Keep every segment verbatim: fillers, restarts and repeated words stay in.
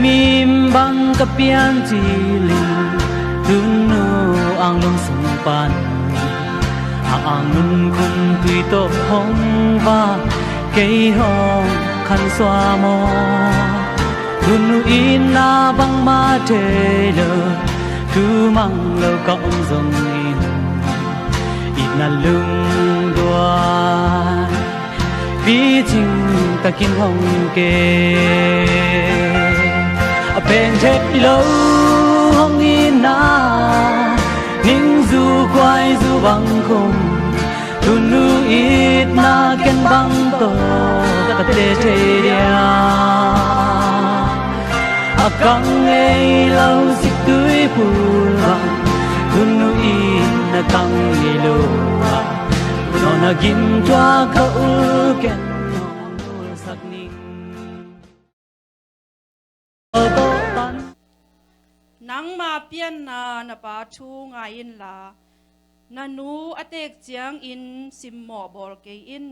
Mim bang ka pian cilin tunu ang lungsung pan a ang nun khum tui tawh hong va kei hong khan sua maw? Tunu itna bangmah thei lo, tu mang lo ka om zongin itna lungduai picing takin hong ke. A peng thei lo hong itna, ningzu khuaizu bang khum, tunu itna ken bang tawh ka te thei dia. A kang ngei lo siktui pul bang, tunu itna kang ngei lo a, nona gim tua ka ul ken nong ulsak ning. Nangma pianna na pa thu ngai inla, na nu a teek ciangin simmawh bawl kei in.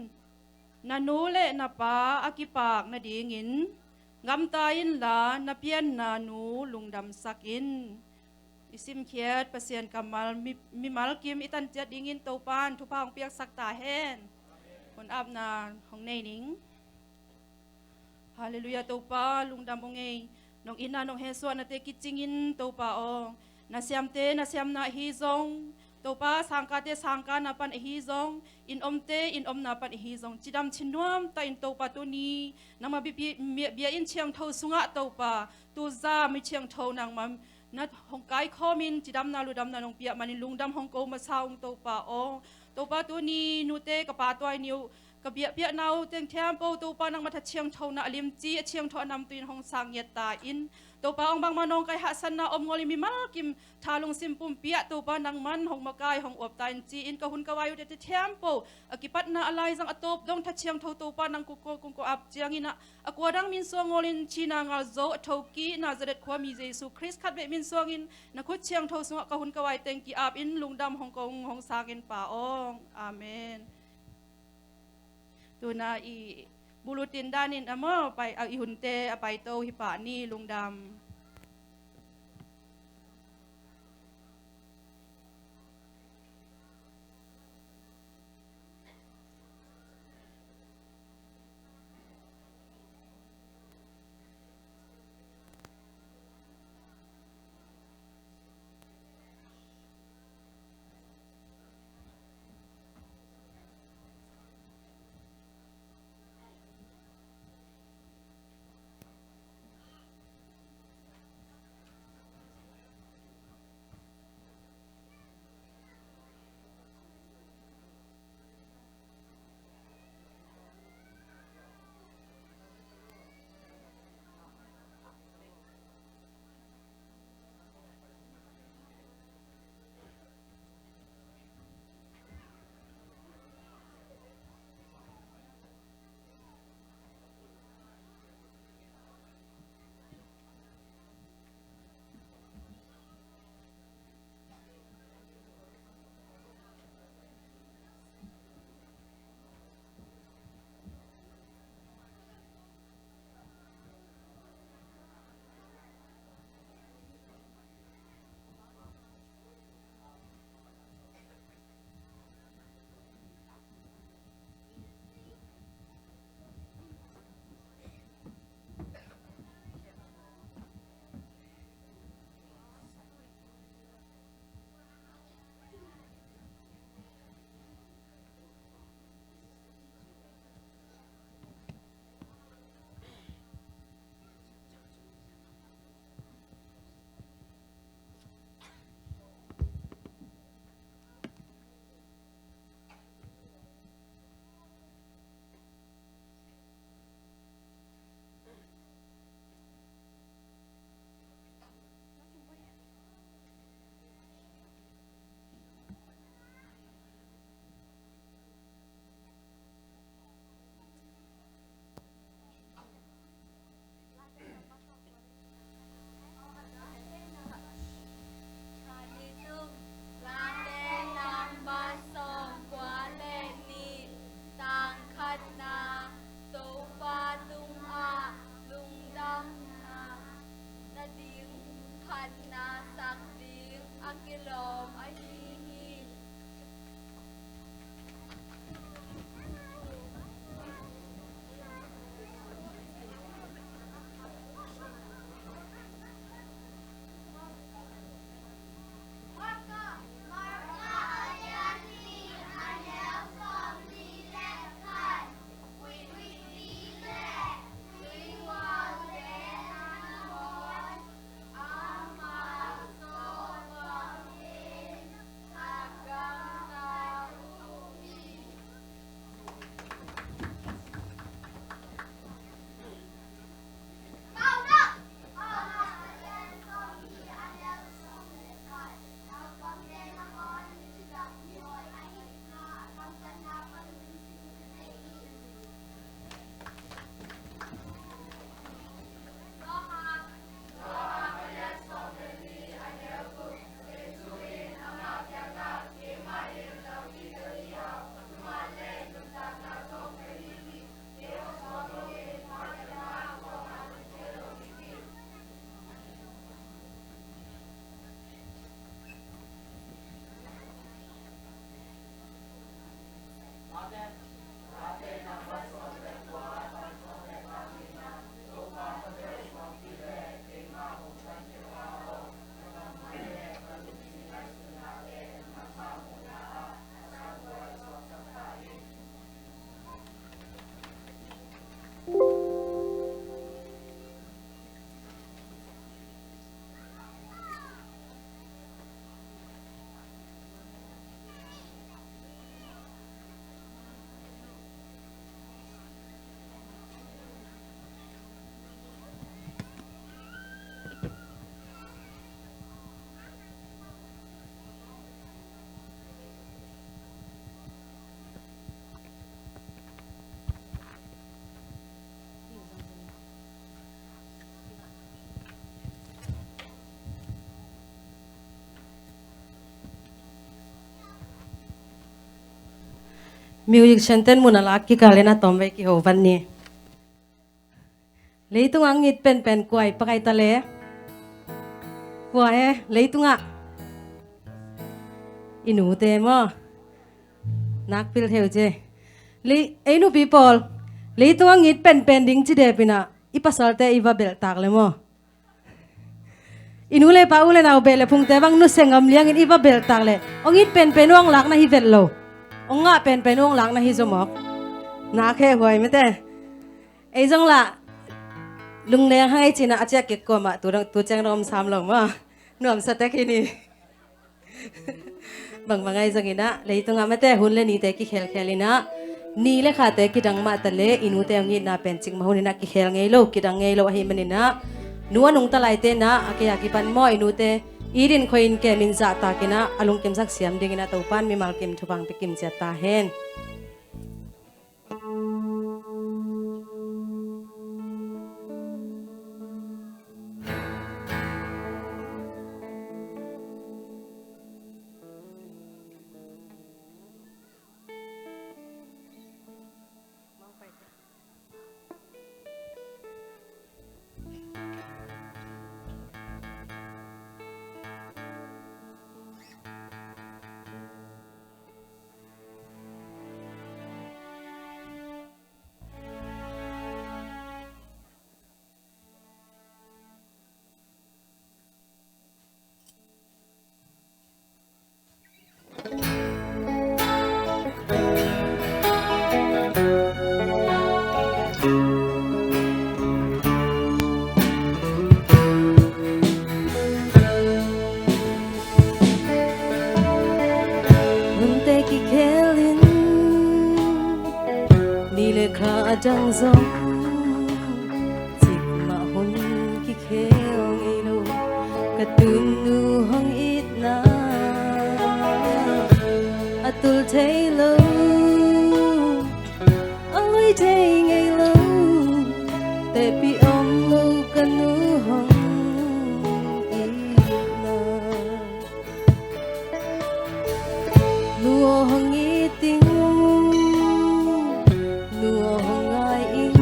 Na nu le na pa a kipak nadingin gamta inla, na pianna nu lungdamsak in. I simkhiat Pasian kammal mi, mimal kim i tanciat dingin Topan thupha hong piaksak ta hen. Hun apna hong nei ning. Halleluiah, Topa lungdam ung ei. Nong itna nong hesuahnate kicingin Topa aw, na siamte na siamna ahi zong, Topa sangkate sangkana pan ahi zong, in omte in omna pan ahi zong, cidam cinuam ta in Topa tuni nangma bia, bia, bia in ciangtho sungah Topa tuza mi ciangtho nangma na hong kaikhawmin cidamna ludamna nong piah manin lungdam hong ko masa ung Topa aw. Topa tuni nute ka pa tuai ni uh, ka biakpiakna uh teng thiampo Topa nangma tha ciangthona a limci a ciangtho a namtui in hong sang ngiat ta in. Topa ong bangmah nong kai hahsanna om ngawlin mimal kim tha lungsim pumpi ah Topa nangman hong makai hong uap ta in ci-in ka hun ka vai uh tete thiampo a kipatna a laizang a tawp dong tha ciangtho Topa nang kungko kungko ap ciangin ah a kua dang min suang ngawlin cina ngal zo a thoki Nazareth khuami Jesu Khrist khat beh min suangin na khut ciangtho sungah ka hun ka vai teng ki-ap in lungdam hong kong hong sangin pa awng. Amen. Tuna i bulutin danin a maw pai a i hunte a paito hi pah ni lungdam. Musician ten mun a lak kikal in a tawm vei kiho van ni. Leitungah ngit penpen kua i pakai ta le? Kua e, leitungah? I nute maw? Nakpil theu ce. Lei, ei nupi pawl, leitungah ngit penpen ding ci depinah i pasalte i va belhtak le maw? I nu le pa, u le nau, beh le phungte bang nusia ngam liangin i va belhtak leh, hong it penpen uh hong lakna hi vet lo. Hong ngah penpen uh hong lakna hi zaw mawk. Nak heh huai mate. Ei zong lah lungleng hang ei cinah a ciah kik kuamah tu dong, tu ciang dong om sam lo maw. Nuamsa tek hi ni. Bangbang ahi zonginah leitungah mate hun le nite kikhelkhel inah, ni le khate kidang mah ta le i nute hong itna pen cikmah hun inah kikhel ngei lo, kidang ngei lo ahih maninah, nu a nungta laite inah a kei a kipan maw i nute it in khoi in kem in zahtak inah a lungkimsak siam dinginah Topan mimal kim thupha hong pia kimciat ta hen. Hunte kikhel in ni le kha a dang zong cikmah hun kikhel ngei lo. Ka tunu hong itna a tul thei lo, a lui thei ngei lo. Tehpih om lo ka nu hong itna. Nu aw hong it ing, nu aw hong ngai ing.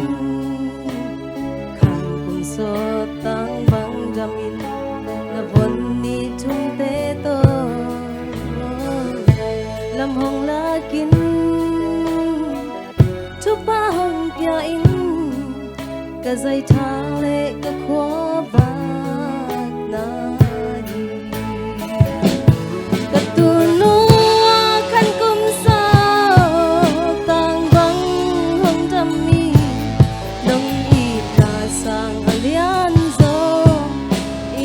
Khan kum sawt tang bang damin na von nih thumte tawh lam hong lakin, thupha hong pia in. Ka zaitha le ka khua vakna hi. Ka tunu a khan kum sawt tang bang hong dam hi. Nong itna sang a lian zaw,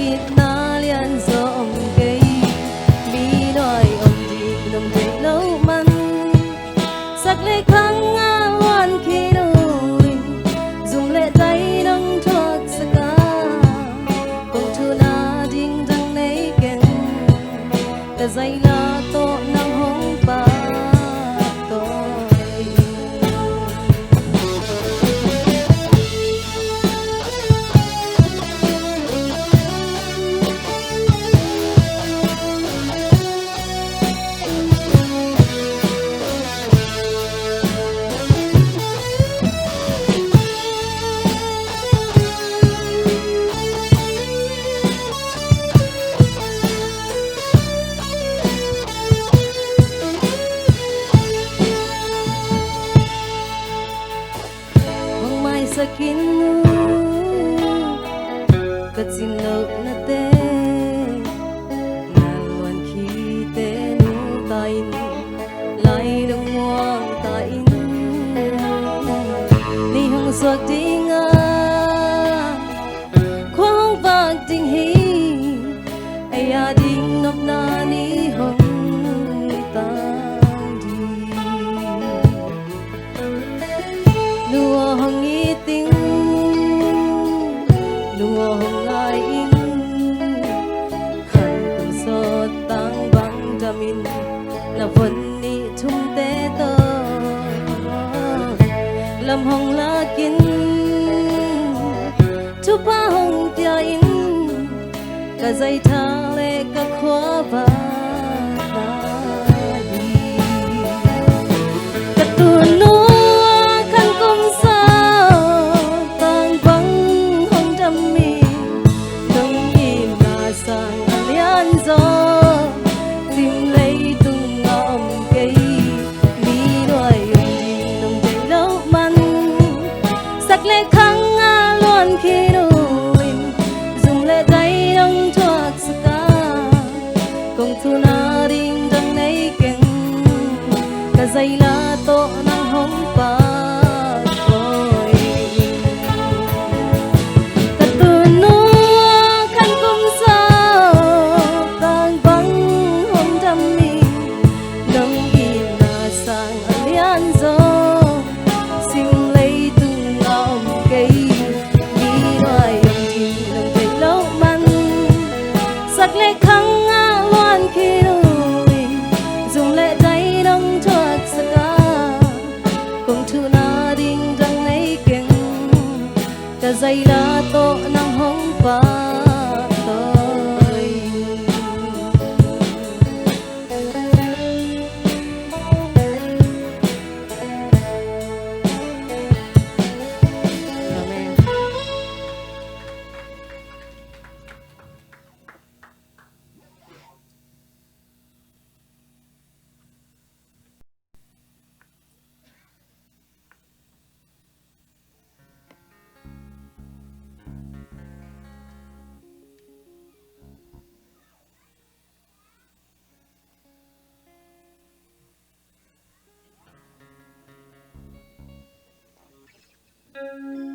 itna lian zaw om kei. Mi nuai om ding nong deih lo man, sak le khang a luan khin uh in, zum le dai nong thuaksak a, kong thuna ding dang nei keng. Ka zaila tawh nang hong pahtawi. Hong maisak in nu, ka cin lohnate. Ngan luan khite nungta in, lai lungmuang ta in. Ni hong suak ding a khua hong vak ding hi. Ei a ding nopna ni hong tang ding. Nu aw hong it ing, nu aw hong ngai ing. Khan kum sawt tang bang damin na von nih thumte tawh lam hong lakin, thupha hong pia in. Ka zaitha le ka khua vakna hi. Ka Kong thuna ding dang nei keng, ka zaila tawh nang hong pahtawi. Ka tunu khan kum sawm tak bang hong dam hi. Nong itna sang a lian zaw, sim leitung a om kei, mi nuai om ding nong theih loh man. Sak le khang ah luan khin uh hi, zum le dai nong thuaksak a, kong thuna ding dang nei keng, ka zaila tawh nang hong pahtawi. Amen.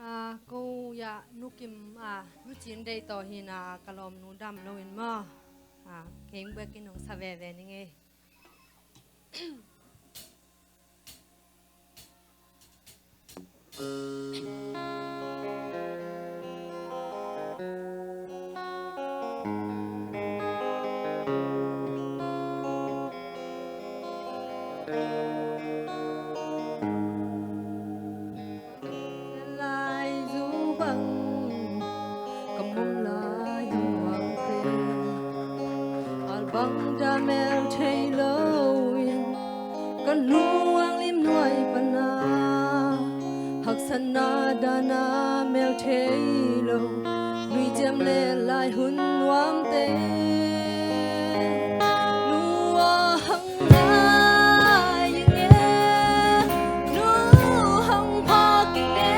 Ah, ko ya Nu Kim, ah, Nu Cin deih tawh hi na, ka lawmnu dam lo in maw. Ah, keng bek in hong sa veve ning ei. Lai zu bang ka mong lai hong wang te, al bang da mel thei lo in, ka nu ang lim nuai pana, haksatna dana mel thei lo, nuiciam le lai hun nuam te. Nu aw hang ngai ing e, nu hang phak ing e,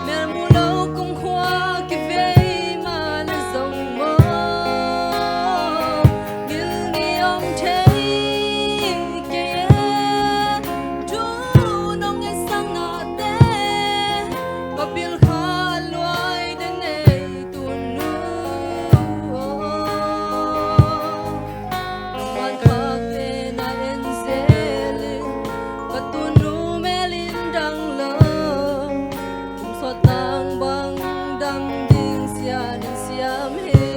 mel mu lo kumkhua kivei mah le zong maw, ngilni om thei kei e. Thu nong ngetsak nate, ka pil kha luai den ei tunu aw. Nangman khakte na en zel in, ka tunu mel in dang lo, kum sawt tang bang dam ding sian in siam hi.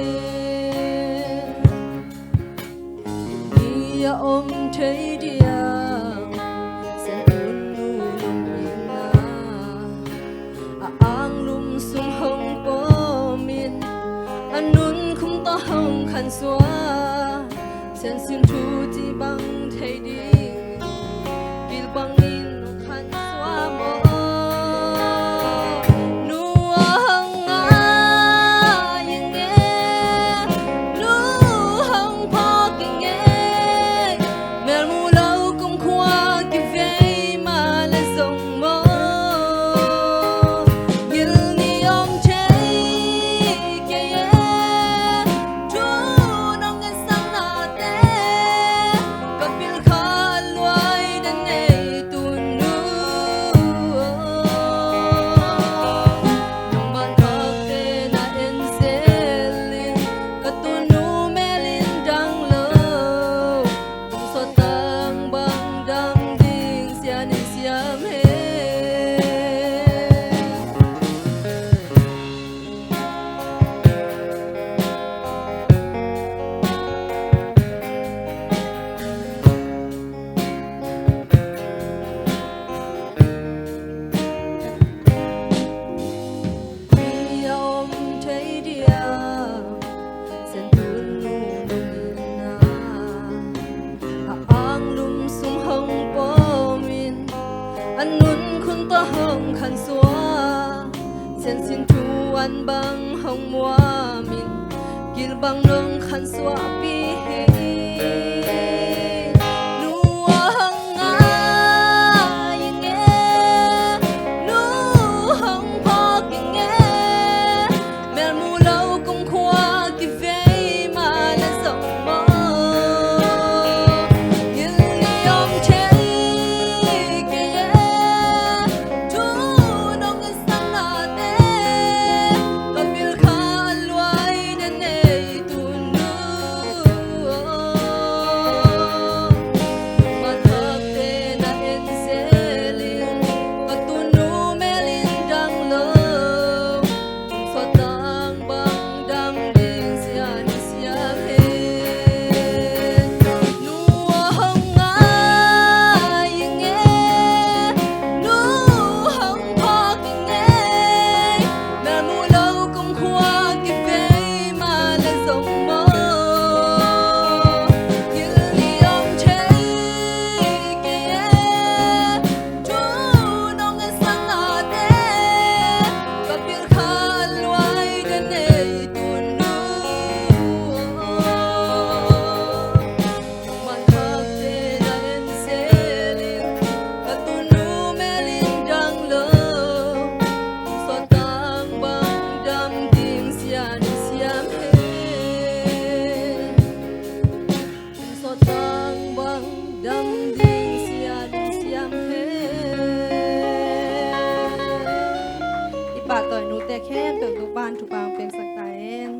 Ni a om thei diam, Sian tunu lungkimna, a anglum sung hong pawm in, a nunkhum tawh hong khansuah, Sian sin thu cih bang thei ding, pil bangin hong khansuah maw. Nu aw hang ngai ing e, nu hang phak ing e, mel mu lo kumkhua kivei mah le zong maw, ngilni om thei kei e. Thu nong ngetsak nate, ka pil kha luai den ei tunu aw. Nangman khakte na en zel in, ka tunu mel in dang lo, kum sawt tang bang dam ding sian in siam hi. Ni a om thei diam, Sian tunu lungkimna, a anglum sung hong pawm in, a nunkhum tawh hong khansuah, Sian sin thu an bang hong muam in, gil bang nong khansuahpih hi. Nu aw hang ngai ing e, khempeuh Topa'n thupha hong piaksak ta hen.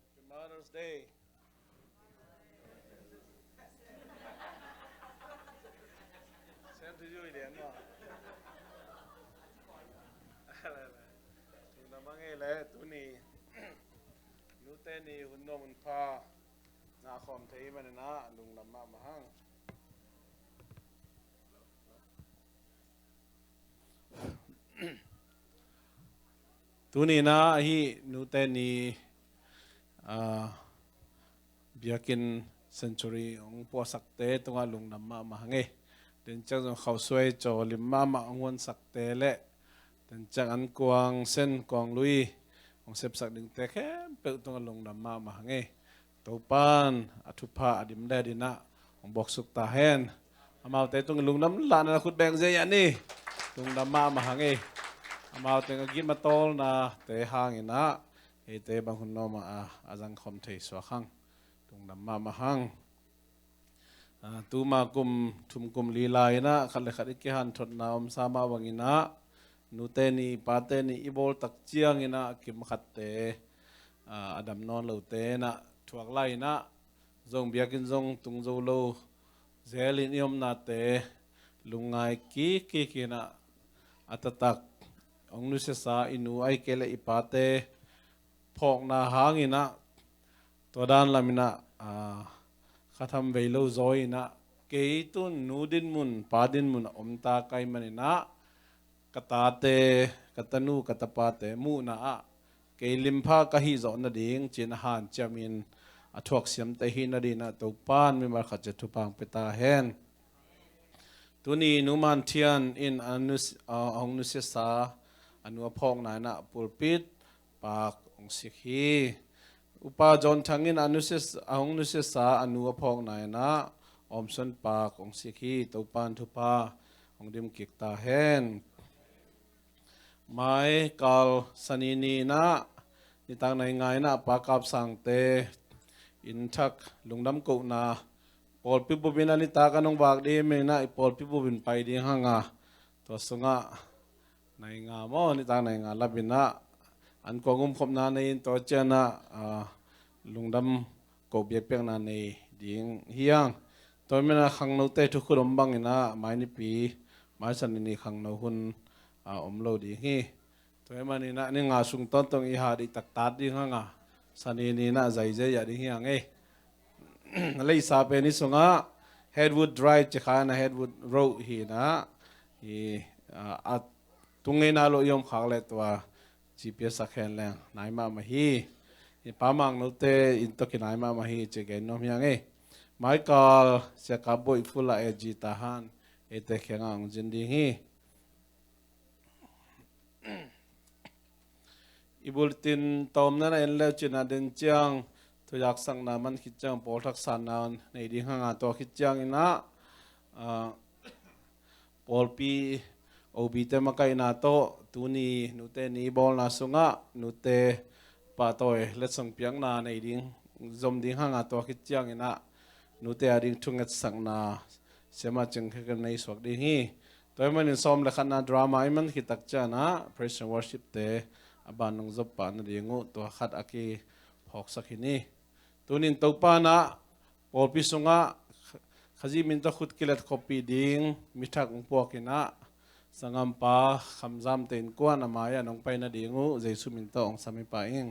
Happy Mother's Day. Same to you, Ilian maw. Lungdam mah hang e. Tuni nute ni hun nuam hun pha na khawm thei manin ah lungdam mahmah hang. Tuni-in ah hih nute ni, ah, biakinn sanctuary hong puahsakte tungah lungdam mahmah hang e. Denciang zong khausuai caw lim mahmah hong huansakte le denciang an kuang sen kuang lui hong sepsak dingte khempeuh tungah lungdam mahmah hang e. Topa'n a thupha a dim le a din ah hong bawksuk ta hen. Amaute tung lungdam lahna khut beng ziahziah ni. Lungdam mahmah hang e. Amaute a gim a tawlnate hangin ah eite bang hun nuam a, a zang khawm thei suak hang. Lungdam mahmah hang. Ah, tuma kum thum kum li lai-in ah khat le khat i kihanthawnna om sa mah bangin ah nute ni pate ni i bawl tak ciangin ah kim khatte, ah, a dam nawn lote in ah thuak lai-in ah zong biakinn zong tung zo lo zelin i omnate lungngai kik kik in ah a taktak hong nusiasa i nu ahih kei leh i pate phawkna hangin ah tua dan lamin ah, ah, kha tham vei lo zaw in ah kei tun nu dinmun pa dinmun a om ta ka hih manin ah ka tate ka tanu ka tapate muhna ah kei limpha ka hih zawh nading ci-in a hanciamin a thuaksiamte hih nadingin ah Topa'n mimal khat ciat thupha hong pia ta hen. Tuni Nu Man Thian in a nu, a hong nusiasa a nu a phawkna in ah pulpit paak hong sik hi. Upa John Thang in a nusiasa, a hong nusiasa a nu a phawkna in ah awmsuan paak hong sik hi. Topa'n thupha hong dim kik ta hen. Mai kal Sani ni in ah nitak nai nga in ah Pa Kap Sangte inn thak lungdam kohna pawlpi bupin a nitak an hong vak ding in ah i pawlpi bupin pai ding hang a, tua sungah nai nga maw, nitak nai nga lapin ah an kuang umkhopna nei in tua ciang ah, ah, lungdam ko biakpiakna nei ding hi hang. Tua manin ah khangnote thukhun om bangin ah mai Nipi mai Sani ni khangno hun, ah, om lo ding hi. Tua ahih manin ah ni nga sung tawntung i hat i taktak ding hang a, Sani ni in ah zaiziai a ding hi hang e. Leisa pen i sungah Headwood Drive ci kha in ah Headwood Road hi in ah, i, ah, a tung ngeina lo i om khak leh tua G P S a khen leng nai mahmah hi. I Pa Mang note inn tawh kinai mahmah hi ci gen nuam hi hang e. Mai kal Sia Kap Bawi Fula e G Tahan eite kiangah hong zin ding hi. I bulletin tawmna na en leu cin ah den ciang thuzaksakna man khit ciang pawl thak sanna nei ding hang a, tua khit ciangin ah, ah, pawlpi O B te makaihna tawh tuni nute ni bawlna sungah nute pahtawi letsong piakna nei ding zom ding hang a, tua khit ciangin ah nute a ding thungetsakna siamah cing khekin nei suak ding hi. Tua ahih manin sawm le khatna drama i man khit tak ciangin ah praise and worship te a ban nong zop pah nading uh tua khat a kiphawksak hi ni. Tunin Topa in ah pawlpi sungah Khazih min tawh khut kilet khawppih ding mi thak hong puak in ah sanggampa Kham Zam te innkuan a mai-ah nong pai nading uh Jesu min tawh hong sam hi pah ing.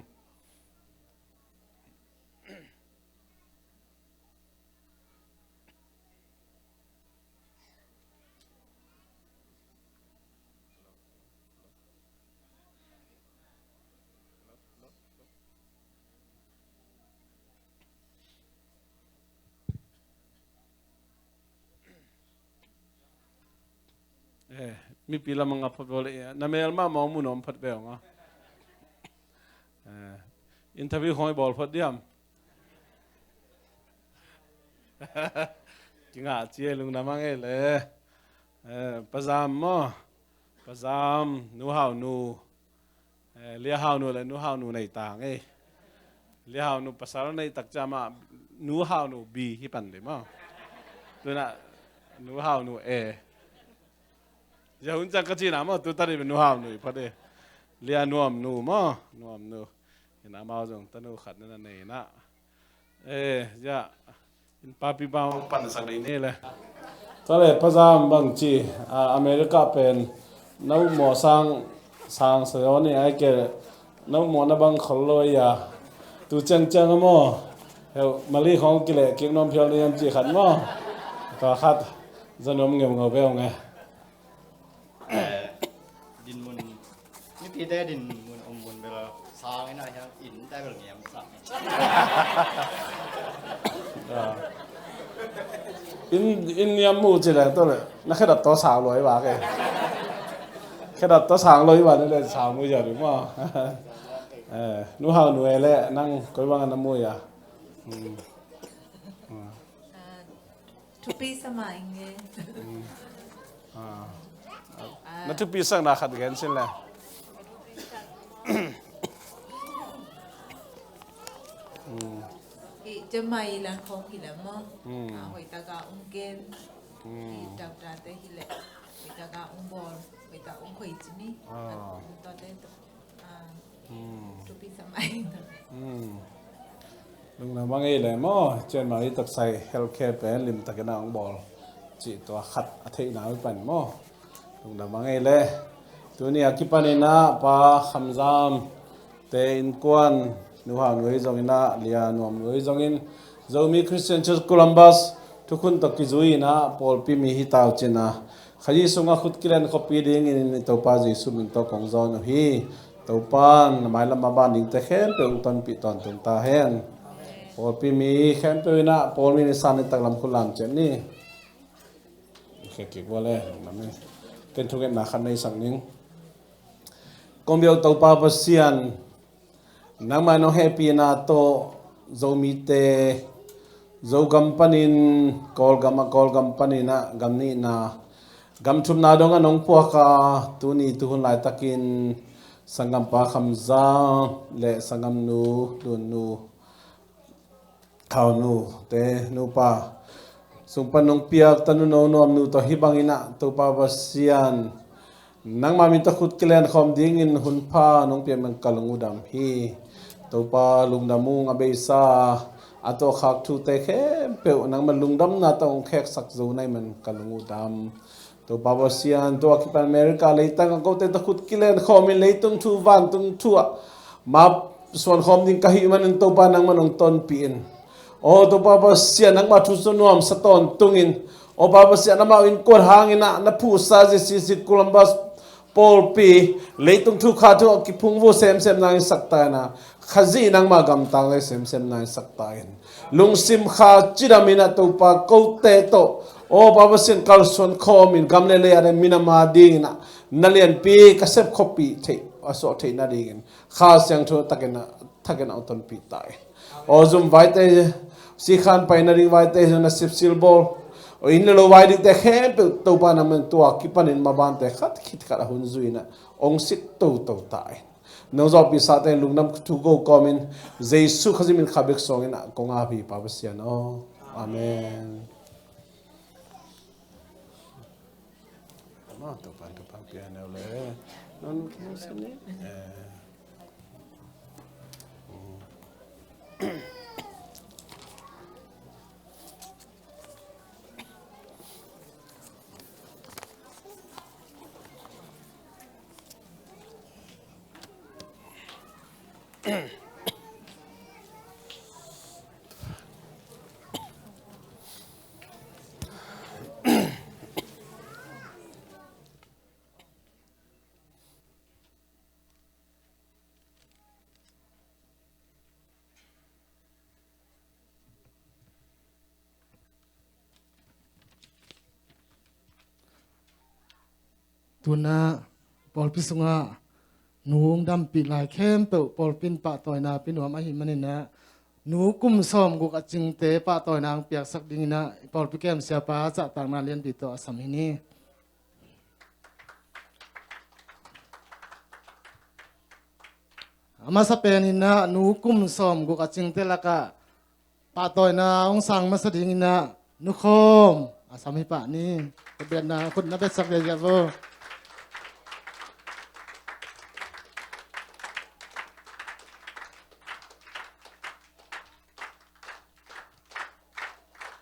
Eh, mipi lam a nga phot vawlei, eh, na mel mahmah hong mun hong phat ve hong a. Eh, Interview khong i bawl phot diam? Kingah ci e, lungdam a ngei le. Eh, Pa Zam maw? Pa Zam, Nu Hau Nu. Eh, Lia Hau Nu le Nu Hau Nu nei ta ngei. Lia Hau Nu pasal nei tak ciang mah Nu Hau Nu B hi pan ding maw? Tu-in ah Nu Hau Nu A. Zia hun ciang ka cihna maw, tu ta ding Nu Hau Nu i phot e. Lia Nuam Nu maw, Nuam Nu. Ina amau zong tanu khat na na nei na. Eh, zia. In papi bang pansak ding ni le. Tua le Pa Zam bang ci, ah, America pen na upmawh sang, sang sa zaw ni ai ke, na upmawhna bang khol lo ia. Tu ciangciang a maw. Heu, Mali khong kileh kik nuam phial ni an ci khat maw. Tua khat za nuam ngeungeu ve ung e. Eh, dinmun, mipite dinmun om mun bel sang ina hiang inn te bel niam sang. Ah. Inn, inn niam mu ci le, tua le na khedap tawh sang luai vak e. Khedap tawh sang luai vak ni le sang mu ia ding maw. Eh, Nu Hau Nu e le nang koi bang na mu ia. Hmm. Ah. Thupi sa mah ing e. Mm. Ah. Ah. Na thupi sakna khat gen sin le. Mm. I Jamai lang khong hi le maw. Mm. Ah, hoih taka ung gen. Mm. I doctor te hi le. Hoih taka ung bawl. Hoih taka ung khoi ci ni. Ah. Tua te tua. Hmm. Thupi sa mai. Hmm. Lungdam a ngei le maw, cian mah i taksai healthcare pen limtakin a hong bawl cih tua khat a theihna uh pan maw. Lungdam a ngei le. Tuni a kipanin ah Pa Kham Zam te innkuan, Nu Hau Nu hi zongin ah, Lia Nuam Nu hi zongin, Zomi Christian Church Columbus thukhun tawh kizui in ah pawlpi mi hi ta uh cin ah, Khazih sungah khut kilen khawmpi dingin i Topa Jesuh min tawh kong zawn uh hi. Topa in na mailam a ban dingte khempeuh hong tonpih tawntung ta hen. Pawlpi mi khempeuh in ah pawl mi ni san in taklam khut lam ciat ni. Khe kik vua le, lam ni. Ken thungetna khat nei sak ning. Kong biak Topa Pasian, nangmah in hong hehpihna tawh Zomite, Zogam panin Kawlgam ah, Kawlgam panin ah gam nihna, gam thumna dong a nong puak a, tuni tuhun laitakin sanggampa Kham Zam le sanggamnu Lun Nu, Thau Nu te nupa, sung pan nong piak tanu No Nuam Nu tawh hih bangin ah Topa Pasian, nangmah min tawh khut kilen khawm dingin hun pha nong piak man ka lung uh dam hi. Topa lungdam ung, a beisa a tawh khak thute khempeuh nangmah lungdamna tawh hong kheksak zo nai man ka lung uh dam. Topa Pasian, tua kipan America leitang a kote tawh khut kilen khawmin leitung thu vantung thu ah map suan khawm ding ka hih manin Topa nangmah nong tonpih in. Aw Topa Pasian, nangmah thu nuamsa tawntungin, aw Pa Pasian, amau innkuan hangin ah na phuhsa J C C Columbus pawlpi leitung thu kha thu ah kiphungvuh semsem nangin sak ta in ah, Khazih nangmah gamtang lei semsem nangin sak ta in. Lungsim kha cidamin ah Topa kote tawh, aw Pa Pasian, kalsuan khawmin gam le lei ah le minam a dingin ah na lianpi ka sep khawmpih theih, a suah theih nadingin Kha Siangtho takin ah, takin ah hong tonpih ta in. Aw zum vaite, sikhan pai nading vaite zong na sipsil bawl. Aw inn le lo vai dingte khempeuh Topa nangmah in tua kipanin mabante khat khit khat a hun zui in ah hong sit toto ta in. Nong zawhpih sate lungdam thu ko kawmin Jesuh Khazih min kha bek suangin ah kong ap hi Pa Pasian aw. Amen. Ama Topa in thupha pia neu le. Non khen sin ni. Eh. Tuna pawlpi sungah nu hong dampih lai khempeuh pawlpi in pahtawina pia nuam ahih manin ah, nu kum sawmguk a cingte pahtawina hong piaksak dingin ah, pawlpi kem siapa zahtakna lianpi tawh a sam hi ni. A masa penin ah, nu kum sawmguk a cingte lakah pahtawina hong sang masa dingin ah, Nu Khawm a sam hi pah ni. Ka biakna khut na betsak ziahziah vo.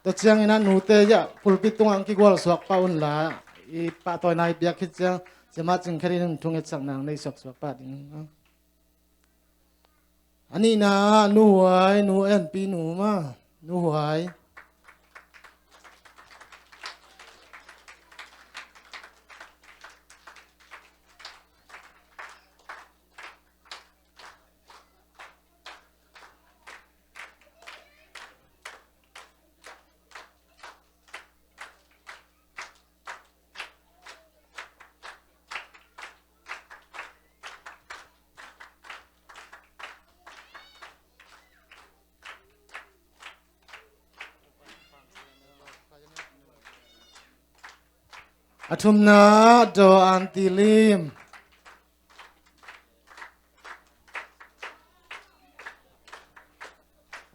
Tua ciangin ah nute ah pulpit tungah hong kigualsuak pah unla, i pahtawina i piak khit ciang, siamah Cing Khet in thungetsakna hong nei suaksuak pah ding. A nihna ah Nu Huai, Nu En Pi Nu mah, Nu Huai. A thumna ah Daw Aunty Lim.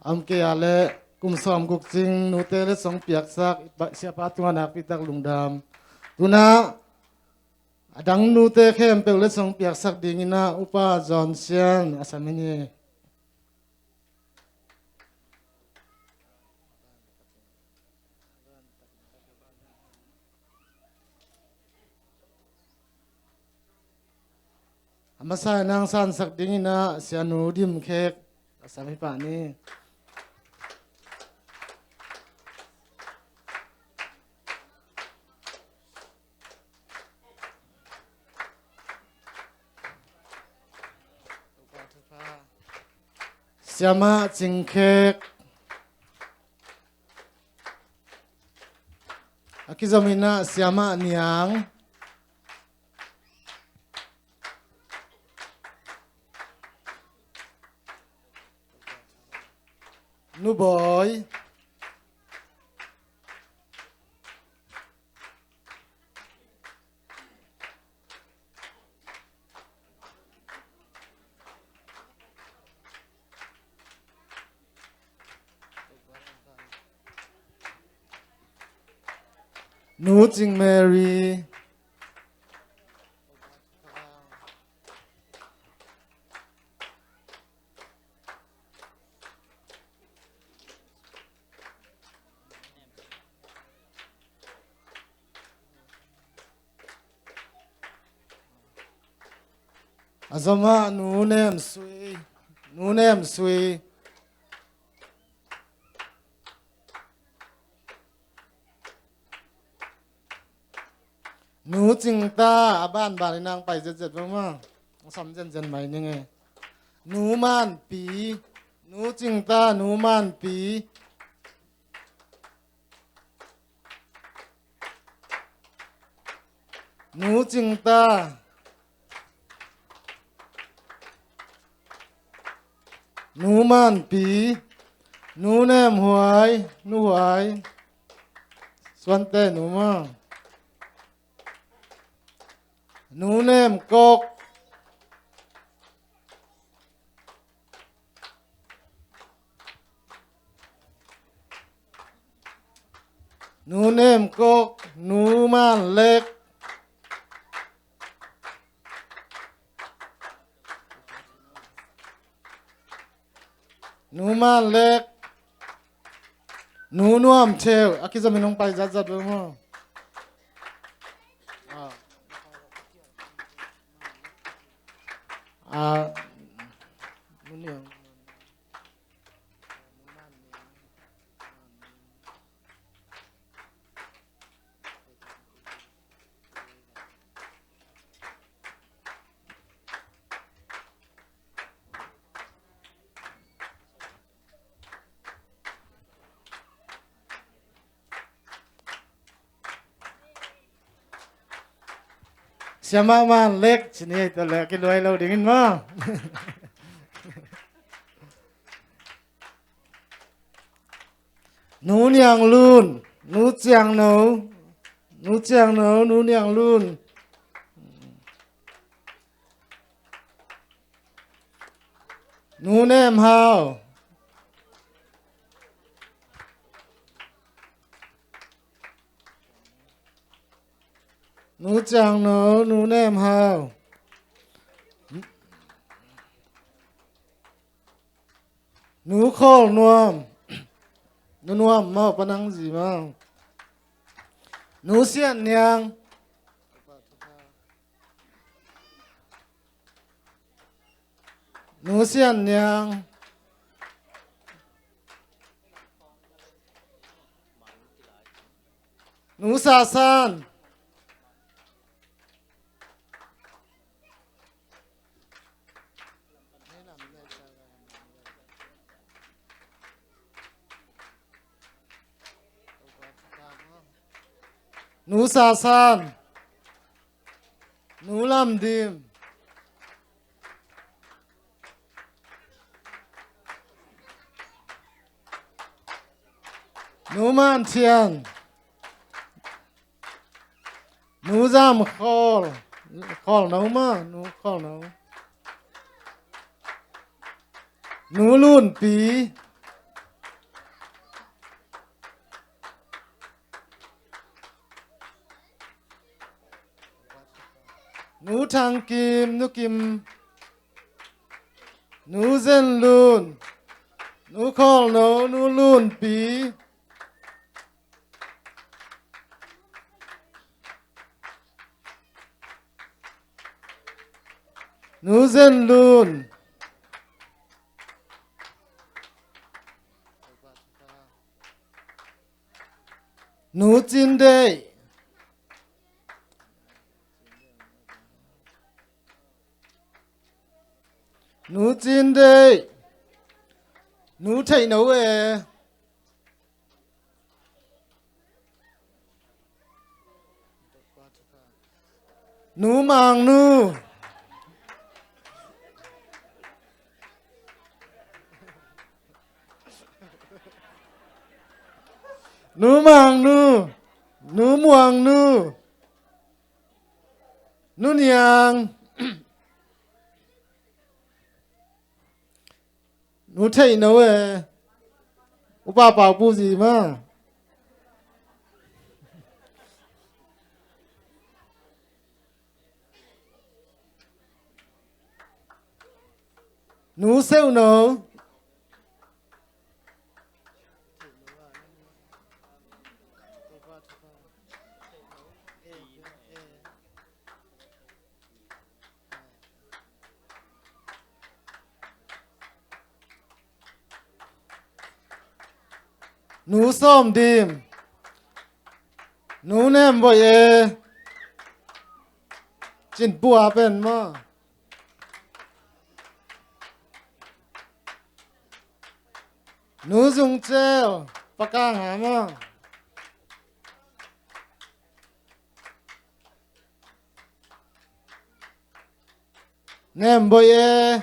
A om kei a leh kum sawmguk cing nute letsong piaksak siapa tungah nakpi tak lungdam. Tu-in ah a dang nute khempeuh letsong piaksak dingin ah Upa John Sian a sam hi ni. A masa in hong sansak dingin ah Sianu Dim Khek a sam hi pah ni. Siamah Cing Khek. A kizomin ah Siamah Niang. Nu Bawi. Nu Cing Mary. A zomah Nu Nem Sui, Nu Nem Sui. Nu Cing Ta, a banban in hong pai zetzet vo maw. Hong sam zenzen mai ning e. Nu Man Pi, Nu Cing Ta, Nu Man Pi. Nu Cing Ta. Nu Man Pi. Nu Nem Huai, Nu Huai. Suante Nu maw. Nu Nem Kok. Nu Nem Kok, Nu Man Lek. Nu Man Lek. Nu Nuam Theu, a kizomin hong pai zatzat vo maw. Ah. Ah. Nu Niang. Cia mahmah lek ci ni ei, tua leh kiluai lo dingin maw. Nu Niang Lun, Nu Ciang No, Nu Ciang No, Nu Niang Lun. Nu Nem Hau. Nu Ciang No, Nu Nem Hau. Nu Khawl Nuam. Nu Nuam maw, pa nang zi maw. Nu Sian Niang. Nu Sian Niang. Nu Sa San. Nu Sa San. Nu Lam Dim. Nu Man Thian. Nu Zam Khawl. Khawl No maw, Nu Khawl No. Nu Lun Pi. Nu Thang Kim, Nu Kim. Nu Zen Lun. Nu Khawl No, Nu Lun Pi. Nu Zen Lun. Nu Cin Deih. Nu Cin Deih. Nu Theih No E. Nu Mang Nu. Nu Mang Nu. Nu Muang Nu. Nu Niang. Nu Theih No E. Upa Pau Pu Zi maw. Nu Seuh No. Nu Sawm Dim. Nu Nem Boih E. Cin Pua pen maw. Nu Zung Cel, Pa Kang Ha maw. Nem Boih E.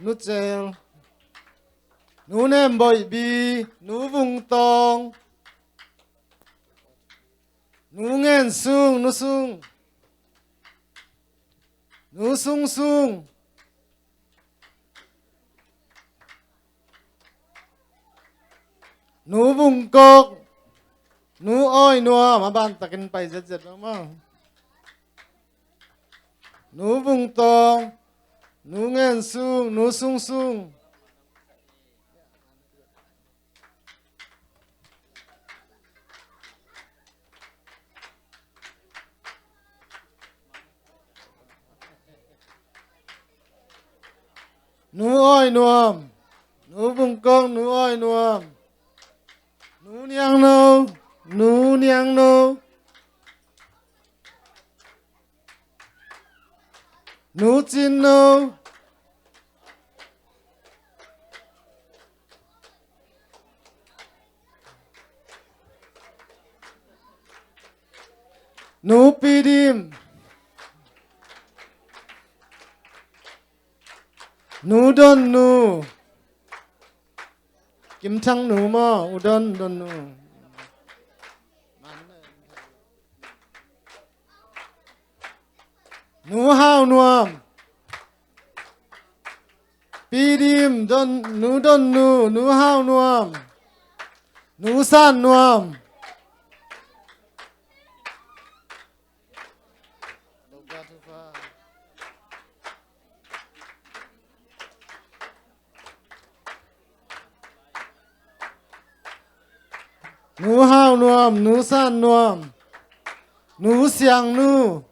Nu Cel. Nu Nem Boih Bi. Nu Vung Tawng. Nu Ngen Sung, Nu Sung. Nu Sung Sung. Nu Vung Kok. Nu Awi Nuam, a ban takin pai zetzet lo maw. Nu Vung Tawng. Nu Ngen Sung, Nu Sung Sung. Nu Awi Nuam. Nu Vung Kok, Nu Awi Nuam. Nu Niang No. Nu Niang No. Nu Cin No. Nu Pi Dim. Nu Don Nu. Kim Thang Nu maw, U Don, Don Nu. Nu Hau Nuam. Pi Dim, Don, Nu Don Nu, Nu Hau Nuam. Nu San Nuam. Nu Hau Nuam, Nu San Nuam, Nu Siang Nu,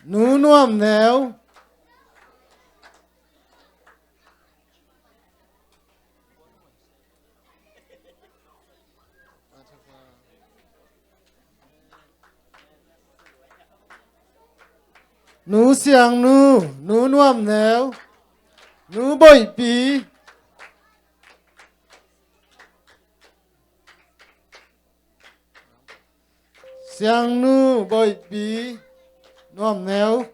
Nu Nuam Neu. Nu Siang Nu, Nu Nuam Neu, Nu Boih Pi, Siang Nu, Boih Pi, Nuam Neu.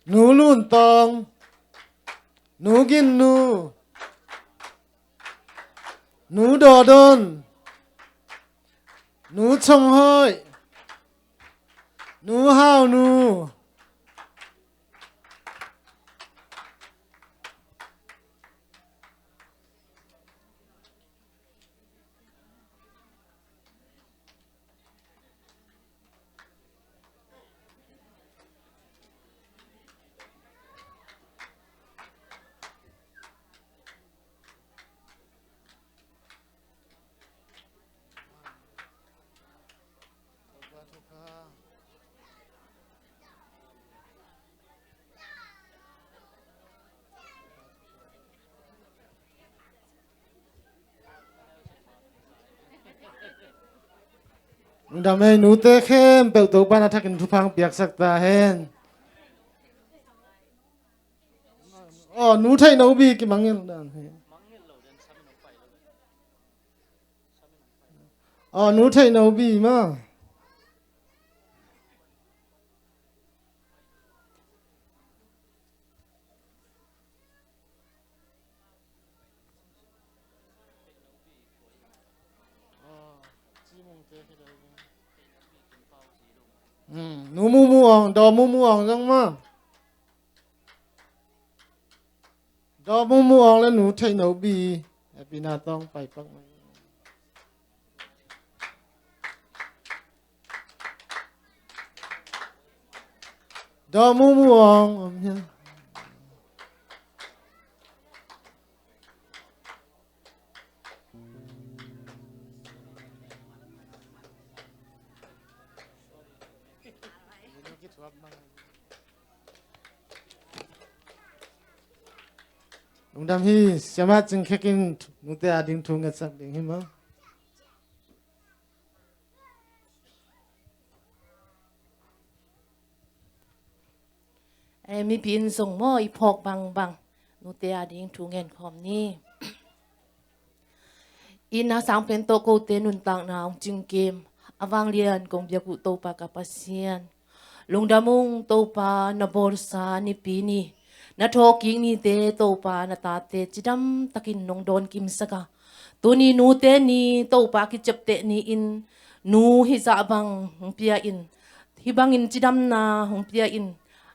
Nu Lun Tawng, Nu Gin Nu, Nu Daw Don, Nu Chong Hoih, Nu Hau Nu. Lungdam ei, nute khempeuh Topa'n a thakin thupha piaksak ta hen. Aw, Nu Theih No Bi kimangngilh dan hi. Aw, Nu Theih No Bi maw. Hmm, Nu Mu Mu Awng, Daw Mu Mu Awng zong maw. Daw Mu Mu Awng le Nu Theih No Bi, happy na tawng pai pak mai. Daw Mu Mu Awng om hiam? Lungdam hi, Siamah Cing Khek in nute a ding thu ngetsak ding hi maw. Eh, mipi in zong maw i phawk bangbang nute a ding thu ngen khawm ni. Inn a sang pen tawh kote nuntakna hong cingkim a vanglian kong biak uh Topa ka Pasian, lungdam ung Topa, na bawlsa nipi ni, na thawhkik nite Topa, na tate cidam takin nong dawnkimsak a, tuni nute ni Topa kiciapteh ni-in nu hizah bang hong pia in, hih bangin cidamna hong pia in,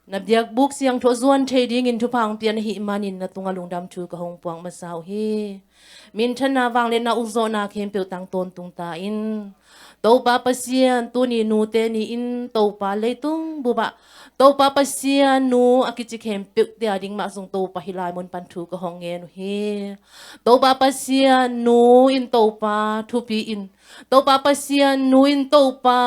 na biakbuk siangtho zuan thei dingin thupha hong pia na hih manin na tungah lungdam thu ka hong puak masa uh hi. Minthanna, vangliatna, ukzawhna khempeuh tang tawntung ta in. Topa Pasian, tuni nute ni-in Topa leitung bupah Topa Pasian nu a kici khempeuhte a ding mah zong Topa hih lai mun pan thu ka hong ngen uh hi. Topa Pasian nu in Topa thupi in, Topa Pasian nu in Topa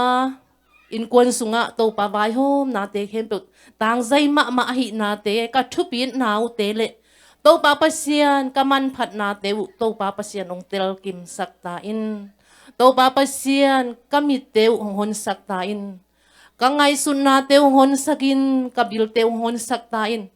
innkuan sungah Topa vaihawmnate khempeuh tangzai mahmah ahihnate, ka thupitna uhte le Topa Pasian, ka manphatnate uh Topa Pasian hong telkimsak ta in. Topa Pasian, ka mitte uh hong honsak ta in. Ka ngaihsutnate uh hong honsak in, ka bilte uh hong honsak ta in.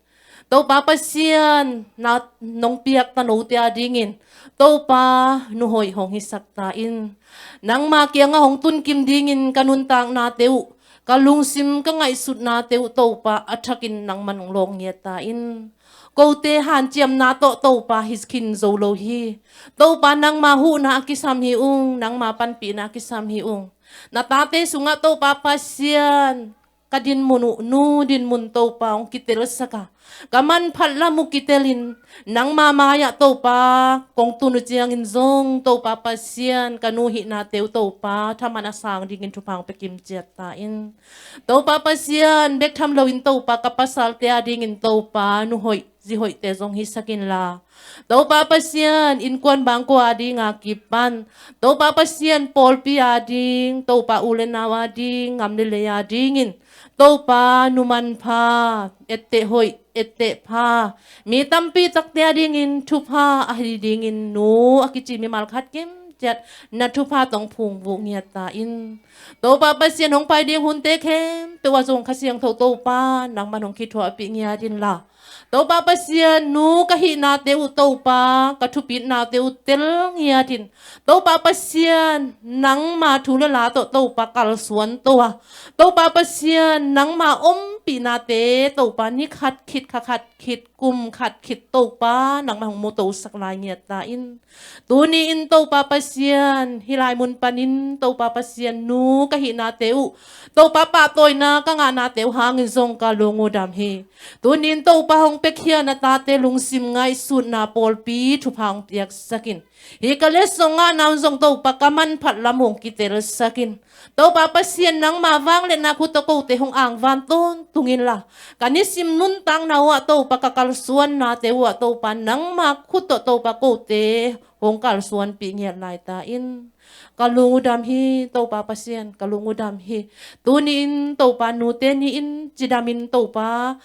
Topa Pasian, na nong piakta note a dingin Topa nu hoih hong hisak ta in. Nangma kiangah hong tunkim dingin ka nuntaknate uh, ka lungsim ka ngaihsutnate uh Topa a thakin nangman hong lawng ngiat ta in. Kote hanciamna tawh Topa hi khin zo lo hi. Topa nangma huhna a kisam hi ung, nangma panpihna a kisam hi ung. Na tate sungah Topa Pasian, ka dinmun uh, nu dinmun Topa hong kitelsak a, ka manphat lam uh kitelin, nangma mai-ah Topa kong tun uh ciangin zong Topa Pasian, ka nu hihnate uh Topa thaman a sang dingin thupha hong pia kimciat ta in. Topa Pasian, bek tham loin Topa ka pasalte a dingin Topa nu hoih zi hoihte zong hisak inla, Topa Pasian, innkuan bangkua a dinga kipan, Topa Pasian, pawlpi a ding, Topa u le nau a ding, gam le lei a dingin Topa nu manpha, etteh hoih, etteh pha, mi tampi takte a dingin thupha a hi dingin nu a kici mimal khat kimciat na thupha tawh hong phungvuh ngiat ta in. Topa Pasian, hong pai ding hunte khempeuh ah zong Kha Siangtho Topa nangman hong kithuahpih ngiat inla, Topa Pasian, nu ka hihnate uh Topa, ka thupitnate uh tel ngiatin, Topa Pasian, nangma thu le la tawh Topa kalsuan to a, Topa Pasian, nangma ompihnate Topa ni khat khit, kha khat khit, kum khat khit Topa nangman hong mutosak lai ngiat ta in. Tuni-in Topa Pasian, hih lai mun panin Topa Pasian, nu ka hihnate uh Topa, pahtawina ka ngahnate uh hangin zong ka lung uh dam hi. Tuni-in Topa, hong piakhia na tate lungsim ngaihsutna pawlpi thupha hong piaksak in. Hih ka letsong ngahna un zong Topa ka manphat lam hong kitelsak in. Topa Pasian, nangma vangliatna khut tawh kote hong angvan tawntung inla, ka nisim nuntakna uh ah Topa, ka kalsuannate uh ah Topa, nangma khut tawh Topa kote hong kalsuanpih ngiat lai ta in. Ka lung uh dam hi, Topa Pasian, ka lung uh dam hi. Tuni-in Topa, nute ni-in cidamin Topa,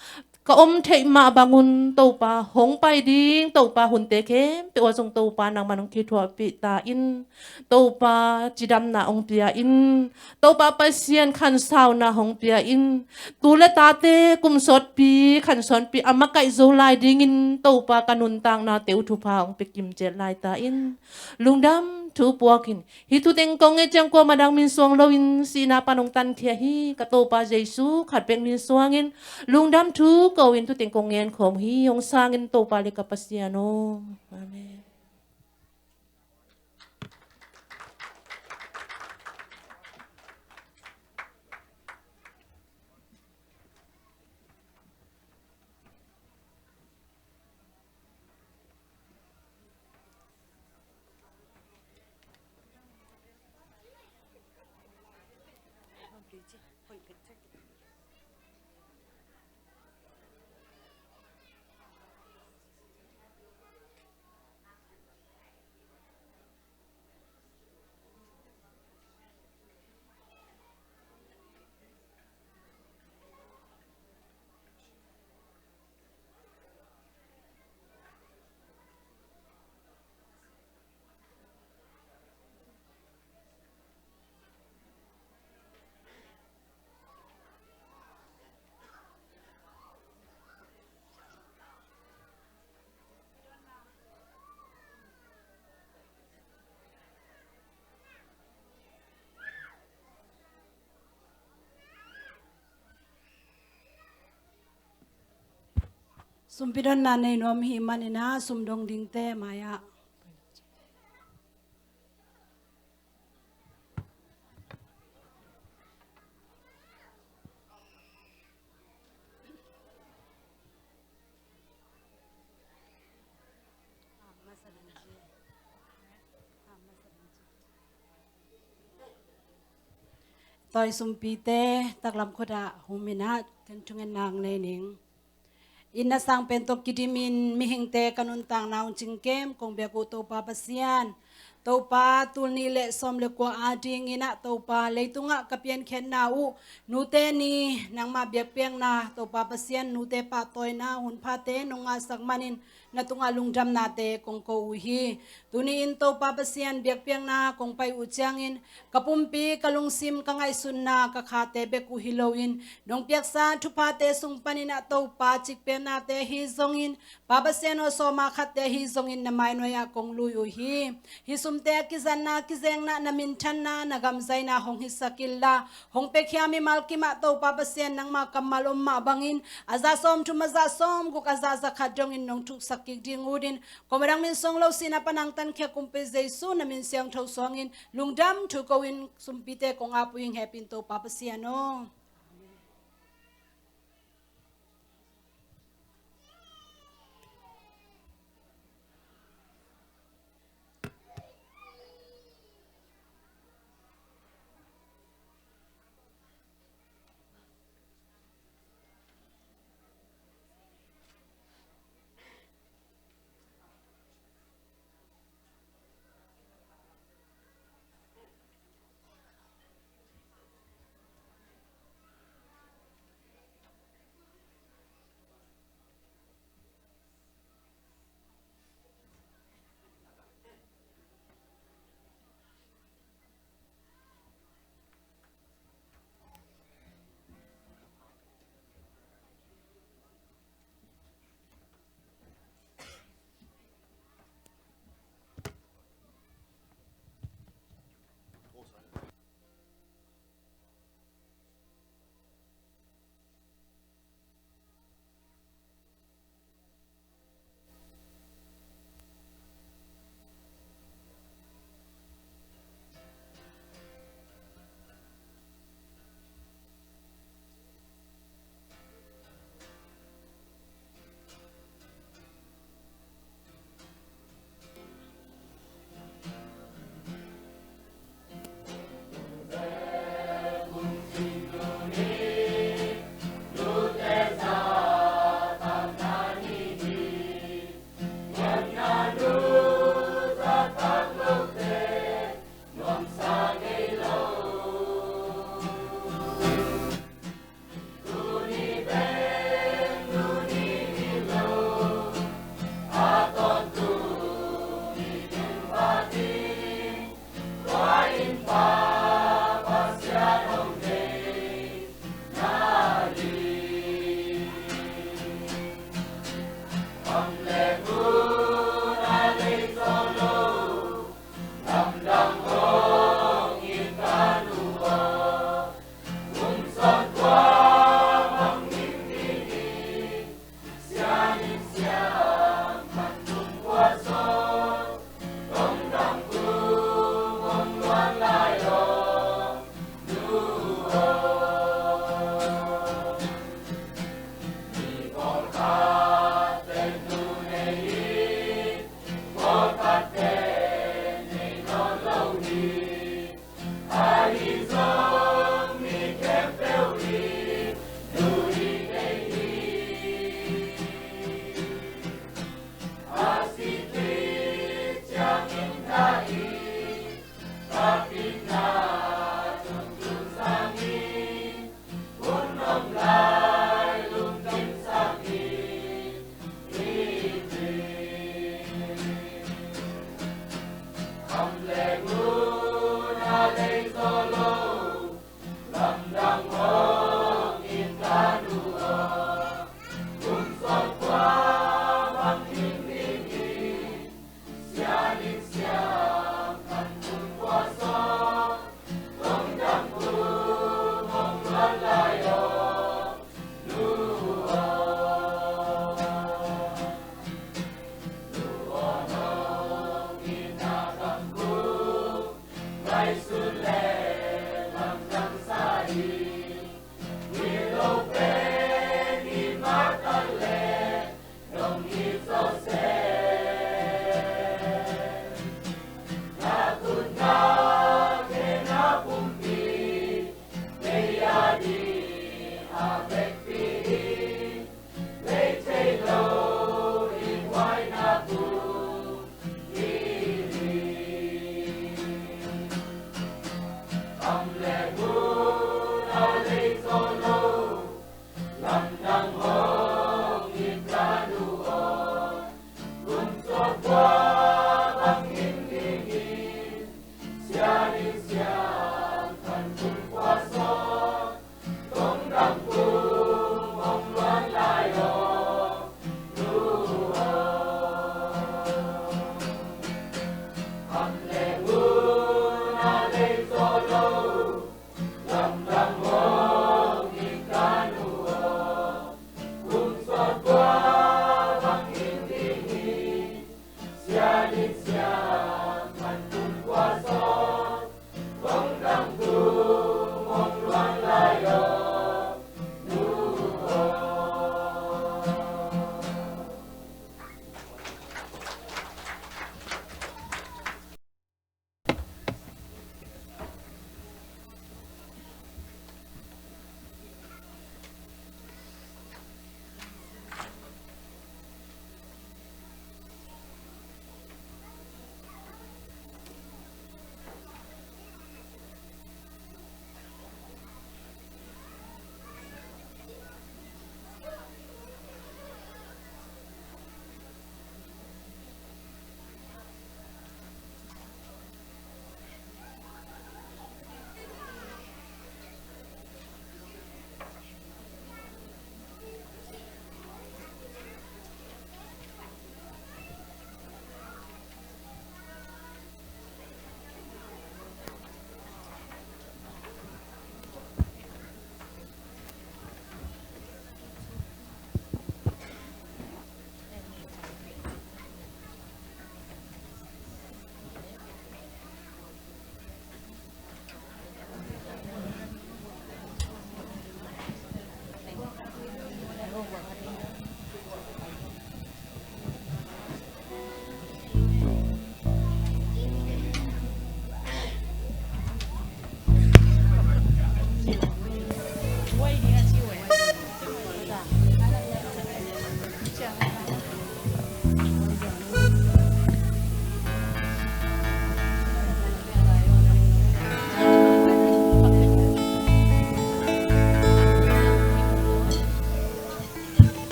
ka om theih mah bangun Topa, hong pai ding Topa, hunte khempeuh ah zong Topa nangman hong kithuahpih ta in. Topa, cidamna hong pia in. Topa Pasian, khansauna hong pia in. Tu le tate kum sawtpi, khan sawtpi a makaih zo lai dingin Topa, ka nuntaknate uh thupha hong pia kimciat lai ta in. Lungdam thu puak in. Hih thuteng kong nget ciang kuamah dang min suang loin sihna pan hong tankhia hi. Ka Topa Jesu khat bek min suangin lungdam thu ko-in thuteng kong ngen khawm hi. Hong sangin Topa le ka Pasian aw. Amen. Sumpi donna nei nuam ahih manin ah, sum dong dingte mai-ah. Tawi sumpite taklam khutah hum in ah, kan thungen nang nei ning. Inn a sang pen tawh kidimin mihingte ka nuntakna hong cingkem kong biak uh Topa Pasian, Topa, tul nih le sawm le kua adingin ah Topa, leitungah ka piankhiatna uh, nute ni, nangmah biakpiakna, Topa Pasian, nute pahtawina hun phate nong ngahsak manin na tungah lungdamnate kong ko uh hi. Tuni-in Topa Pasian, biakpiakna kong pai uh ciangin ka pumpi, ka lungsim, ka ngaihsutna, ka khate bek uh hi loin nong piaksa thuphate sung panin ah Topa, cikpiaknate hi zongin, Pa Pasian aw, sawma khatte hi zongin na mainuai ah kong lui uh hi. Hih sumte a kizatna, kizengna, na minthanna, na gamzaina hong hisak inla, hong pia khia mimal kimah Topa Pasian, nangma kammal om mah bangin a za sawmthum, a za sawmguk, a za zakhat dongin nong thuksak kik ding utin, koma dang min suang lo sihna pan hong tankhia Kumpi Jesu na min siangtho suangin lungdam thu ko-in sumpite kong ap uh hi ing, hehpih in Topa Pasian aw.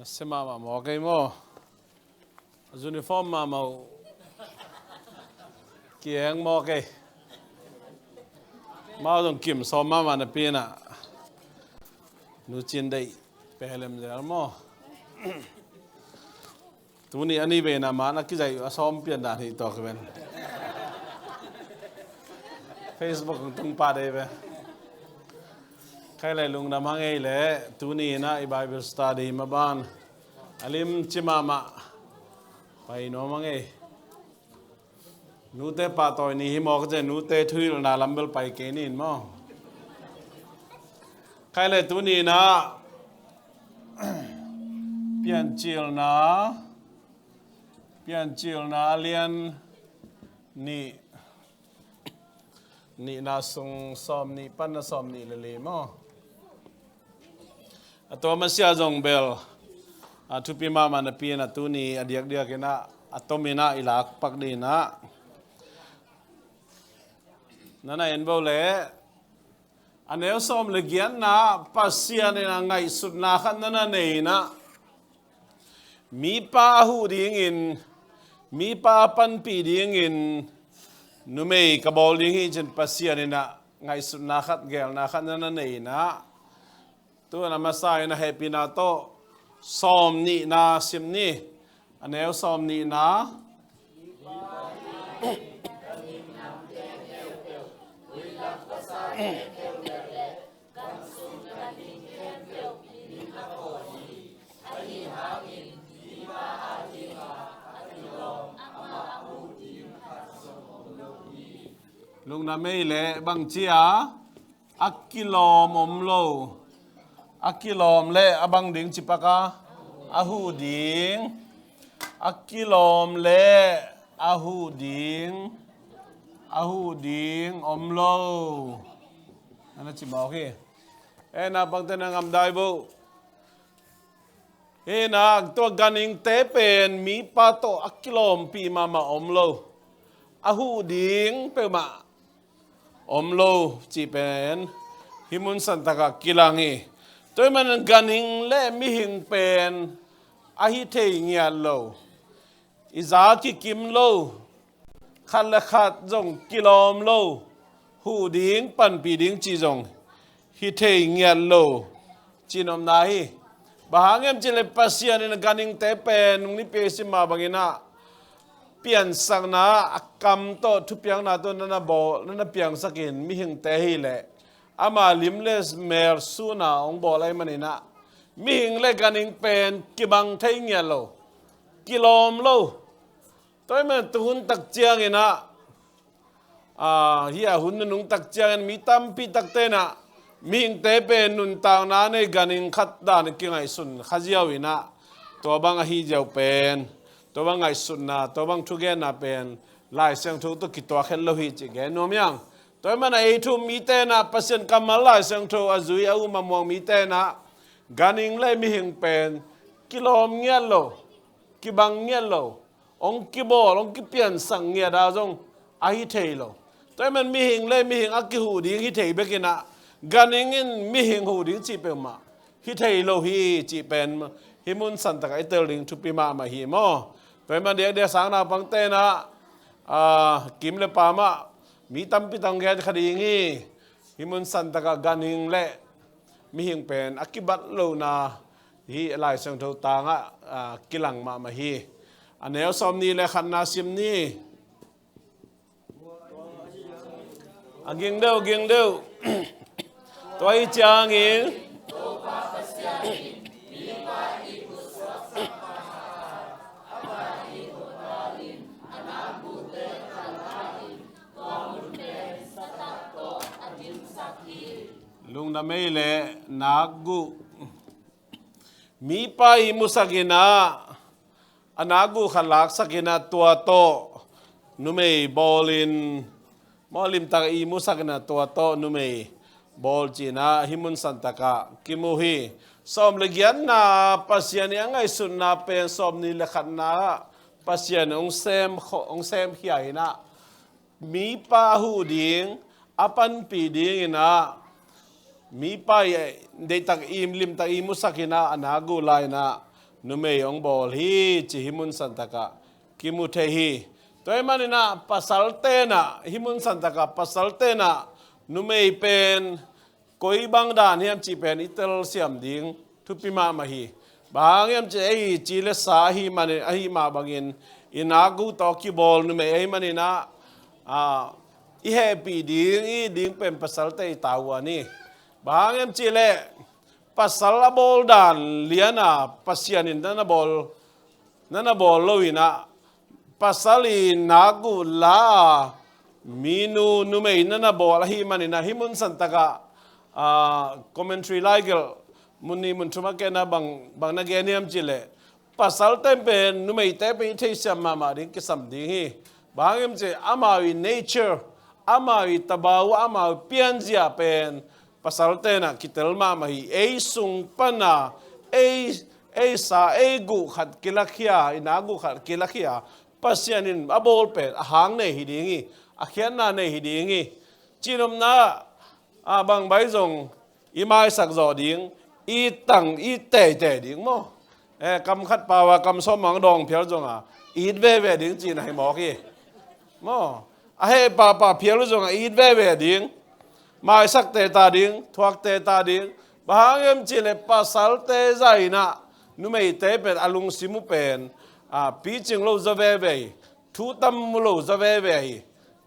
Sia mahmah maw kei maw? Uniform mahmah uh. Kieng maw kei? Mau zong kim sawm mahmah napi inah nu cin deih pehlem zel maw? Tuni a ni veina man a kizaih uh a sawm pian dan hi tawk hi ven. Facebook hong tung pah dei ve. Khai lai lungdam hang ei leh tuni inah i Bible study maban a limci mahmah pai nuam hang ei. Nute pahtawi ni hi maw ka cih, nute thuhilhna lam bel pai kei ni in maw? Khai lai tuni inah Piancilna, Piancilna a lian nih, nihna sung sawm nih pan a sawm nih le li maw? A tua masia zong bel a thupi mahmah napi inah tuni a diakdiak inah a tom inah i lak pak ding inah. Nana en bo leh a neu sawm le giatna Pasian inah ngaihsutna khat nana nei inah mipa a huh dingin, mipa a panpih dingin numei ka bawl ding hi cin Pasian inah ngaihsutna khat, geelna khat nana nei inah. Tu-in a masa in a hehpihna tawh sawm nihna sim ni. A neu sawm nihna. Lungdam ei leh bang ci a, a kilawm om lo. A kilawm leh a bang ding ci pak a, a huh ding. A kilawm leh a huh ding, a huh ding om lo. Nana ci mawk hi. E, naupangte na ngamdai bo. Hi inah tua ganhingte pen mipa tawh a kilawmpih mahmah om lo. A huh ding peuhmah om lo cih pen hih mun santakah kilang hi. Tua ahih manin ganhing le mihing pen a hi thei ngiat lo. I za kikim lo. Khat le khat zong kilawm lo. Huh ding, panpih ding cih zong hi thei ngiat lo. Cihnopna hi. Bang hang hiam cih leh Pasian in ganhingte pen nung nipi a i sim mah bang inah piansakna a kam tawh, thupiakna tawh nana bawl, nana piangsak in mihingte hi leh ama lim le mel sun a hong bawl ahih man inah mihing le ganhing pen kibang thei ngiat lo. Kilawm lo. Tua ahih manin tu hun tak ciang inah, a, hih a hun nunung tak ciangin mi tampi takte inah mihingte pen nuntakna nei ganhing khat dan kingaihsun kha ziau inah, tua bang ahi ziau pen, tua bang ngaihsutna, tua bang thugenna pen Lai Siangtho tawh kituak het lo hi cih gen nuam hi hang. Tua ahih manin ei thu um mite inah Pasian kammal Lai Siangtho a zui a um a muang mite inah ganhing le mihing pen kilawm ngiat lo, kibang ngiat lo. Hong kibawl, hong kipiansak ngiat a zong a hi thei lo. Tua ahih manin mihing le mihing a kihuh ding hi thei bek inah ganhing in mihing huh ding cih peuhmah hi thei lo hi cih pen hih mun santakah i tel ding thupi mahmah hi maw? Tua ahih manin diakdiak sang naupangte inah, a, kim le pam ah mi tampi tawh gen kha ding hi. Hih mun santakah ganhing le mihing pen a kibat lohna hih Lai Siangtho tangah, a, kilang mahmah hi. A neu sawm nih le khatna sim ni. A ging deuh, ging deuh. Tua ahih ciangin lungdam ei leh nakguh. Mipa ihmusak inah, a nakguh khat laksak inah tua tawh numei bawlin, maw, limtak ihmusak inah tua tawh numei bawl ci inah hih mun santakah kimu hi. Sawm le giatna Pasian ii a ngaihsutna pen sawm nih le khatna ah Pasian hong sem, hong semkhia inah mipa a huh ding, a panpih ding inah, mipa ii deihtak ihmu, limtak ihmusak inah a nakguh la inah numei hong bawl hi ci hih mun santakah kimu thei hi. Tua ahih maninah pasal tenah, hih mun santakah pasal tenah numei pen koi bang dan hiam cih pen i telsiam ding thupi mahmah hi. Bang hang hiam cih leh ei ci le sa ahih manin, ahih mah bangin i nak uh tawh kibawl numei ahih maninah, ah, i hehpih ding, i ding pen pasalte i tavuan hi. Bang hang hiam cih leh pasal a bawl dan liana Pasian in na na bawl, na na bawl loinah pasal i nak uh la a minu numei na na bawl ahih maninah hih mun santakah, ah, commentary laigelh mun nih mun thum a kena bang, bang na gen hiam cih leh pasal ten pen numeite pen i theisiam mahmah ding kisam ding hi. Bang hang hiam cih leh amau i nature, amau i tabawu, amau i pianzia pen pasal tenah kitel mahmah hi. Ei sung pana ei, ei sa, ei guh khat kilakhia, i nak guh khat kilakhia Pasian in a bawl pen a hang nei hi ding hi, a khiatna nei hi ding hi. Cihnopna ah bang bai zong i maisak zawh ding, i tang, i teitei ding maw. Eh, kam khat pau a kam sawm mang dawng phial zonga it veve ding cihna hi mawk hi. Maw, a heh pahpah phial uh zonga it veve ding, maisak teta ding, thuak teta ding. Bang hang hiam cih leh pasalte zainah numeite pen a lungsim uh pen, ah, picing lo zaw veve hi, thu tam mu lo zaw veve hi.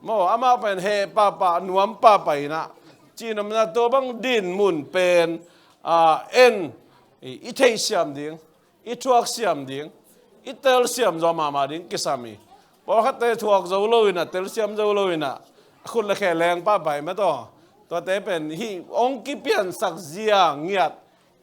Maw, amah pen heh pahpah, nuam pahpah inah cihnopna tua bang din mun pen, ah, en i, i theisiam ding, i thuaksiam ding, i telsiam zawh mahmah ding kisam hi. Pawlkhatte thuak zo loinah, telsiam zo loinah a khut le khe leng pahpah hi mah tawh. Tuate pen hih hong kipiansak zia ngiat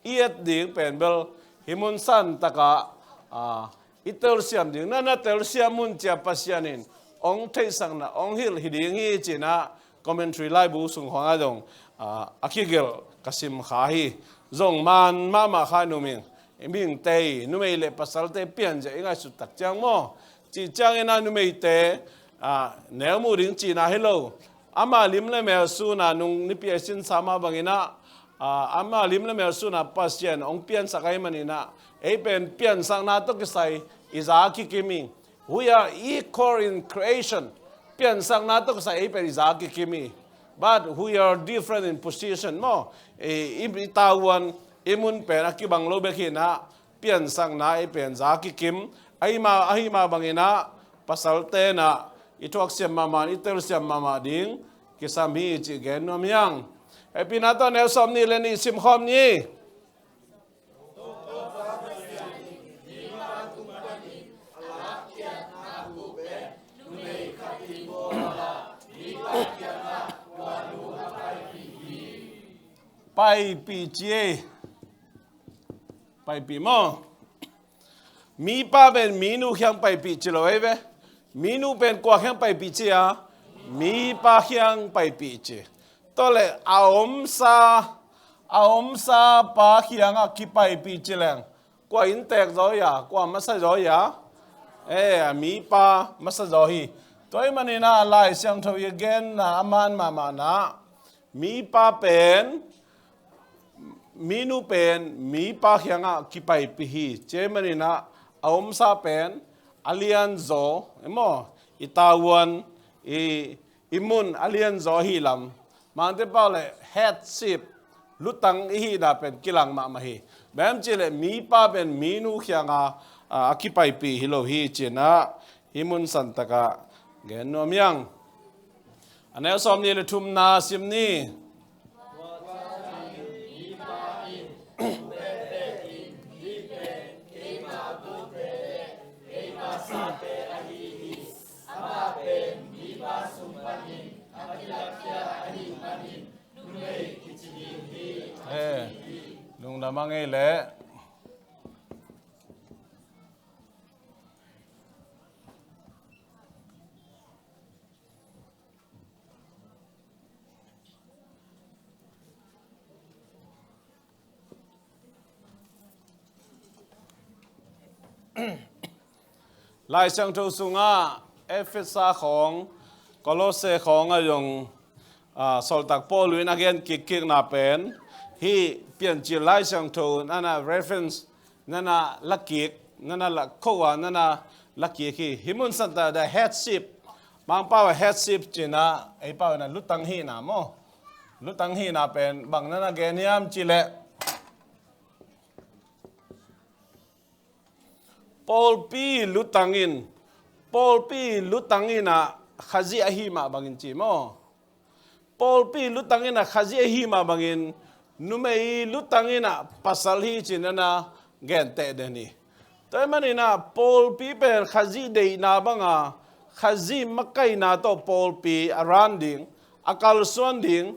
i et ding pen bel hih mun santakah, ah, i telsiam ding, na na telsiam un ci-a Pasian in hong theihsakna hong hilh hi ding hi cinah commentary laibu sung khawngah zong, ah, a kigelh ka sim kha hi. Zong man mahmah kha, numei, mihingte, numei le pasalte pianzia i ngaihsut tak ciang maw, cih cianginah numeite, ah, neu mu ding cihna hi lo. Ama lim le mel suna nung nipi a sinsa mah banginah, ah, ama lim le mel suna Pasian hong piansak ahih maninah ei pen piansakna tawh kisai i za kikim hi. We are equal in creation. Piansakna tawh kisai ei pen i za kikim hi. But we are different in position maw. I, i, i tavuan, i mun pen a kibang lo bek hinah piansakna ei pen za kikim. Ahih mah, ahih mah banginah pasal tenah i thuaksiam mahmah, i telsiam mahmah ding kisam hi cih gen nuam hiang. Hehpihna tawh neu sawm nih le nih simkhawm ni. Paipih ci ei. Paipih maw. Mipa pen minu khiang paipih ci lo ei ve. Minu pen kua khiang paipih ci a? Mipa khiang paipih ci. Tua le a omsa, a omsa pa khiangah kipaipih ci leng kua inntek zaw hi a, kua masa zaw hi a? Eh, a mipa masa zaw hi. Tua ahih maninah Lai Siangtho i genna a man mahmahna mipa pen, minu pen mipa khiangah kipaipih hi. Tua ahih maninah a omsa pen a lianzaw, emaw, i tavuan, i, i mun a lianzaw ahi lam, mangte pau le headship, lutang i hihna pen kilang mahmah hi. Bang hiam cih leh mipa pen minu khiangah, ah, a kipaipih hi lo hi cinah hih mun santakah gen nuam hiang. A neu sawm nih le thumna sim ni. Eh, lungdam a ngei leh. Lai Siangtho sungah Efesa khawng, Kolose khawng a zong, ah, sawltak Paul in a gen kikkikna pen hih Piancil Lai Siangtho in a na reference nana lakik, nana lakhoa nana lakik hi. Hih mun santa the headship, Mangpau a headship cina, ei pau ina lutang hina maw. Lutang hina pen bang nana gen hiam cileh, pawlpi lutangin, pawlpi lutangin ah Khazih ahi mah bangin ci maw. Pawlpi lutangin ah Khazih ahi mah bangin, numei lutangin ah pasal hi cina na genteh den hi. Tua ahih manin ah pawlpi pen Khazih deihna banga, Khazih makaihna tawh pawlpi a ran ding, a kalsuan ding,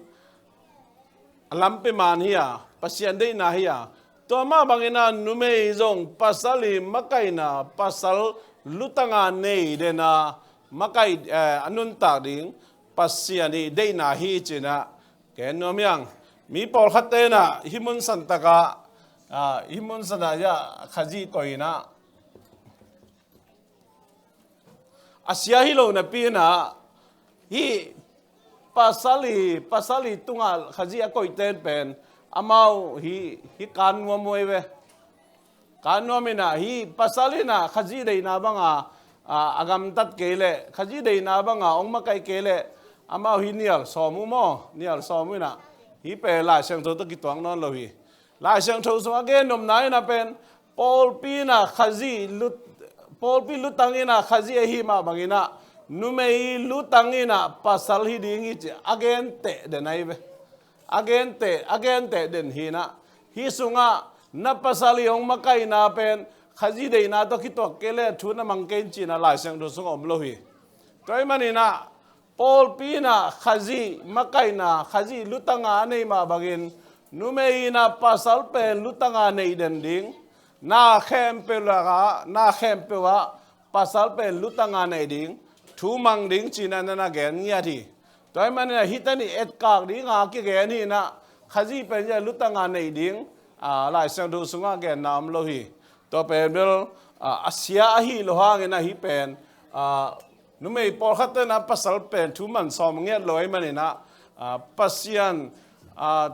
a lampi man hi a, Pasian deihna hi a. Tua mah bangin ah numei zong pasal i makaihna, pasal lutanga nei dena makaih, eh, a nuntak ding Pasian i deihna hi cina gen nuam hiang. Mi pawlkhat tena hih mun santakah, ah, hih mun santakah Khazih koihna a sia hi lo napi inah, hih pasal i, pasal i tungah Khazih a koihten pen amau hih, hih kan nuam uh ei ve. Kan nuam inah, hih pasal inah Khazih deihna banga, a, a gamtat kei leh, Khazih deihna banga hong makaih kei leh, amau hih nial sawm uh maw, nial sawm uh inah, hih pen Lai Siangtho tawh kituak nawn lo hi. Lai Siangtho sungah gen nopna inah pen, pawlpi inah Khazih lut, pawlpi lutang inah Khazih ahi mah bangin ah, numei lutang inah pasal hi ding hi ci a genteh den ahi ve. A genteh, a genteh den hi inah. Hih sungah na pasal i hong makaihna pen Khazih deihna tawh kituak kei leh thu na mang kei in cina Lai Siangtho sungah om lo hi. Tua ahih manin ah, pawlpi inah Khazih makaihna, Khazih lutanga a neih mah bangin, numei inah pasal pen lutanga neih den ding, na khempeuh lakah, na khempeuh ah pasal pen lutanga neih ding, thu mang ding cina nana gen ngiat hi. Tua ahih manin ah hih teni etkak dinga kigen hi inah, Khazih pen zia lutanga neih ding, a, Lai Siangtho sungah genna om lo hi. Tua pen bel, a, a sia ahi lo hangin ah hih pen, a, numei pawlkhat tena pasal pen thu man sawm ngiat lo ahih manin ah, a, Pasian, a,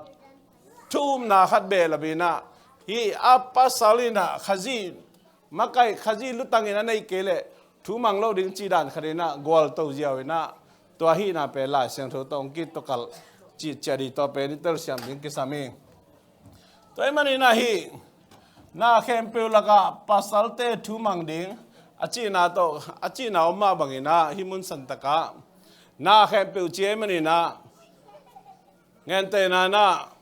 thu umna khat behlap inah, hih a pasal inah Khazih makaih, Khazih lutangin a neih kei leh thu mang lo ding cih dan khat inah gualto ziau inah, tua hihna pen Lai Siangtho tawh hong kituak kalh cih ciat hi. Tua pen i telsiam ding kisam hi. Tua ahih manin ah hih na khempeuh lakah pasalte thu mang ding a cihna tawh, a cihna om mah bangin ah hih mun santakah na khempeuh ci ahih manin ah, gentehna inah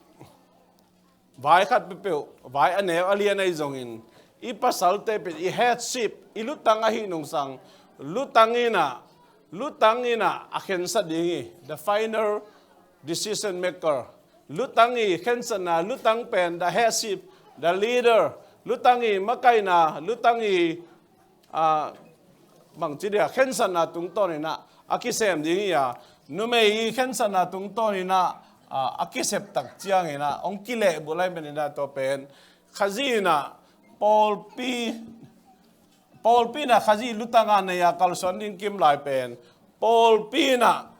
vai khat peuhpeuh, vai a neu a lian ahi zongin, i pasalte pen i headship, i lutang ahi nungsang, lutang inah, lutang inah a khensat ding hi, the final decision maker. Lutang i khensatna, lutang pen the headship, the leader. Lutang i makaihna, lutang i, a, bangci dia, khensatna tungtawn inah a kisem ding hi a, numei i khensatna tungtawn inah, a, a kisep tak ciang inah hong kilehbulh ahih manin ah tua pen Khazih inah pawlpi, pawlpi inah Khazih lutanga nei a kalsuan ding kim lai pen, pawlpi inah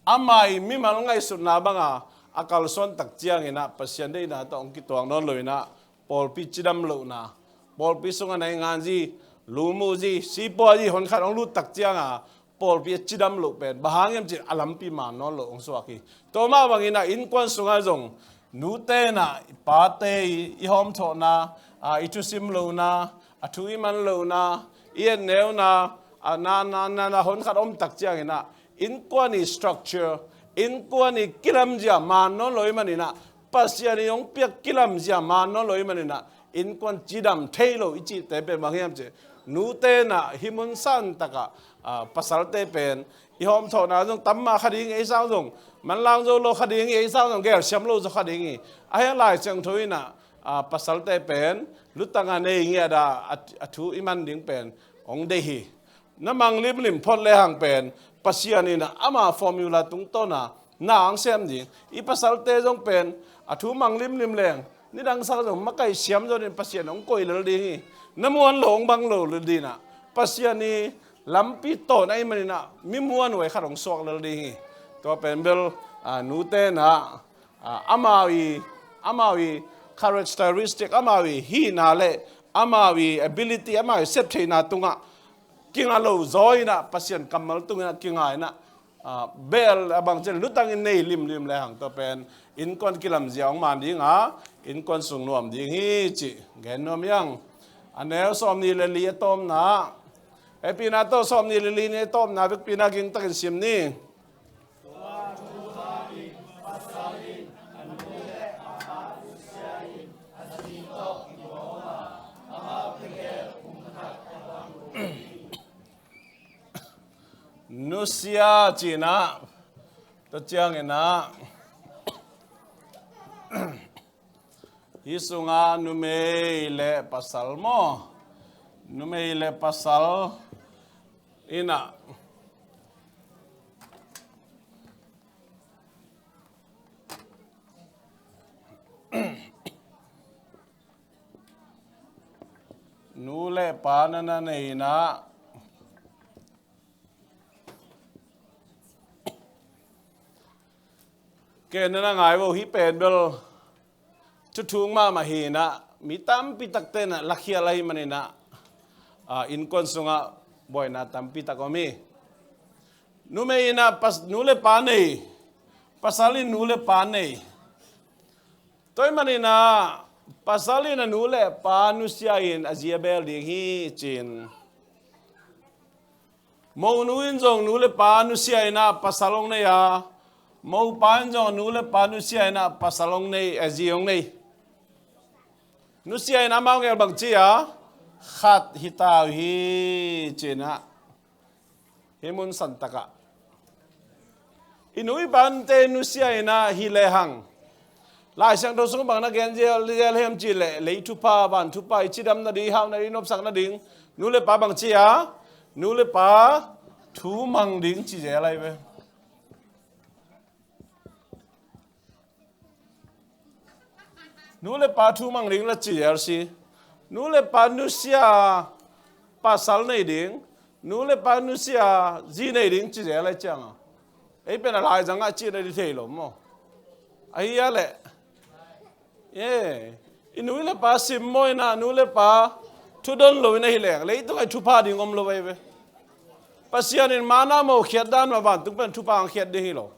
ama i mimal ngaihsutna banga a kalsuan tak ciang inah Pasian deihna tawh hong kituak nawn lo inah, pawlpi cidam lohna, pawlpi sungah nainganzi, lumuhzi, sipuazi honkhat hong lut tak cianga pawlpi a cidam loh pen bang hang hiam cih a lampi man nawn lo hong suak hi. Tua mah bangin ah innkuan sungah zong nute inah i pate i, i hawmthawhna, a, i thusim lohna, a thu i man lohna, i etneuna, a, na, na, na, na honkhat om tak ciang inah innkuan i structure, innkuan i kilamzia man nawn lo ahih manin ah, Pasian i hong piak kilamzia man nawn lo ahih manin ah, innkuan cidam thei lo i cihte pen bang hiam cih, nute inah hih mun santakah, a, pasalte pen i hawmthawhna zong tam mah kha ding hi, ei sang zong manlang zo lo kha ding hi, ei sang zong gelsiam lo zaw kha ding hi. Ahi hang Lai Siangtho inah, a, pasalte pen lutanga nei ngiat a, a, a thu i man ding pen hong deih hi. Na mang limlim phot lehang pen Pasian inah ama formula tungtawna na hong sem ding. I pasalte zong pen a thu mang limlim leng, nidang sang zong makaih siam zo ding, Pasian hong koih lel ding hi. Na muan lo hong bang lo lel ding ah, Pasian i lampi tawn ahih manin ah mi muanhuai khat hong suak lel ding hi. Tua pen bel, a, nute inah, a, amau i, amau i characteristic, amau i hihna le amau i ability, amau i sep theihna tungah kinga lo zaw inah, Pasian kammal tungin ah kinga inah, ah, bel a bang ciang lutangin nei limlim le hang tua pen innkuan kilamzia hong man ding a, innkuan sung nuam ding hi cih gen nuam hiang. A neu sawmnih le li a tawpna, hehpihna tawh sawmnih le li ni a tawpna vekpi na gingtakin sim ni. Nusia cinah, tua cianginah, hih sungah numei le pasal maw, numei le pasal inah, nu le pa na na nei inah, ke na na ngai vo, hih pen bel thuthung mahmah hi inah, mi tampi takte inah lakhial ahi man inah, ah, innkuan sungah buaina tampi tak om hi. Numei inah pas-, nu le pa nei, pasal in nu le pa nei. Tua ahih man inah pasal in a nu le pa nusia in a zi a bel ding hi ci-in, monu in zong nu le pa nusia inah pasal hong nei a, mopa in zong nu le pa nusia inah pasal hong nei, a zi hong nei. Nusia in amau gel bang ci a, khat hi ta uh hi ci inah. Hih mun santakah i nu i pate nusia inah hi lehang, Lai Siangtho sung bang na gen zel, zel hiam cih leh, lei thupha, van thupha, i cidam nading, i hau nading, i nopsak nading, nu le pa bang ci a, nu le pa thu mang ding ci zel ahi ve. Nu le pa thu mang ding la ci zel si. Nu le pa nusia pasal nei ding, nu le pa nusia zi nei ding ci zel ahi cianga, ei pen a laizang ah cih na di thei lo maw? Ahi a leh, e, i nu le pa simmawh inah, nu le pa thudon lo inah hi leng, leitung ah i thupha ding om lo ahi ve. Pasian in manna mawh khiat dan mah vantung pen thupha hong khiat ding hi lo.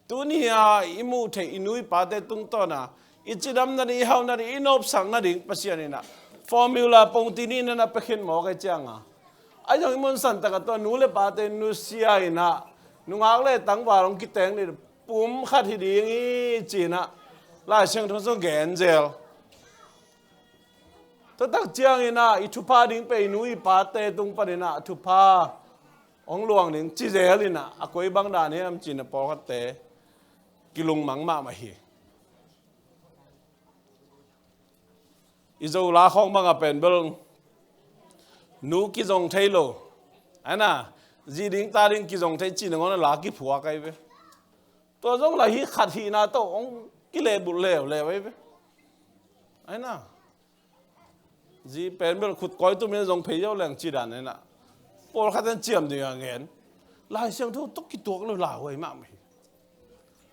Tuni a i muh theih i nu i pate tungtawn a i cidam nading, i hau nading, i nopsak nading Pasian inah formula pongti nih na na pia khin mawk ahi cianga, ahi zong i mun santakah tua nu le pate nusia inah, nungak le tangval hong kiteng ding, pum khat hi ding hi ci inah Lai Siangtho sung gen zel. Tua tak ciang inah i thupha ding pen i nu i pate tung pan inah thupha hong luang ding ci zel inah, a koi bang dan hiam ci inah pawlkhatte kilungmang mahmah hi. I Zo la khawng bangah pen bel nu kizong thei lo, ahi na, zi ding ta ding kizong thei cih nangawn a la kiphuak ahi ve. Tua zong la hih khat hihna tawh hong kilehbulh leuleu ahi ve. Ahi na, zi pen bel khut kawi tumin a zong phei zo leng ci dan ahi na. Pawlkhat in ciam ding a ngen, Lai Siangtho tawh kituak lo lauhuai mahmah hi.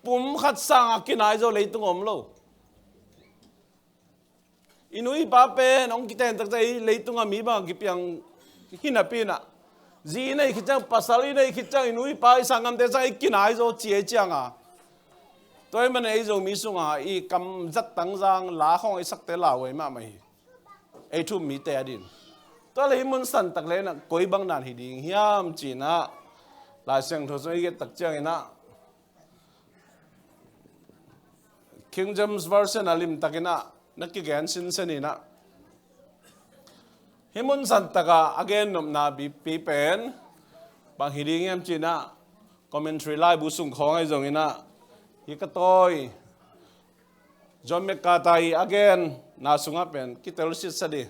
Pum khat sangah kinai zo leitung om lo. I nu i pa pen hong kiten taktak, i leitungah mi bangah kipiang hi napi inah, zi i nei khit ciang, pasal i nei khit ciang, i nu i pa i sanggamte sang i kinai zo ci ei cianga, tua ahih manin ei Zomi sungah i kamzat tangzang la khawng i sakte lauhuai mahmah hi. Ei thu um mite adin. Tua le hih mun santak le inah koi bang dan hi ding hiam ci inah, Lai Siangtho sung i et tak ciang inah, King James Version a limtak inah na kigen sinsen inah, hih mun santakah a gen nopna bipi pen bang hi ding hiam ci inah, commentary laibu sung khawng ahi zong inah, hih ka tawi John MacArthur i a genna sungah pen kitel sitsa dih.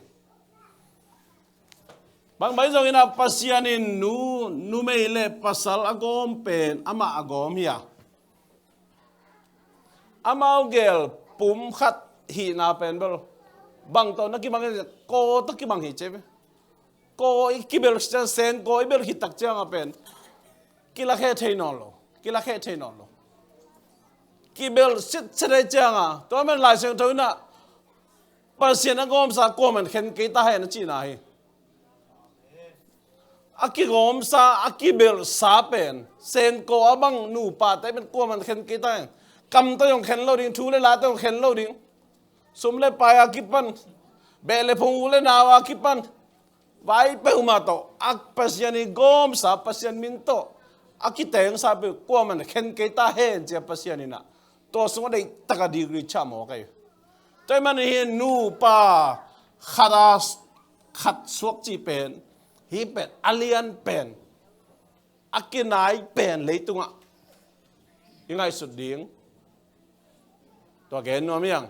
Bangbang zong inah Pasian in nu, numei le pasal a gawm pen amah a gawm hi a, amau gel pum khat hihna pen bel bang tawh na kibang hi, kaw tawh kibang hi ci ve. Kaw i kibelh khit ciang, seng kaw i belh khit tak ciangah pen kilakheh thei nawn lo, kilakheh thei nawn lo. Kibelh sitset ei cianga, tua man Lai Siangtho inah Pasian a gawmsa kuaman khen kei ta hen a cihna hi. A kigawmsa, a kibelhsa pen, sengko a bang nupate pen kuaman khen kei ta hen. Kam tawh zong khen lo ding, thu le la tawh zong khen lo ding. Sum le pai a kipan, beh le phung, u le nau a kipan, vai peuhmah tawh a Pasian i gawmsa, Pasian min tawh a kitengsa peuh kuaman khen kei ta hen ci-a Pasian in ah tua sungah deihtak a degree chia mawk ahi. Tua ahih manin hi nupa khat a khat suak cih pen, hih pen a lian pen, a kinai pen leitungah i ngaihsut ding. Tua gen nuam hi hang.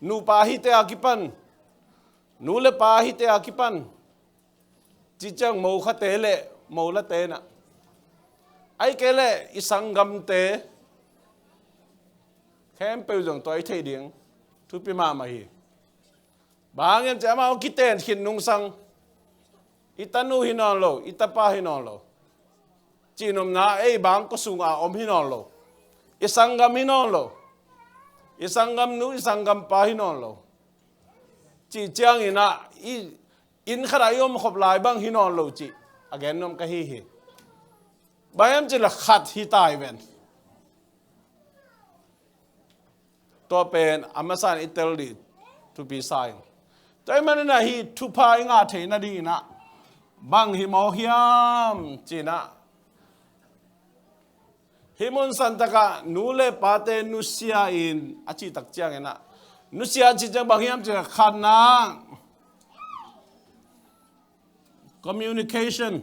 Nupa hihte a kipan, nu le pa hihte a kipan, cih ciang mo khate le mo late in ah, ahih kei leh i sanggamte khempeuh zong tua i theih ding thupi mahmah hi. Bang hang hiam cih leh amau kiten khit nungsang, i tanu hi nawn lo, i tapa hi nawn lo, cihnopna ei bang kua sungah om hi nawn lo, i sanggam hi nawn lo, i sanggamnu, i sanggampa hi nawn lo, cih ciangin ah i inn khatah i omkhop lai bang hi nawn lo cih a gen nuam ka hi hi. Bang hiam cih leh khat hi ta hi ven. Tua pen a masa in i tel ding thupi sa ing. Tua ahih manin ah hih thupha i ngah theih nadingin ah bang hi mawk hiam cih in ah, hih mun santak ah nu le pate nusia in a cih tak ciangin ah, nusia cih ciang bang hiam cih leh khatna, communication,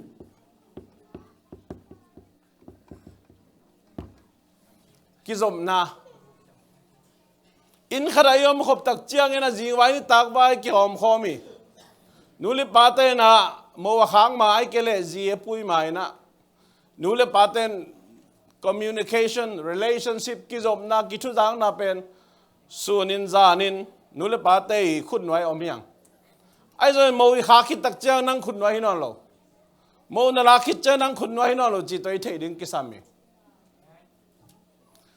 kizopna. Inn khatah i omkhop tak ciangin ah zingvai nitakvai kihawmkhawm hi. Nu le pate in ah mo a khak ma, ahih kei leh zi a pui ma in ah, nu le pate in communication, relationship, kizopna, kithuzakna pen sunin zanin nu le pate i khutnuai om hi hang. Ahi zongin mo i khak khit tak ciang nang khutnuai hi nawn lo, mo na lak khit ciang nang khutnuai hi nawn lo cih tua i theih ding kisam hi.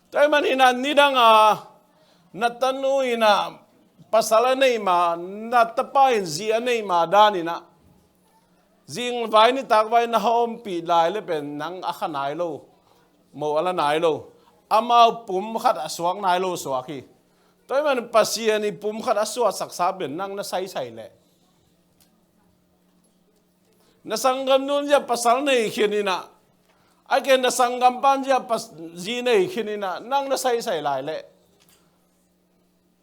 Tua ahih manin ah nidang a na tanu in ah pasal a neih ma, na tapa in zi a neih ma danin ah, zingvai nitakvai na hawmpih lai le pen nang a kha nai lo, mo a la nai lo. Amau pum khat a suak nai lo suak hi. Tua ahih manin Pasian i pum khat a suatsaksa pen nang na saisai leh, na sanggamnu in zia pasal nei khin in ah, ahih kei leh na sanggampa in zia pas-, zi nei khin in ah, nang na saisai lai leh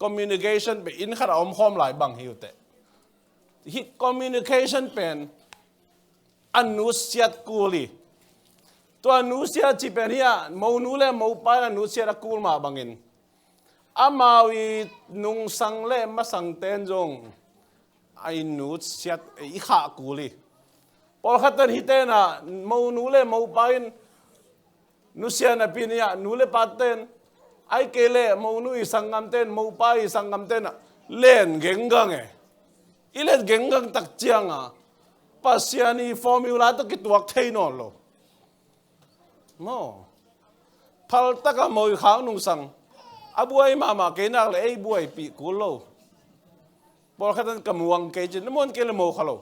communication pen inn khat a omkhawm lai bang hi uh teh. Hih communication pen a nusiat kul hi. Tua nusiat cih pen hi a, monu le mopa in a nusiat a kul mah bangin, amau i nungsang le masangte in zong a i nusiat, i khah kul hi. Pawlkhat in hihte in ah monu le mopa in nusia napi in ah, nu le pate in, ahih kei leh monu i sanggamte in, mopa i sanggamte in ah len genggang e. I len genggang tak ciang a Pasian i formula tawh kituak thei nawn lo. Maw? Phaltak a mo i khak nungsang a buai mahmah kei nak leh ei buaipih kul lo. Pawlkhat in ka muang kei ci, na muan kei leh mo kha lo.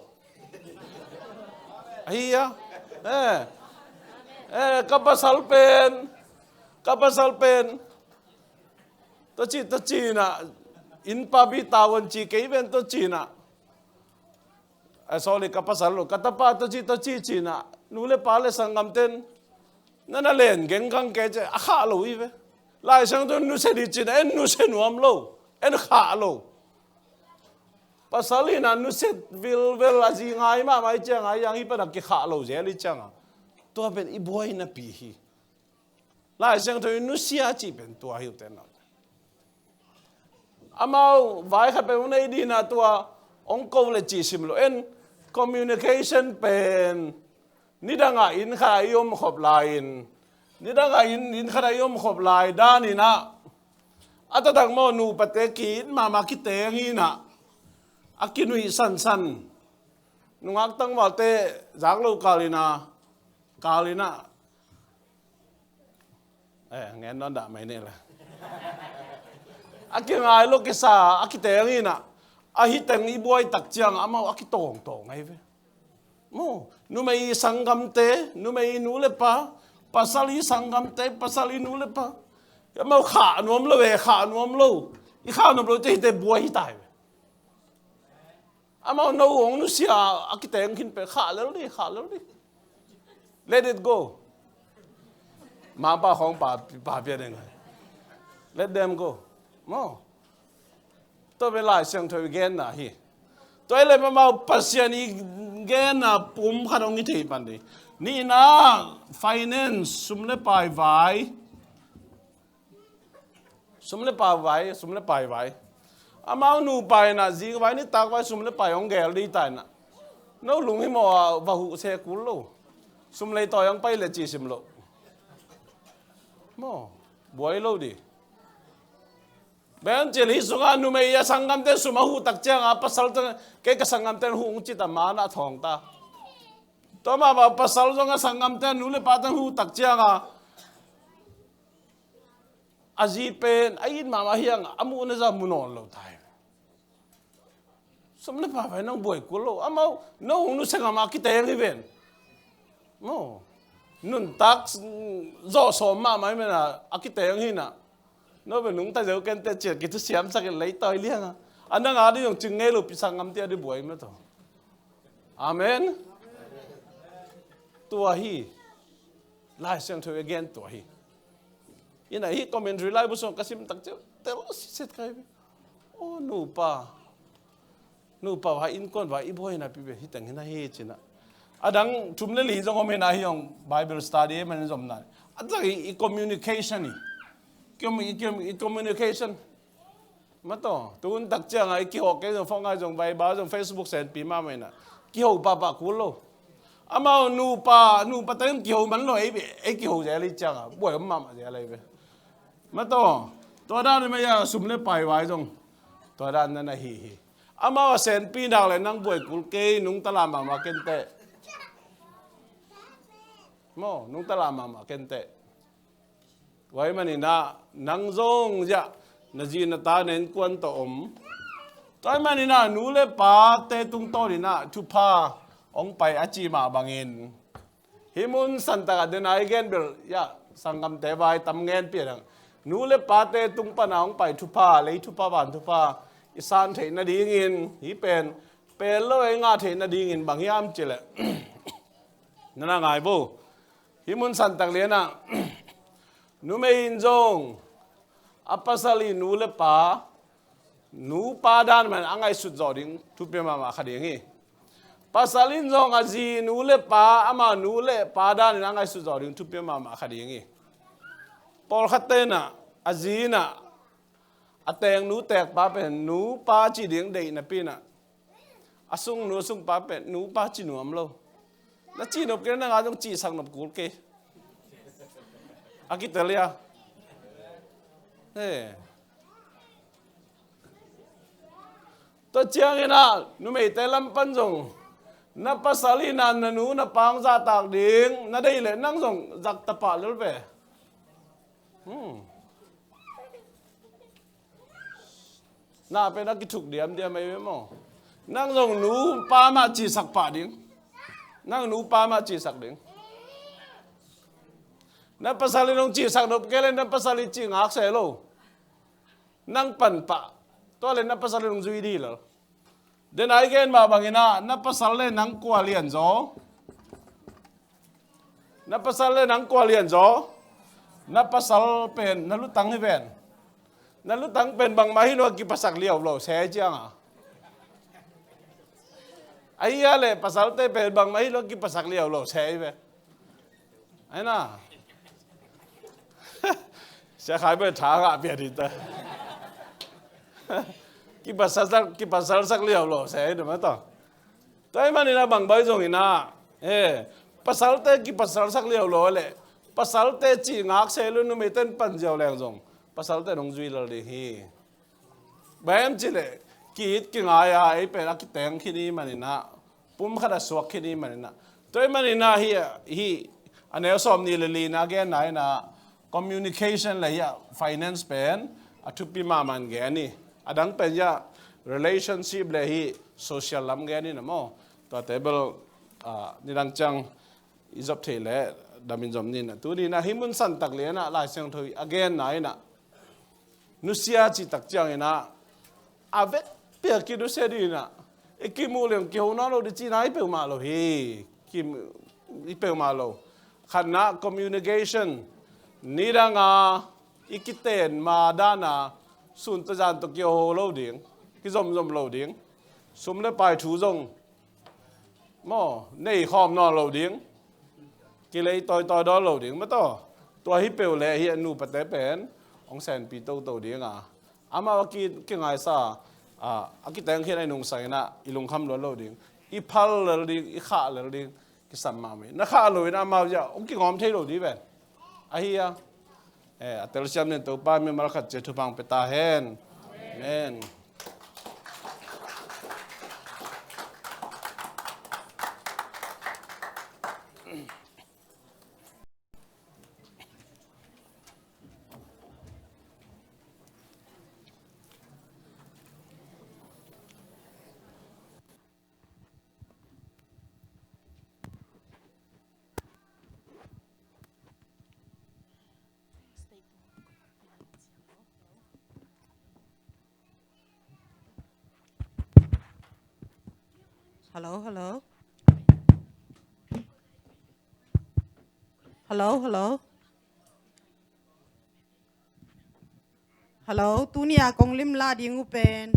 Ahi a. Eh. Eh, ka pasal pen, ka pasal pen, tua ci, tua ci in ah, innpapi tavuan ci kei pen tua ci in ah, eh, sorry, ka pasal lo, ka tapa tua ci, tua ci ci in ah, nu le pa le sanggamte in na na len genggang kei ci, a khah lo hi ve. Lai Siangtho in nusia dih ci in ah, en nusia nuam lo, en khah lo. Pasal in ah nusia vilvel a zi ngai mahmah ahih ciang a, hih hang hih pan a kikhah lo zel ahih ciang a, tua pen i buai napi hi. Lai Siangtho in nusia cih pen tua hi uh teh. Amau vai khat pen hong nei dih in ah tua hong ko leh cih sim lo. En, communication pen nidang a inn khat a i omkhop lai-in, nidang a inn, inn khat a i omkhop lai dan in ah, a taktak maw, nupate ki-it mahmah kiteng in ah, a kinuih sansan, nungak tangvalte zak lo kal in ah, kal in ah, eh, ngen nawn dah mai ni leh. A kingai lo kisa a kiteng in ah, Ahi teng i buai tak ciang amau a kitawngtawng ahi ve. Maw, numei i sanggamte, numei i nu le pa, pasal i sanggamte, pasal i nu le pa. Amau khah nuam lo e, khah nuam lo. I khah nuam lo te hite buai hi tai ve. Amau no hong nusia a kiteng khin pe, khah lel di, khah lel di. Let it go. Mangpa khong pa, pa pia deng. Let them go. Maw. Tua ve Lai Siangtho i genna hi. Tua i le mamau Pasian i genna pum khat hong i thei pan di. Nihna finance, sum le pai vai. Sum le pai vai, sum le pai vai. Amau nupa inah zi vai nitak vai sum le pai hong gel di ta inah. No lung hi maw a va huh se kul lo. Sum lei tawi hong pai le ci sim lo. Maw, buai lo di. Bang cil hi sungah numei a sanggamte sum a huh tak cianga pasal te kei ka sanggamte huh hong ci ta mana thawng ta. Tua mahmah pasal zong a sanggamte nu le pate huh tak cianga a zi pen a it mahmah hiang a muhna za mu nawn lo tai. Sum le pai vai nang buai kul lo. Amau no hong nusia ngam a kiteng hi ven. Maw. Nuntak zawh sawm mahmah hi mena a kiteng hi na. No ve nungta zeu kente ciat kithusiam sakin leitawi lianga a nang a di zong cing ngei lo pisak ngam tia di buai mah taw. Amen. Tua hi. Lai Siangtho i gen tua hi. Ina hi commentary lai bu song ka sim tak ciu tel siset kai ve. O nupa. Nupa vai innkuan vai i buaina pi ve hi teng hina hi cina. A dang thum le li zong om hina hi ong Bible study man zom na. A dang i communication i. Kiom i kiom i communication. Mataw, tun tak cianga i kiho kei zong phone ngai zong vai ba zong Facebook senpi mahmah ina. Kiho pahpah kul lo. Amau nupa, nupa teng kiho man lo ei, ei kiho zel i cianga. Buai om mahmah zel ei ve. Mataw, tua dan maya sum le pai vai zong. Tua dan na na hi hi. Amau a senpi nak le nang buai kul kei nungta lam mahmah kente. Maw, nungta lam mahmah kente. Tua ahih maninah nang zong ziah na zi na ta na innkuan tawh om. Tua ahih maninah nu le pate tungtawninah thupha hong pai a ci mah bangin hih mun santakah dena i gen bel iah sanggamte vai tam ngenpi a dang nu le pate tung pana hong pai thupha, lei thupha, van thupha i san theih nadingin hih pen pel lo ei ngah theih nadingin bang hiam cileh nana ngai bo. Hih mun santak lianah numei in zong a pasal i nu le pa, nu pa dan man a ngaihsut zawh ding thupi mahmah kha ding hi. Pasal in zong a zi nu le pa, ama nu le pa danin a ngaihsut zawh ding thupi mahmah kha ding hi. Pawlkhat tenah a zi inah a teng nu tek pa pen nu pa ci ding deih napi inah a sung nu a sung pa pen nu pa ci nuam lo. Na ci nop kei na nga zong cihsak nop kul kei. A kitel ia. He. Tua ciangin ah numeite lam pan zong na pasal inah na nu na pa hong zahtak ding na deih leh nang zong zak tapah lel ve. Hmm. Na pen a kithuk diamdiam ahi ve maw? Nang zong nu pa mah cihsak pah ding. Nang nu pa mah cihsak ding. Na pasal in hong cihsak nop kei le na pasal in cih ngak se lo. Nang pan pah. Tua le na pasal in hong zui dih lel. Den a i gen mah bangin ah na pasal le nang kua lianzaw? Na pasal le nang kua lianzaw? Na pasal pen na lutang hi ven. Na lutang pen bangmah hi lo a kipasak liau lo se cianga. Ahi a le pasalte pen bangmah hi lo a kipasak liau lo se hi ve. Aina. Sia khai bai tha ngah pia dita. Kipasal, kipasal sak liau lo se hi duma to. Tua ahih maninah bang bai zong inah he pasalte kipasalsak liau lo le pasalte cih ngak se lo numeiten pan ziau leng zong pasalte nong zui lal ding hi. Bang hiam cih leh ki-it kingai a ei pen a kiteng khin i maninah pum khat a suak khin i maninah tua ahih maninah hi, hi a neu sawm nih le lina genna inah communication le hiah finance pen a thupi mahmah in gen hi. A dang pen hiah relationship le hih social lam gen in a maw. Tua table, ah, nidang ciang i zop theih leh damin zom ni in a. Tuni in a hih mun santak lian ah Lai Siangtho a genna in a nusia cih tak ciangin a, a vekpi a kinusia ding in a, i kimuh leng kiho nawn lo ding cihna hi peuhmah lo hi. Kim, hi peuhmah lo. Khatna, communication. Nidang a i kiten ma dan a sun tawh zan tawh kiho lo ding, kizomzom lo ding. Sum le pai thu zong maw, nei khawm nawn lo ding, kilei tawitawi dawn lo ding maw taw. Tua hi peuh leh hih a nupate pen hong senpi toto ding a, amau a ki, kingaisa, a, a kiteng khiat a i nungsak in a, i lungkham luat lo ding, i phal lel ding, i khah lel ding, kisam mahmah hi. Na khah lo in amau zia hong kingawm thei lo ding pen ahi a. Eh, a telsiam ning Topa mimal khat ciat thupha hong pia ta hen. Amen. Hello, hello. Hello, hello. Hello, tuni a kong limlah ding uh pen,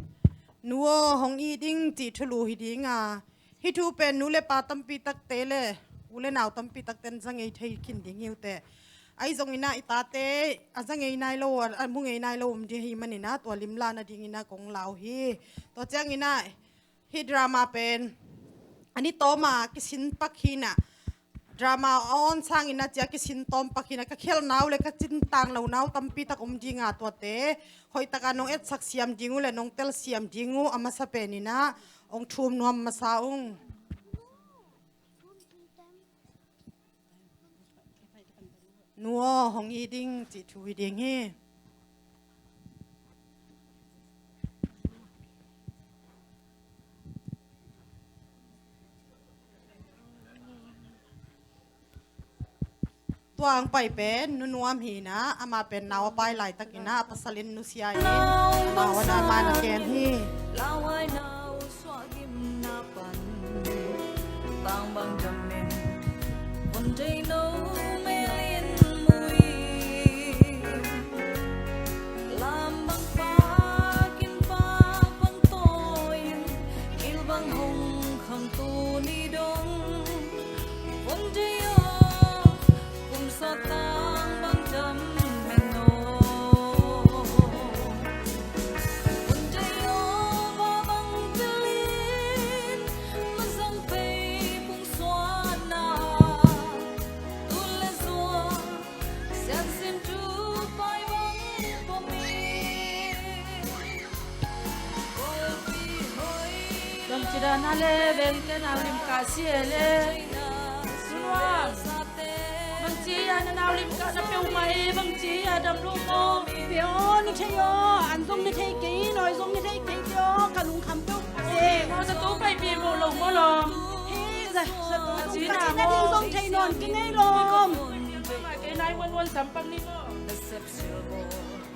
Nu aw hong it ing cih thulu hi ding a, hih thu pen nu le pa tampi takte le u le nau tampi takte in za ngei thei khin ding hi uh teh. Ahi zongin a i tate a za ngei nai lo, a mu ngei nai lo om ding hi manin a tua limlah nadingin a kong la uh hi. Tua ciangin a hih drama pen a ni tawm a kisin pak hi in a, drama a awn sangin a cia kisin tawm pak hi in a, ka khialhna uh le ka cintang lohna uh tampi tak om ding a, tuate hoih taka nong etsak siam ding uh le nong telsiam ding uh a masa pen in a hong thum nuam masa ung. Nu aw hong it ing cih thu hi ding hi. Tua hong pai pen Nu Nuam hi in a, amah pen nau a pai laitakin a, a pasal in nusia in, nau a na man a kem hi. Tang bang dam in, von dei no mel in mui. Lam bang pak in pak bang tawi in, gil bang hong khang tu ni dong. Von dei aw, kum sa tang bang dam in aw. Bangci dan a le veng te nau lim kah si e le. Nunuam. Bangci a na nau lim kah na peuhmah e, bangci a dam lo maw? Pe aw, na thei aw, an zong na thei kei, nawi zong na thei kei te aw, ka lungkham peuh. Eh, maw, zato paipih maw lo maw lawm? Hei, za, zato zong ka cihna ding zong thei nawn kei ngei lawm. Kei nai wan wan sam pak ni maw?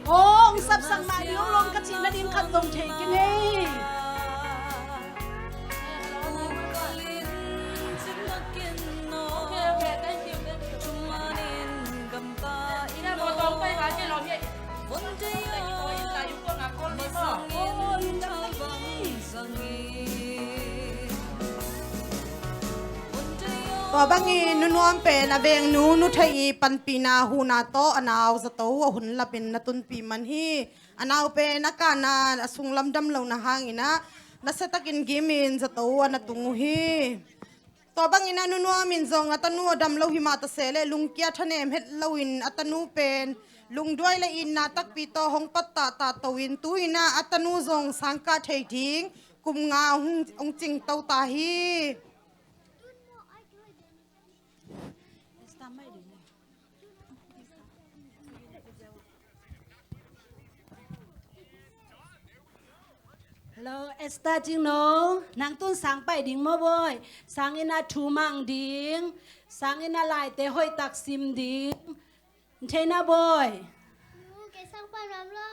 Aw, hong sapsak mah ding aw lawm ka cihna ding khat zong thei kei ngei. Tua bangin Nu Nuam pen a vengnu Nu Theih i panpihna huhna tawh a nau zato a hun lapin na tunpih man hi. A nau pen a kahna a sunglam dam lohna hangin ah nasiatakin gimin zato a na tung uh hi. Tua bangin ah Nu Nuam in zong a tanu a dam lo hi mah ta se leh lungkia thanem het loin a tanu pen lungduai le itna takpi tawh hong pattah tahto in tu-in ah a tanu zong sangkah thei ding kum nga hong, hong cingto ta hi. To, Esther Cingno, nang tun sang pai ding maw, Bawi? Sang in a thu mang ding, sang in a laite hoih tak sim ding. Theina, Bawi? Nu, kei sang pai nuam lo.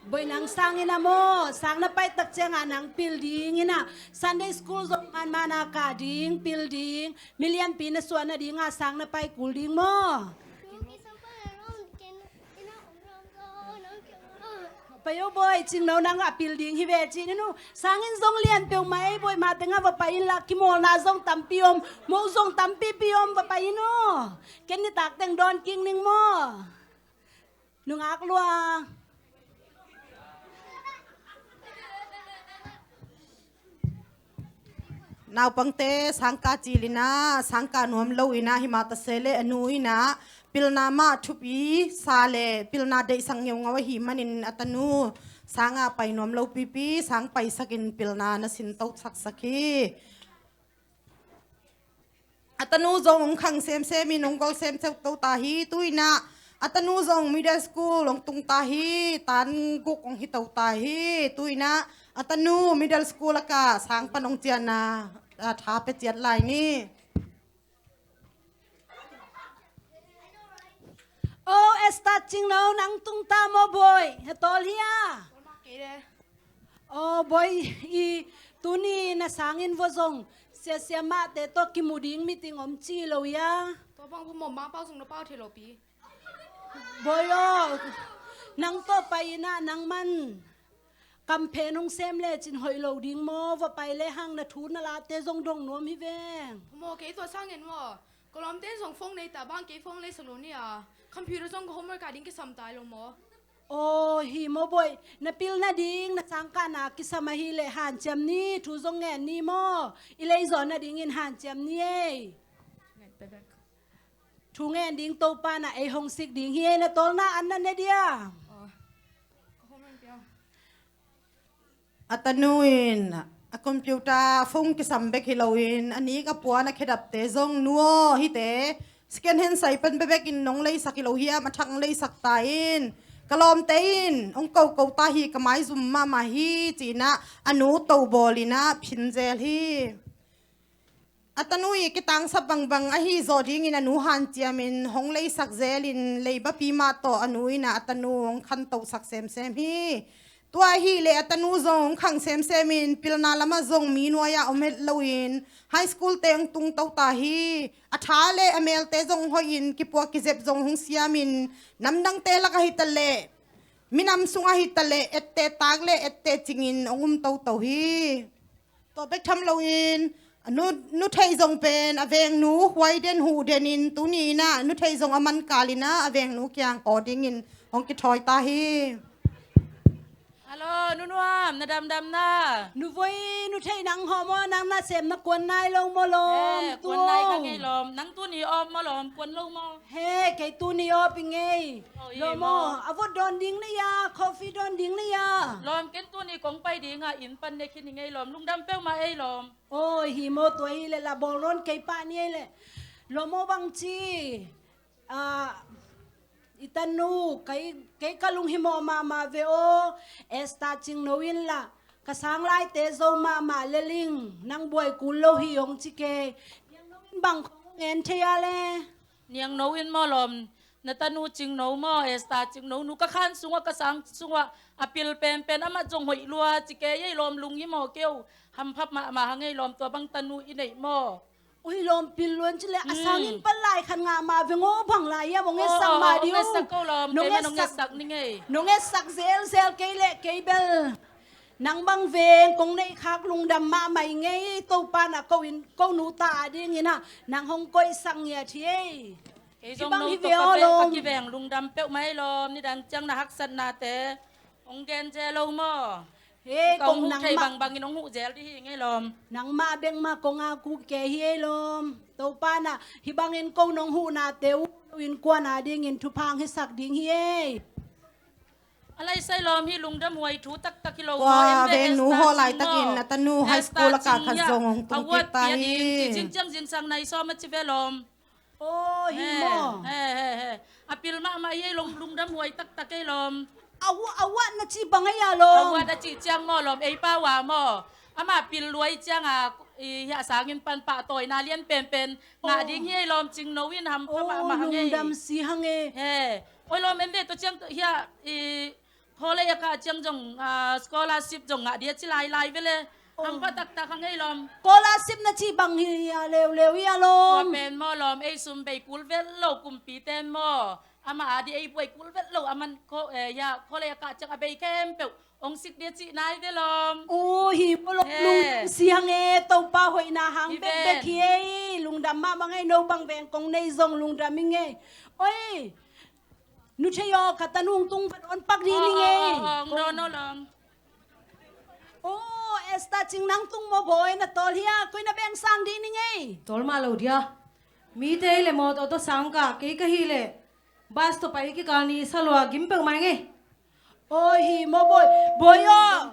Bawi, nang sang in a maw, sang na pai tak ciang a nang pil ding in a, Sunday school zong man man a kah ding, pil ding, milianpi na suah nading a sang na pai kul ding maw? Nu, kei sang pai nuam lo, kei na, kei na om nuam lo, nang kei om lo. Pai o, Bawi, Cingno nang a pil ding hi ve ci ni nu. Sang in zong lian peuhmah ei, Bawi, mah teng a va pai in la, kimawlna zong tampi om, mo zong tampipi om, va pai in o. Ken nitak teng dawn kik ning maw? Nungak lua. Naupangte sangka cil in a, sangka nuam lo in a, hi mah ta se leh a nu in a pilna mah thupi sa leh pilna deihsak ngeungau ahih manin a tanu sang a pai nuam lo pipi, sang paisak in pilna na sin to saksak hi. A tanu zong hong khang semsem in hong gol semsem to ta hi. Tu in a, a tanu zong middle school hong tung ta hi. Tan guk hong hi to ta hi. Tu in a, a tanu middle school a kah sang pan hong ciahna, a, tha pia ciat lai ni. O, Esther Cingno, nang tung ta maw, Bawi? He tawl hi a. O, Bawi, i tuni na sang in va zong siasia mahte tawh kimu ding meeting om ci lo ia. Tua bang va mawh mah pau zong na pau thei lo pi. Bawi aw, nang tawh pai in a nang man kamphen hong sem lecin hoih lo ding maw? Va pai le hang na thu na late zong dong nuam hi veng. Maw, kei tua sang en maw? Ka lawmte in zong phone nei ta bang, kei phone leisak lo ni a. Computer zong ka homework a ding kisam tai lo maw? Aw, hi maw, Bawi? Na pil nading na sangkahna kisam ahih leh hanciam ni, thu zong ngen ni maw? I lei zaw nadingin hanciam ni ei. Thu ngen ding Topa na ei hong sik ding hi ei, na tawlna an na ne dia. A tanu in a computer phone kisam bek hi loin a nik a puan a khedapte zong, nu aw, hihte second hand sai pan bebek in nong leisak hi lo hiam, a thak hong leisak ta in. Ka lawmte in hong koko ta hi, ka maizum mahmah hi, ci-in a nu tobawl in a phin zel hi. A tanu i kitangsap bangbang ahi zawh dingin a nu hanciamin hong leisak zelin leibapi mah tawh a nu in a tanu hong khantosak semsem hi. Tua ahih leh a tanu zong hong khang semsemin pilna lamah zong mi nuai-ah om het loin high school te hong tung to ta hi. A tha le a melte zong hoihin kipuah kizep zong hong siamin namdangte lakah hi ta leh, minam sungah hi ta leh, ette tak le ette cingin hong um toto hi. Tua bek tham loin a nu, nu theih zong pen a vengnu huai den huh denin tuni in a nu theih zong a man kal in a a vengnu kiang kaw dingin hong kithawi ta hi. Hallo, nu nuam, na damdam na? Nu voi, nu theih nang hawm aw, nang nasem na kuan nai lo maw lawm? Eh, kuan nai kha ngei lawm. Nang tuni awp maw lawm, kuan lo maw? He, kei tuni awp i ngei. Lawm aw, a vot dawn ding na ia, coffee dawn ding na ia. Lawm, ken tuni kong pai ding a, inn pan ne khin i ngei lawm, lungdam peuhmah ei lawm. Aw, hi maw, tua hi leh la bawl nawn kei pah ni ei leh. Lawm aw, bangci, ah, i tanu, kei, kei ka lunghimawh mahmah ve aw. Esther Cingno in lah ka sang laite zo mahmah lel ing, nang buai kul lo hi hong ci kei. Niangno in bang khong hong en thei a le? Niangno in maw lawm, na tanu Cingno maw, Esther Cingno, nu ka khan sungah, ka sang sungah a pil penpen, amat zong hoih lua ci kei ei lawm, lunghimawh kei uh, hamphat mahmah hang ei lawm, tua bang tanu i neih maw? Ui lawm, pil luan ci leh a sangin pan lai khat ngah mah veng aw, bang lai hiam, hong etsak mah ding uh. Nong etsak zelzel kei leh kei bel nang bang veng kong neih khak lungdam mahmah i ngei. Topa na ko in, ko nu ta a dingin ah nang hong koihsak ngiat hi ei. Kei zong no tawh ka veng lungdam peuhmah ei lawm. Nidang ciang na haksatnate hong gen zel lo maw? He, kong huh thei bangbangin hong huh zel dih hi ngei lawm. Nangmah bek mah kong a kuk kei hi ei lawm. Topa na hih bangin ko nong huhnate uh lo in kuan a dingin thupha hong hisak ding hi ei. A laisai lawm, hih lungdam huai thu taktak hi lo. Tua vengnu haw laitakin a tanu high school a kah khat zong hong tung kik ta hi. Zing ciang zingsang nai sawm a ci ve lawm. Aw, hi maw? He, he, he. A pil mahmah hi ei lawm, lungdam huai taktak ei lawm. Award, award na cih bang ei a lawm. Award na cih ciang maw lawm, ei pa uh a maw, amah pil luai ciang a, i, hiah sangin pan pahtawina lian penpen ngah ding hi ei lawm, cingno in hampha mahmah hang ei. Lungdam si hang ei. He. Oi lawm, en ve, tua ciang hiah, i, college a kah ciang zong, ah, scholarship zong ngah dia ci lailai ve le. Hampha taktak hang ei lawm. Scholarship na cih bang hi a leuleu hi a lawm. Tua pen maw lawm, ei sum bei kul vet lo kumpi ten maw, amah a di ei buai kul vet lo, aman ko, eh, ya, college a kah ciang a bei khempeuh ong sik dia cih nai ve lawm. Hi maw lawm, lungdam si hang ei, Topa hoihna hang bekbek hi ei, lungdam mahmah ei, no bang veng kong nei zong lungdam ing ei. Oi, Nu Thei aw, ka tanu tung va dawn pak ding ning ei. Ong dawn aw lawm. Oh, Esther Cing, nang tung maw bawi, na tawl hia, koi na beng sang ding ning ei. Tawl mah lo dia. Mite le mawtaw tawh sang kah, kei ka hih leh bus tawh pai kikal ni sa lua gim peuhmah ing ei. Oi, hi maw bawi. Bawi aw,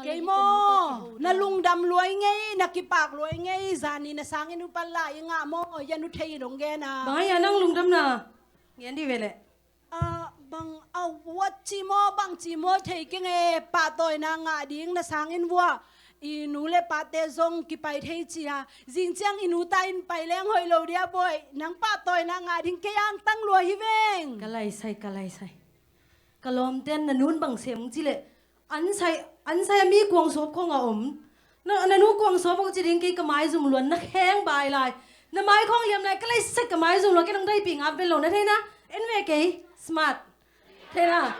kei maw na lungdam lua ing ei, na kipak lua ing ei, zani na sangin upat lai i ngah maw, ya Nu Thei in ong gen a. Bang a hia nang lungdamna? Gen dih ve leh. Ah, bang award ci maw, bang ci maw thei keng e, pahtawina ngah ding na sangin vua, i nu le pate zong kipai thei ci a, zing ciang i nu ta in pai leng hoih lo dia bawi, nang pahtawina ngah ding kei angtang lua hi veng. Ka laisai, ka laisai. Ka lawmten na nun bang sem ci leh, an sai, an sai a mi kuang sawp khong a om. Na, na nu kuang sawp hong ci ding, kei ka maizum luan na kheng bai lai. Na mai khong liam lai, ka laisai ka maizum luan, kei nang daipih ngap vet lo na theina. En ve kei, smart. Theina.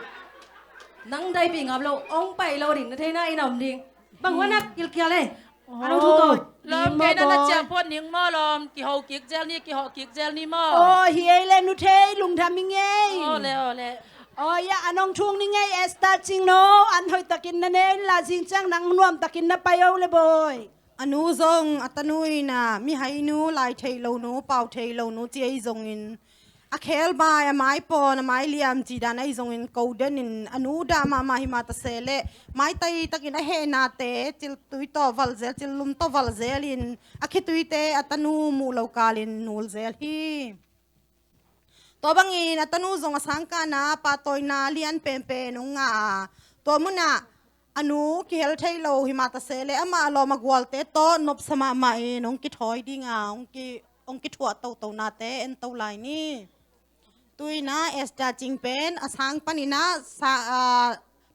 Nang daipih ngap lo, ong pai lo ding, na theina, inn a om ding. Bang huan a kilkial ei. A nong thu ko. Lawm, kei na na ciah phot ning maw lawm, kiho kik zel ni, kiho kik zel ni maw. Aw, hi ei le Nu Thei, lungdam ing ei. Aw le, aw le. Aw ya, a nong thung ning ei, Esther Cing no, an hoih takin na ne inla, zing ciang nang nuam takin na pai o le bawi. A nu zong a tanu in a, mihainu, lai theih lo nu, pau theih lo nu ci ei zongin, a khel bai, a mai pawn, a mai liam cih dan ahi zongin ko den in, a nu dah mahmah hi mah ta se leh, maitai takin a hehnate, cil tui tawh valh zel, cil lum tawh valh zel in, a khituite a tanu muh lo kalin nul zel hi. Tua bangin a tanu zong a sangkahna pahtawina lian penpen hong ngah a, tua munah a nu kihel thei lo hi mah ta se leh, amah a lawm a gualte tawh nopsa mahmah in hong kithawi ding a, hong ki, hong kithuah totonate en to lai ni. Tu-in a Esther Cing pen a sang panin a sa, a,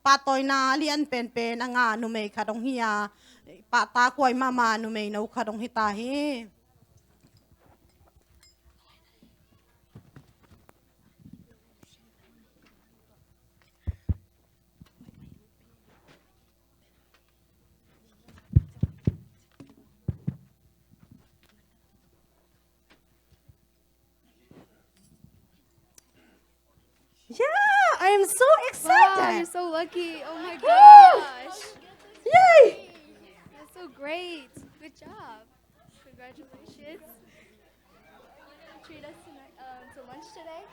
pahtawina lian penpen a ngah numei khat hong hi a, pahtakhuai mahmah numei no khat hong hi ta hi. Yeah, I am so excited. Wow, you're so lucky. Oh my gosh. Yay! That's so great. Good job. Congratulations. Treat us tonight, um, to lunch today.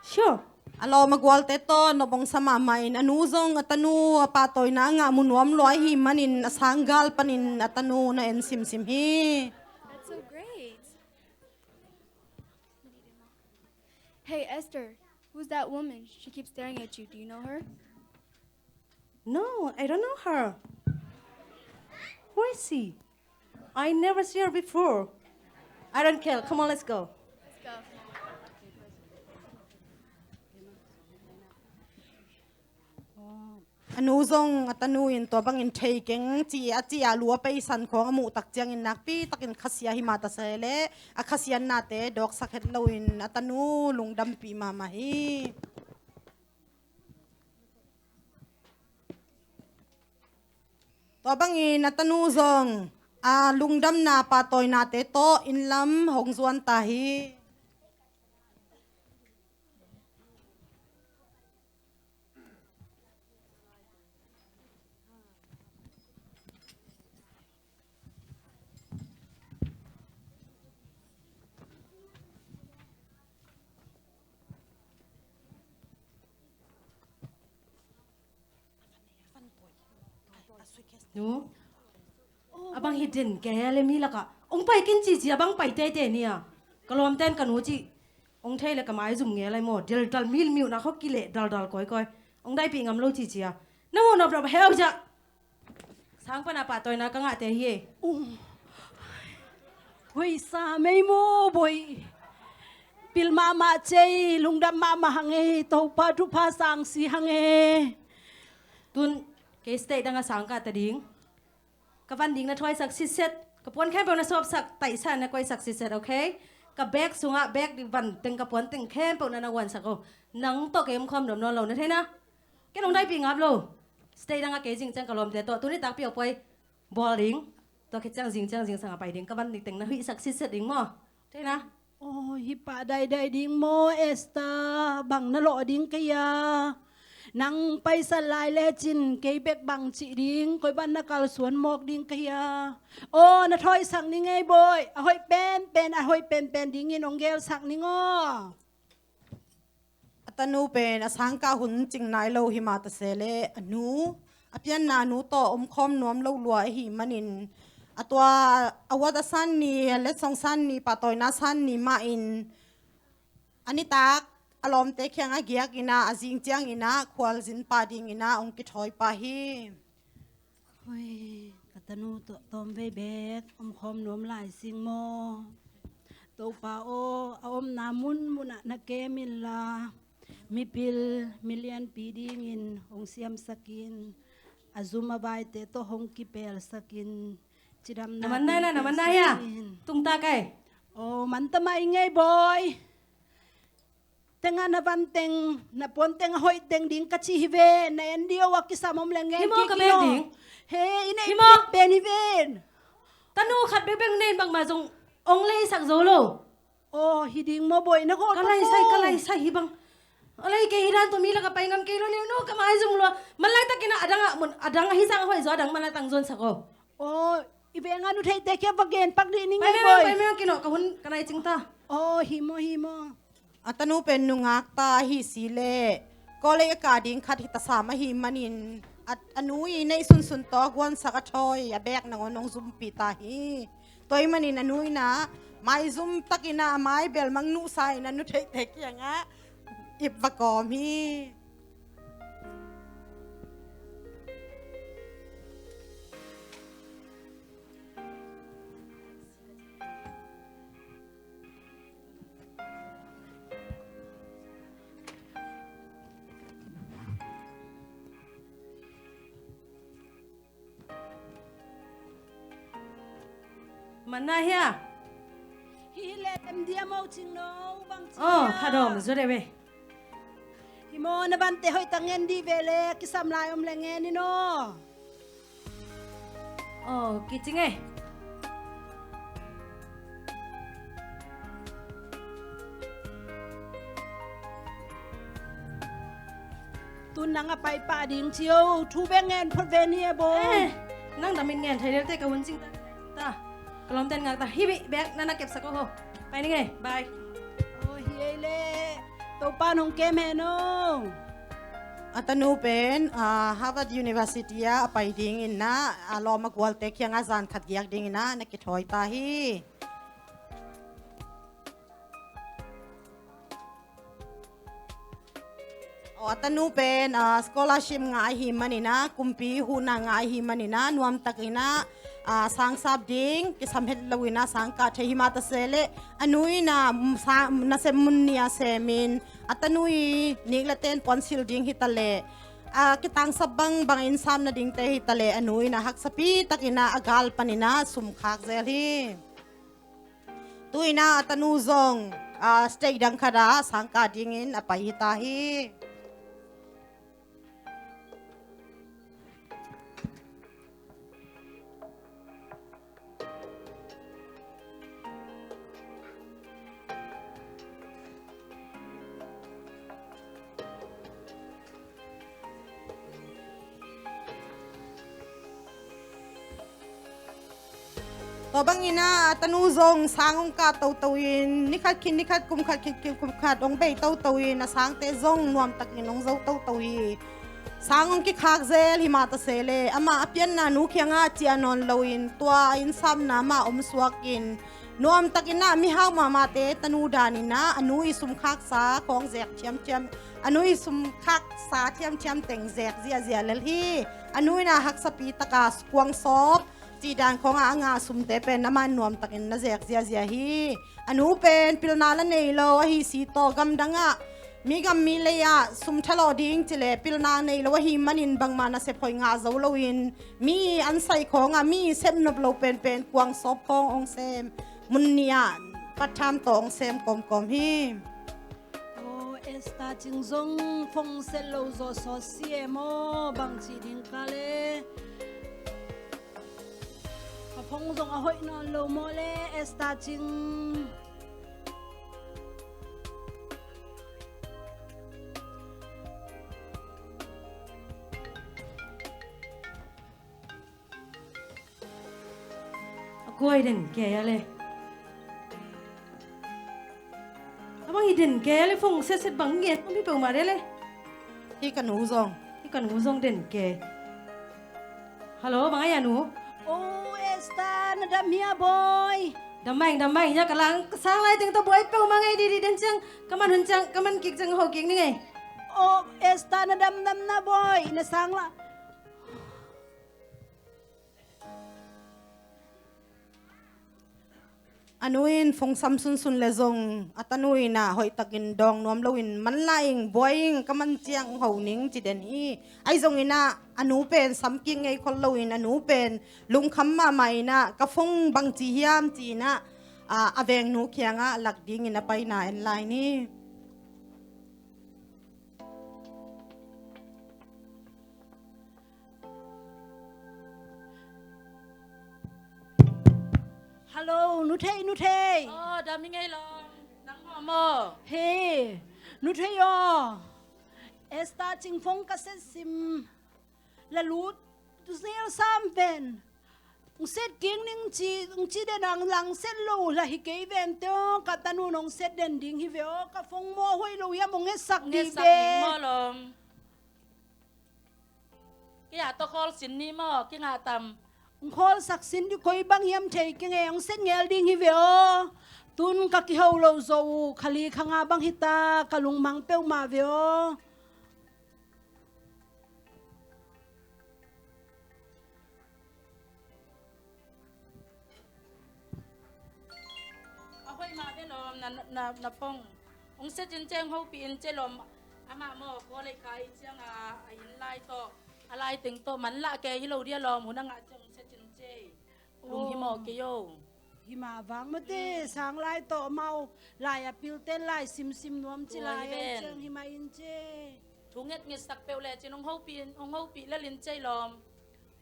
Sure. A lawm a gualte tawh nop hong sa mahmah in, a nu zong a tanu a pahtawina a ngah mu nuam lua ahih manin a sanggal panin a tanu na en simsim hi. That's so great. Hey, Esther, who's that woman? She keeps staring at you. Do you know her? No, I don't know her. Who is she? I never see her before. I don't care. Come on, let's go. Let's go. A nu zong a tanu in tua bangin thei keng ci a, ci a lu a peisan khawng a muh tak ciangin nakpi takin khasia hi mah ta se leh, a khasiatnate dawksak het loin a tanu lungdampih mahmah hi. Tua bangin a tanu zong a lungdamna pahtawinate tawh inn lam hong zuan ta hi. Nu, a bang hi den kei a le mi lakah ong pai kin cici a bang pai teitei ni a, ka lawmten ka nu cih ong thei le ka maizum ngel ai maw, deltal milmiuhna khaw kileh daldal kawikawi. Hong daipih ngam lo cicia. Na mu nop nop heu ciah. Sang pana pahtawina ka ngahte hi e. Hoih sa mei maw bawi. Pil mahmah cei, lungdam mahmah hang e, Topa thupha sang si hang e. Tun kei stage dang a sang kah ta ding. Ka van ding na thawisak sitset, ka puan khempeuh na sawpsak, taihsa na koisak sitset, okay? Ka bag sungah bag ding van teng, ka puan teng khempeuh na na guansak o. Nang tawh kei om khawm nuam nawn lo, na theina? Ken hong daipih ngap lo. Stage dang a kei zing ciang ka lawmte tawh tuni takpi awk puai bawl ding. Tua khit ciang zing ciang zingsang a pai ding. Ka van ding teng na huihsak sitset ding maw? Theina? Aw, hi pah daidai ding maw, Esther? Bang na lawh ding ka hia? Nang paisat lai lecin kei bek bang cih ding, koi ban na kalsuan mawk ding ka hia? Aw, na thawisak ning ei bawi. A hoih penpen, a hoih penpen dingin hong gelsak ning aw. A tanu pen a sangkah hun cing nai lo hi mah ta se leh, a nu, a pianna nu tawh om khawm nuam lo lua ahih manin, a tua award a san ni, a letsong san ni, pahtawina san ni mahin, a nitak a lawmte kiangah giak in ah, a zing ciangin ah khualzin pah dingin ah hong kithawi pah hi. Hoi, ka tanu tawh tawmvei bek om khawm nuam lai sing maw? Topa aw, a omna munmunah na kem inla, mipil milianpi dingin hong siamsak in, a zum a vaite tawh hong kipelsak in, cidamna na man nai la, na man nai a. Tungta kai. Aw, manta mah i ngei bawi. Tengah na van teng, na puan teng a hoih teng ding ka ci hi ve, na N D O a kisam om leng ngen kik in aw. Hi maw ka bek ding? He, i neih pen hi ven. Tanu khat bekbek nei bangmah zong ong leisak zo lo. Aw, hi ding maw bawi, na khawh ka laisai, ka laisai hi bang. A lei kei hi dan tawh mi lak a pai ngam kei lo leu no ka mai zong lua. Manlai takin a dang a mun, a dang a hi sang a hoih zaw a dang manlai tang zuan sak aw. Aw, i veng a nu theihte kia va gen pak dih ning ei bawi. Pai meng, pai meng, kinawh ka hun ka nai cing ta. Aw, hi maw, hi maw. A tanu pen nungak ta ahi si leh, college a kah ding khat hi ta sam ahih manin, a, a nu i neih sunsun tawh a guansak a thawi a bek nangawn hong zumpi ta hi. Tua ahih manin a nu in ah maizum takin ah a mai bel mang nuhsa in a nu theihte kiangah ip va kawm hi. Manna hia? Hi hi leh em dia mo cing no bang cing. Oh, pha dawm zua de ve. Hi maw, na vante hoih tak ngen dih ve le, kisam lai om le ngen in aw. Oh, kicing e. Tun nang a pai pah ding cio, thu bek ngen phot ve ni e bo. Eh, nang damin ngen thei lel te ka hun cing ta. Ka lawmten ngak ta. Hi bih bek na na kepsak aw ho. Pai ning e. Bye. Aw, hi ei le. Topa nong kem hen aw. A tanu pen, ah, Harvard University ah a pai dingin ah, a lawm a gualte kiangah zan khat giak dingin ah na kithawi ta hi. Aw, a tanu pen, ah, scholarship ngah ahih manin ah, kumpi huhna ngah ahih manin ah, nuamtakin ah, ah, sang sap ding kisam het loin ah sang kah thei hi mah ta se leh, a nu in ah, mm, sa-, nasem mun nih a semin, a tanu i nik le ten puansilh ding hi ta leh, a kitangsap bangbang inn sap nadingte hi ta leh, a nu in ah haksapi takin ah a gal panin ah sum khak zel hi. Tu-in ah a tanu zong, ah, stage dang khat ah sang kah dingin a pai hi ta hi. Tua bangin ah a tanu zong sang hong kah toto in, ni khat khit ni khat, kum khat khit kum khat hong bei toto in, a sangte zong nuamtakin hong zo toto hi. Sang hong kikhak zel hi mah ta se leh, amah a pianna nu kiangah ciah nawn loin, tua a innsapna mah om suakin, nuamtakin ah mihau mahmahte tanu danin ah a nu i sum khaksa khawng zek thiamthiam, A nu i sum khaksa thiamthiam teng zek ziazia lel hi. A nu in a haksapi taka kuang sawp cih dan khawngah a ngah sumte pen amah in nuamtakin na zek ziazia hi. A nu pen pilna la nei lo ahi si tawh gamdangah mi gam mi lei-ah sum thalawh ding ci leh pilna nei lo ahih manin bangmah nasep hoih ngah zo loin mi an sai khawngah mi sepnop lo penpen kuang sawp khawng hong sem mun nih ah patham tawh hong sem kawmkawm hi. Aw, Esther Cing zong phone set lo zaw sawt si e maw, bangci ding ka le. A phone zong a hoih nawn lo maw le, Esther Cing. A kua hi den kei a le. A bang hi den kei a le, phone set set bang nge mi peuhmah de le. Hi ka nu zong. Hi ka nu zong den kei. Hello, bang a hi a nu? Oh, Esther, na dam hia bawi? Dam mah ing, dam mah ing, ya ka lang, ka sang lai teng tawh bawi peuhmah ngei didi den ciang, ka man hun ciang, ka man kik ciang ho kik ni ngei. Oh, Esther, na dam dam na bawi, na sang la. A nu in phone sam sunsun le zong a tanu in ah hoihtakin dawng nuam loin man la ing, buai ing, ka man ciang ho ning ci den hi. Ahi zongin ah a nu pen sam kik ngei khol loin a nu pen lungkham mahmah in ah ka phone bangci hiam ci-in ah, a, a vengnu kiangah lak dingin a paina en lai ni. Hello, Nu Thei, Nu Thei. Aw, dam hi ngei lawm. Nang maw maw? He, Nu Thei aw. Esther Cing phone ka set sim. La lut, tu zel sam pen. Ng set kik ning ci, ng ci den ang lang set lo la hi kei ven teo, ka tanu nong set den ding hi ve aw, ka phone maw hoih lo hiam, ong ngetsak ding ve. Ong ngetsak ding maw lawm. Kei a tawh khawl sin ni maw, kingah tam. Ng khawlsak sin di koi bang hiam thei keng e, ong set ngel ding hi ve aw. Tun ka kiho lo zo uh, kha li kha nga bang hita, ka lungmang peuhmah ve aw. A hoih mah ve lawm, na, na, na phone. Ong set in ceng hopih in ce lawm. Amah maw, khawl lei kha i ciang a, a inn lai tawh, a lai teng tawh man lah kei hi lo dia lawm, hun a ngah ciang ong set in ce. Lung hi maw kei o. Hi mah vang mate, sang lai tawh amau lai a pilten lai simsim nuam ci lai e, ciang hi mah in ce. Thu ngetngetsak peuh le cin ong hopih in, ong hopih lel in cei lawm.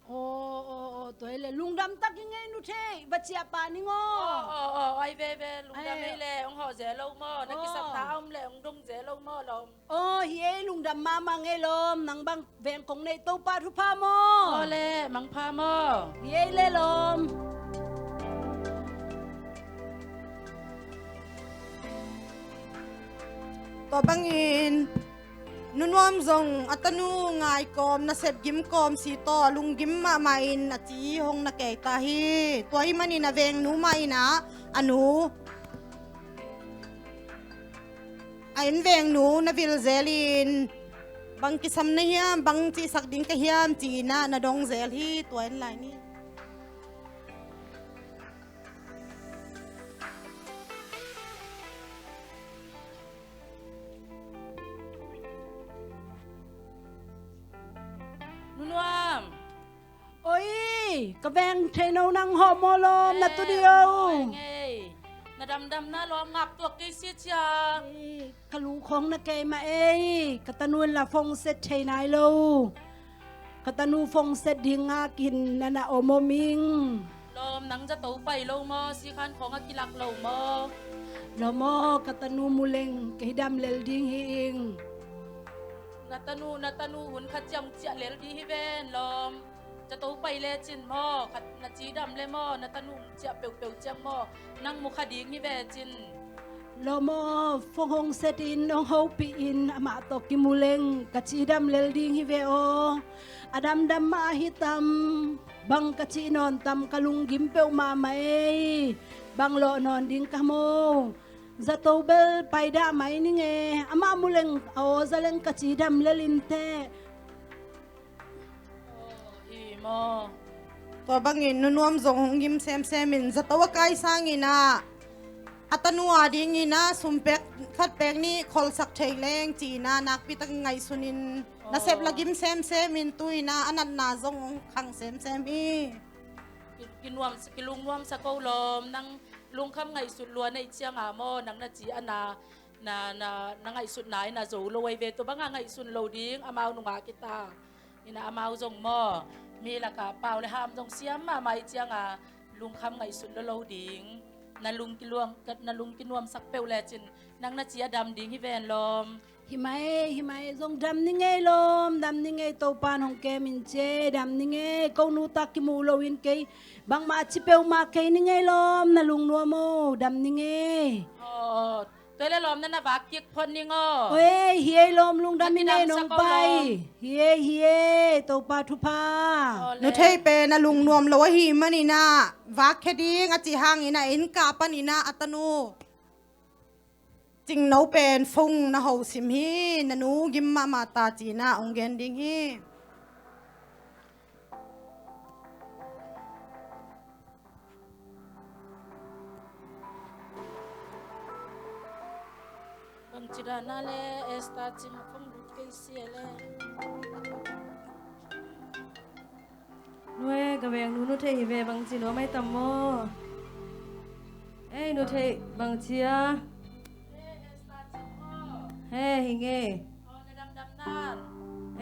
Aw, aw, aw, tua hi le lungdam tak hi ngei Nu Thei, va ciah pah ning aw. Aw, aw, aw, ai veve, lungdam ei le, ong hawh ze lo maw, na kisapna a om le, ong dong ze lo maw lawm. Aw, hi ei lungdam mahmah ngei lawm, nang bang veng kong neih Topa thupha maw. Aw le, mangpha maw. Hi ei le lawm. Tua bangin Nu Nuam zong a tanu ngai kawm, nasep gim kawm si tawh lunggim mahmah in a ci hong na kei ta hi. Tua hi manin a vengnu mah in ah a nu, a inn vengnu na vil zelin bang kisam na hiam, bang cihsak ding ka hiam ci-in ah na dong zel hi. Tua en lai ni. Nu Nuam. Oi, ka veng theih no nang hawh maw lawm, na tu dih o. Na damdam na lawm, ngap tuak kei si cia. Ka lu khawng na kei mah ei, ka tanu in la phone set thei nai lo. Ka tanu phone set ding ngak in na na om om ing. Lawm, nang zato pai lo maw, sikhan khawng a kilak lo maw? Lawm aw, ka tanu mu leng kei dam lel ding hi ing. Na tanu, na tanu hun khat ciang ciah lel ding hi ven lawm. Zato pai le cin maw, khat na ci dam le maw, na tanu ciah peuhpeuh ciang maw, nang mu kha ding hi ve cin. Lawm aw, phone hong set in, hong hopih in, amah tawh kimu leng ka cidam lel ding hi ve aw. A damdam mah ahi tam, bang ka cih nawn tam, ka lunggim peuh mahmah ei. Bang lawh nawn ding ka mu. Zato bel paidah mai ning e, amah mu leng a aw za leng ka cidam lel inteh. Aw, hi maw. Tua bangin Nu Nuam zong hong gim semsem in zato a kai sangin ah a tanu a dingin ah sum pek khat pek nih kholsak thei leng ci-in ah nakpi tak ngaihsunin nasep la gim semsem in tu-in ah a natna zong hong khang semsem hi. Ki, kinuam, kilungnuamsa ko lawm, nang lungkham ngaihsut lua na hih ciangin maw, nang na ci a na, na, na, na ngaihsutna in a zo lo ahi ve, tua banga ngaihsun lo ding, amau nungak hi ta. Ina amau zong maw, mi lakah pau le ham zong siam mahmah hih ciangin lungkham ngaihsut lo lo ding. Na lung kiluang, na lung kinuamsak peuh lecin nang na ci a dam ding hi ven lawm. Hi mai, hi mai, zong dam ni ngei lawm, dam ni ngei, Topan hong kem in ci e, dam ni ngei, ko nu tak kimu lo in kei bangmah ci peuhmah kei ni ngei lawm, na lungnuam o, dam ni ngei. Aw, aw, tua le lawm na na vak kik phot ning aw. Oi, hi ei lawm, lungdam ni ngei nong pai. Hi ei, hi ei, Topa thupha. Aw, le. Nu Thei pen a lungnuam lo ahih manin ah vak khia ding a cih hangin ah inn kah panin ah a tanu Cingno pen phone na ho sim hi, na nu gim mahmah ta ci-in ah hong gen ding hi. Bangci dan a le Esther Cing phone lut kei si e le. Nu e, ka veng nu Nu Thei hi ve, bangci nuam ai tam maw? Ei, Nu Thei, bangci a? He, hi ngei.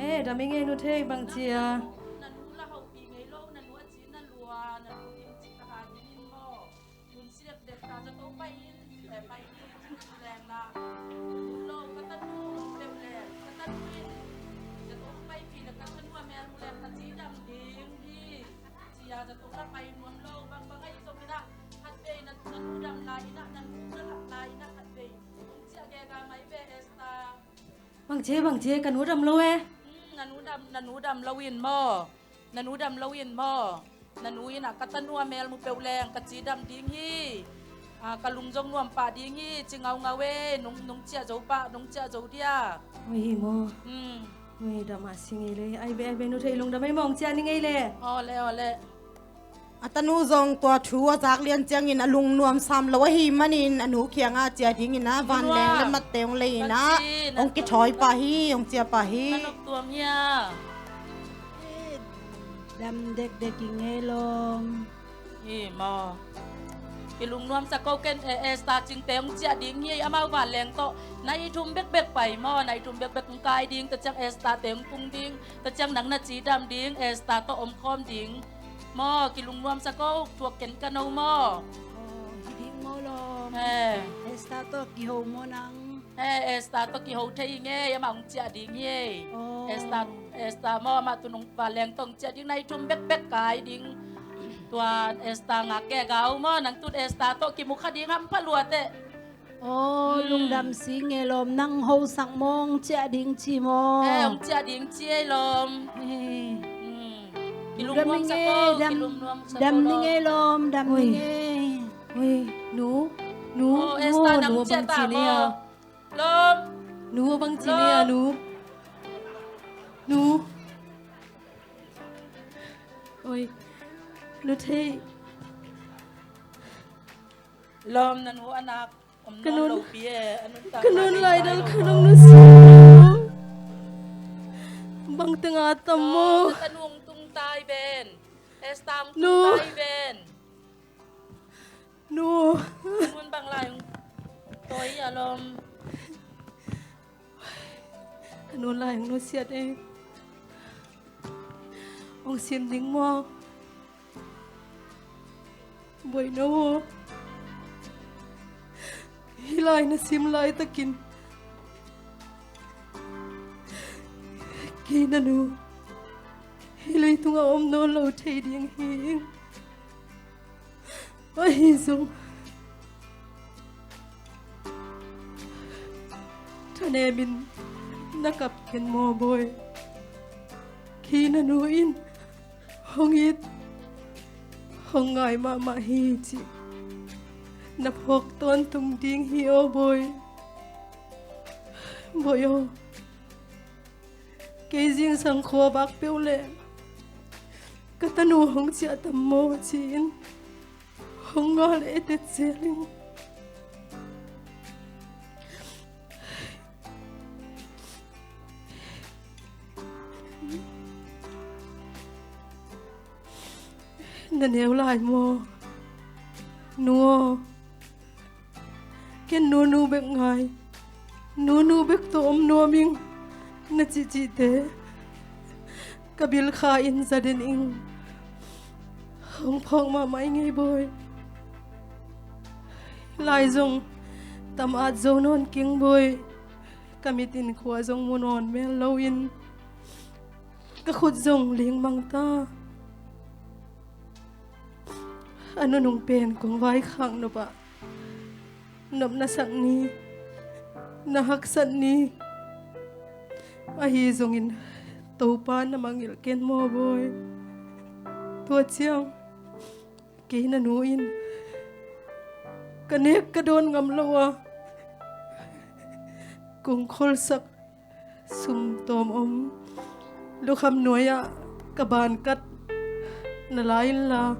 E, dam hi ngei Nu Thei, bangci a? Hun si depdep ta zato pai in, eh, pai in, leng la. Lo, ka tanu, lo, peuh leng, ka tanu in, zato pai pi la, ka tanu a mel mu leng, ka cidam ding hi. Cia zato la pai nuam lo, bang bang ai zong ina, khat vei na, na nu dam lai ina, na nu na lak lai ina, khat vei. Kong cia gega mai ve, Esther. Bang cia, bang cia, ka nu dam lo e. Hmm, na nu dam, na nu dam lo in maw? Na nu dam lo in maw? Na nu in ah ka tanu a mel mu peuh leng ka cidam ding hi. Ah, ka lung zong nuam pah ding hi, ci ngaungau e, nung, nung ciah zo pah, nung ciah zo dia. Oi, hi maw? Hmm. Oi, dam a si ngei le. Ai ve, ai ve, Nu Thei lungdam ai maw, hong ciah ni ngei le. Aw le, aw le. A tanu zong tua thu a zak lian ciangin a lungnuam sam lo ahih manin a nu kiangah ciah dingin ah vanleng le matte hong lei in ah hong kithawi pah hi, hong ciah pah hi. Dam dekdek i ngei lawm. Hi maw. Kilungnuamsa ko ken, eh, Esther Cingte hong ciah ding hi, amau vanleng tawh nai thum bekbek pai maw, nai thum bekbek hong kai ding, tua ciang Esther te hong tung ding, tua ciang nang na cidam ding, Esther tawh omkhawm ding. Maw, kilungnuamsa ko, thuak ken ka no maw. Aw, hi ding maw lawm. Eh. Esther tawh kiho maw nang. Eh, Esther tawh kiho thei hi ngei, amah hong ciah ding hi. Aw. Esther, Esther maw, amah tu nung vanleng tawh hong ciah ding, nai thum bekbek kai ding. Tua Esther ngak gega uh maw, nang tut Esther tawh kimu kha ding hampha lua teh. Aw, lungdam si ngei lawm, nang hosak maw, hong ciah ding ci maw? Eh, hong ciah ding ci ei lawm. Eh. Kilungnuamsa ko, kilungnuamsa ko lawm. Dam ni ngei lawm, dam ni ngei. Oi, nu, nu, nu, Esther, nang ciah ta maw? Lawm. Nu, bang ci ni a, nu. Nu. Oi, Nu Thei. Lawm, na nu a nak. Ka nun, ka nun lai dal khat hong nusia. Bang teng a tam maw? Ka nun tung tai ven. Esther tung tai ven. Nu. Ka nun bang lai hong toi a lawm. Ka nun lai hong nusiat e. Hong sim ding maw? Boina aw, hih lai na sim laitakin kei na nu hih leitungah om nawn lo thei ding hi. Ahi zong thanemin na kap ken maw bawi? Kei na nu in hong it hong ngai mahmah hi cih na phawk tawntung ding hi aw bawi. Bawi aw, kei zingsang khua vak peuh leh ka tanu hong ciah tam maw ci-in hong ngal etet zel in. Na neu lai maw? Nu aw, ken nunu bek ngai, nunu bek tawh om nuam ing na cihcihte ka bil kha in za den ing. Hong phawk mahmah ing ei bawi. Lai zong tam at zo nawn keng bawi. Ka mit in khua zong mu nawn mel lo in ka khut zong lingmang ta. A nunung pen kong vaikhak nop ah nop na sak ni, na haksat ni. Ahi zongin Topa na mangngilh ken maw bawi. Tua ciang kei na nu in ka nek ka dawn ngam lo a kong kholsak sum tawm om lukham nuai-ah ka ban kat na la inla,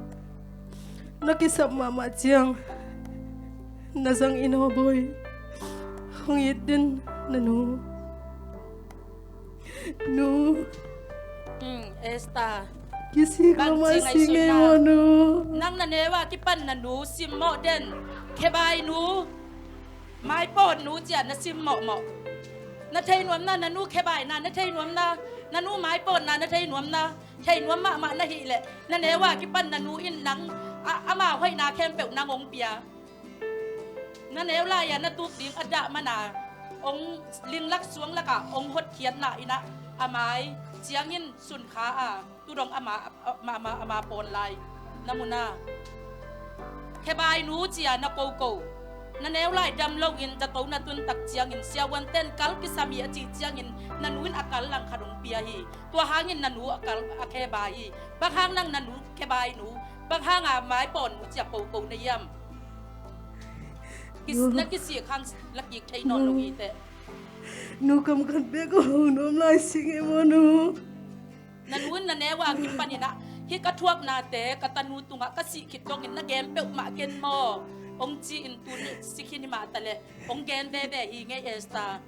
na kisap mahmah ciang na zang in aw bawi. Hong it den na nu. Nu. Hmm, Esther. Kisik lo mai sing e maw nu. Nang na neu a kipan na nu simmawh den. Khebai nu, maipawn nu cia na simmawhmawh. Na thei nuamna, na nu khebaina na thei nuamna, na nu maipawnna na thei nuamna, thei nuam mahmah na hih leh na neu a kipan na nu in nang a, ama hoihna khempeuh nang hong pia. Na neu lai-a na tuk ding a dah mana hong linglak suanglakah hong hotkhiatna in ah a mai ciangin sunkha a, tudong ama, ama, ama, ama pawn lai na muna. Khebai nu cia na koko. Na neu lai dam loin zato na tuntak ciangin siavuanten kal kisam hi a cih ciangin na nu in a kal langkhat hong pia hi. Tua hangin na nu a kal a khebai hi. Bang hang nang na nu khebai nu, bang hanga maipawn nu cia koko na hiam? Kis-, na kisik hang lakik thei nawn lo hi teh. Nu kam khat bek a ho nuam lai sing e maw nu. Na nu in na neu a kipanin ah hih ka thuaknate ka tanu tungah ka sih khit dongin na gen peuhmah ken maw? Hong ci-in tuni sikhin hi mah taleh hong gen veve hi ngei Esther.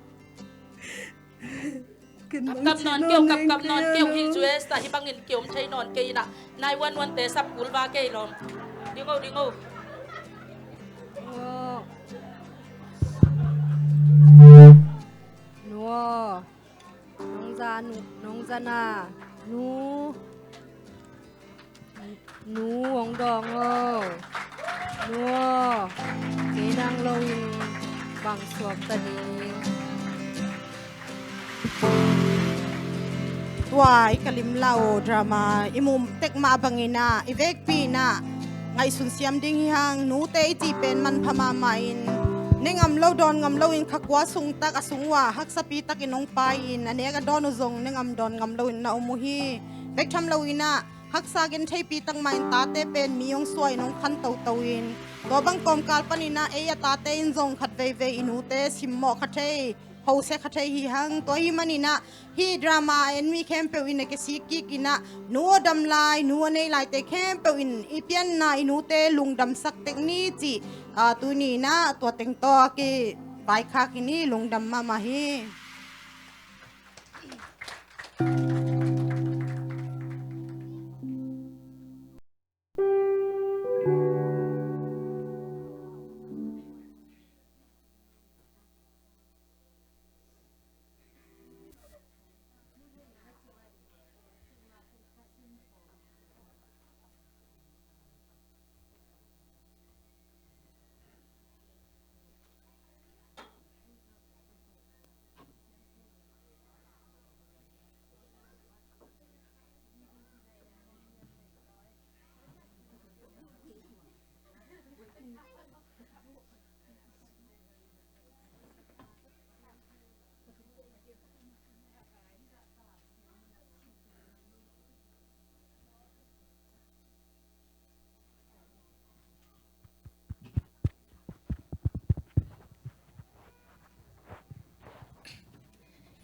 Kapkap nawn keu, kapkap nawn keu hi Zuesta, hih bangin kiom thei nawn kei inah nine one one te sap kul va kei lawm. Ding o, ding o. Nu aw. Nu aw. Nong za, nu, nong za na. Nu. Nu hong dawng aw. Nu aw, kei nang loin bang suak ta ding. Tua i Kalimlau drama i muh tek mah bangin ah i vekpi in ah ngaihsun siam ding hi hang. Nute i cih pen manpha mahmah in ne ngam lo dawn ngam loin kha kua sung tak a sung uh ah haksapi takin hong pai-in a nek a dawn uh zong ne ngam dawn ngam loin na om uh hi. Bek tham loin ah haksa gentheipi tak mah in tate pen mi hong suah in hong khan toto in, tua bang kawmkal panin ah ei a tate in zong khat veivei i nute simmawh kha thei, hose kha thei hi hang. Tua hi manin ah hih drama a en mi khempeuh in a kisik kik in ah nu aw dam lai, nu aw nei laite khempeuh in i pianna i nute lungdamsak tek ni cih, ah, tuni in ah tua teng tawh a kivaikhak in i lungdam mahmah hi.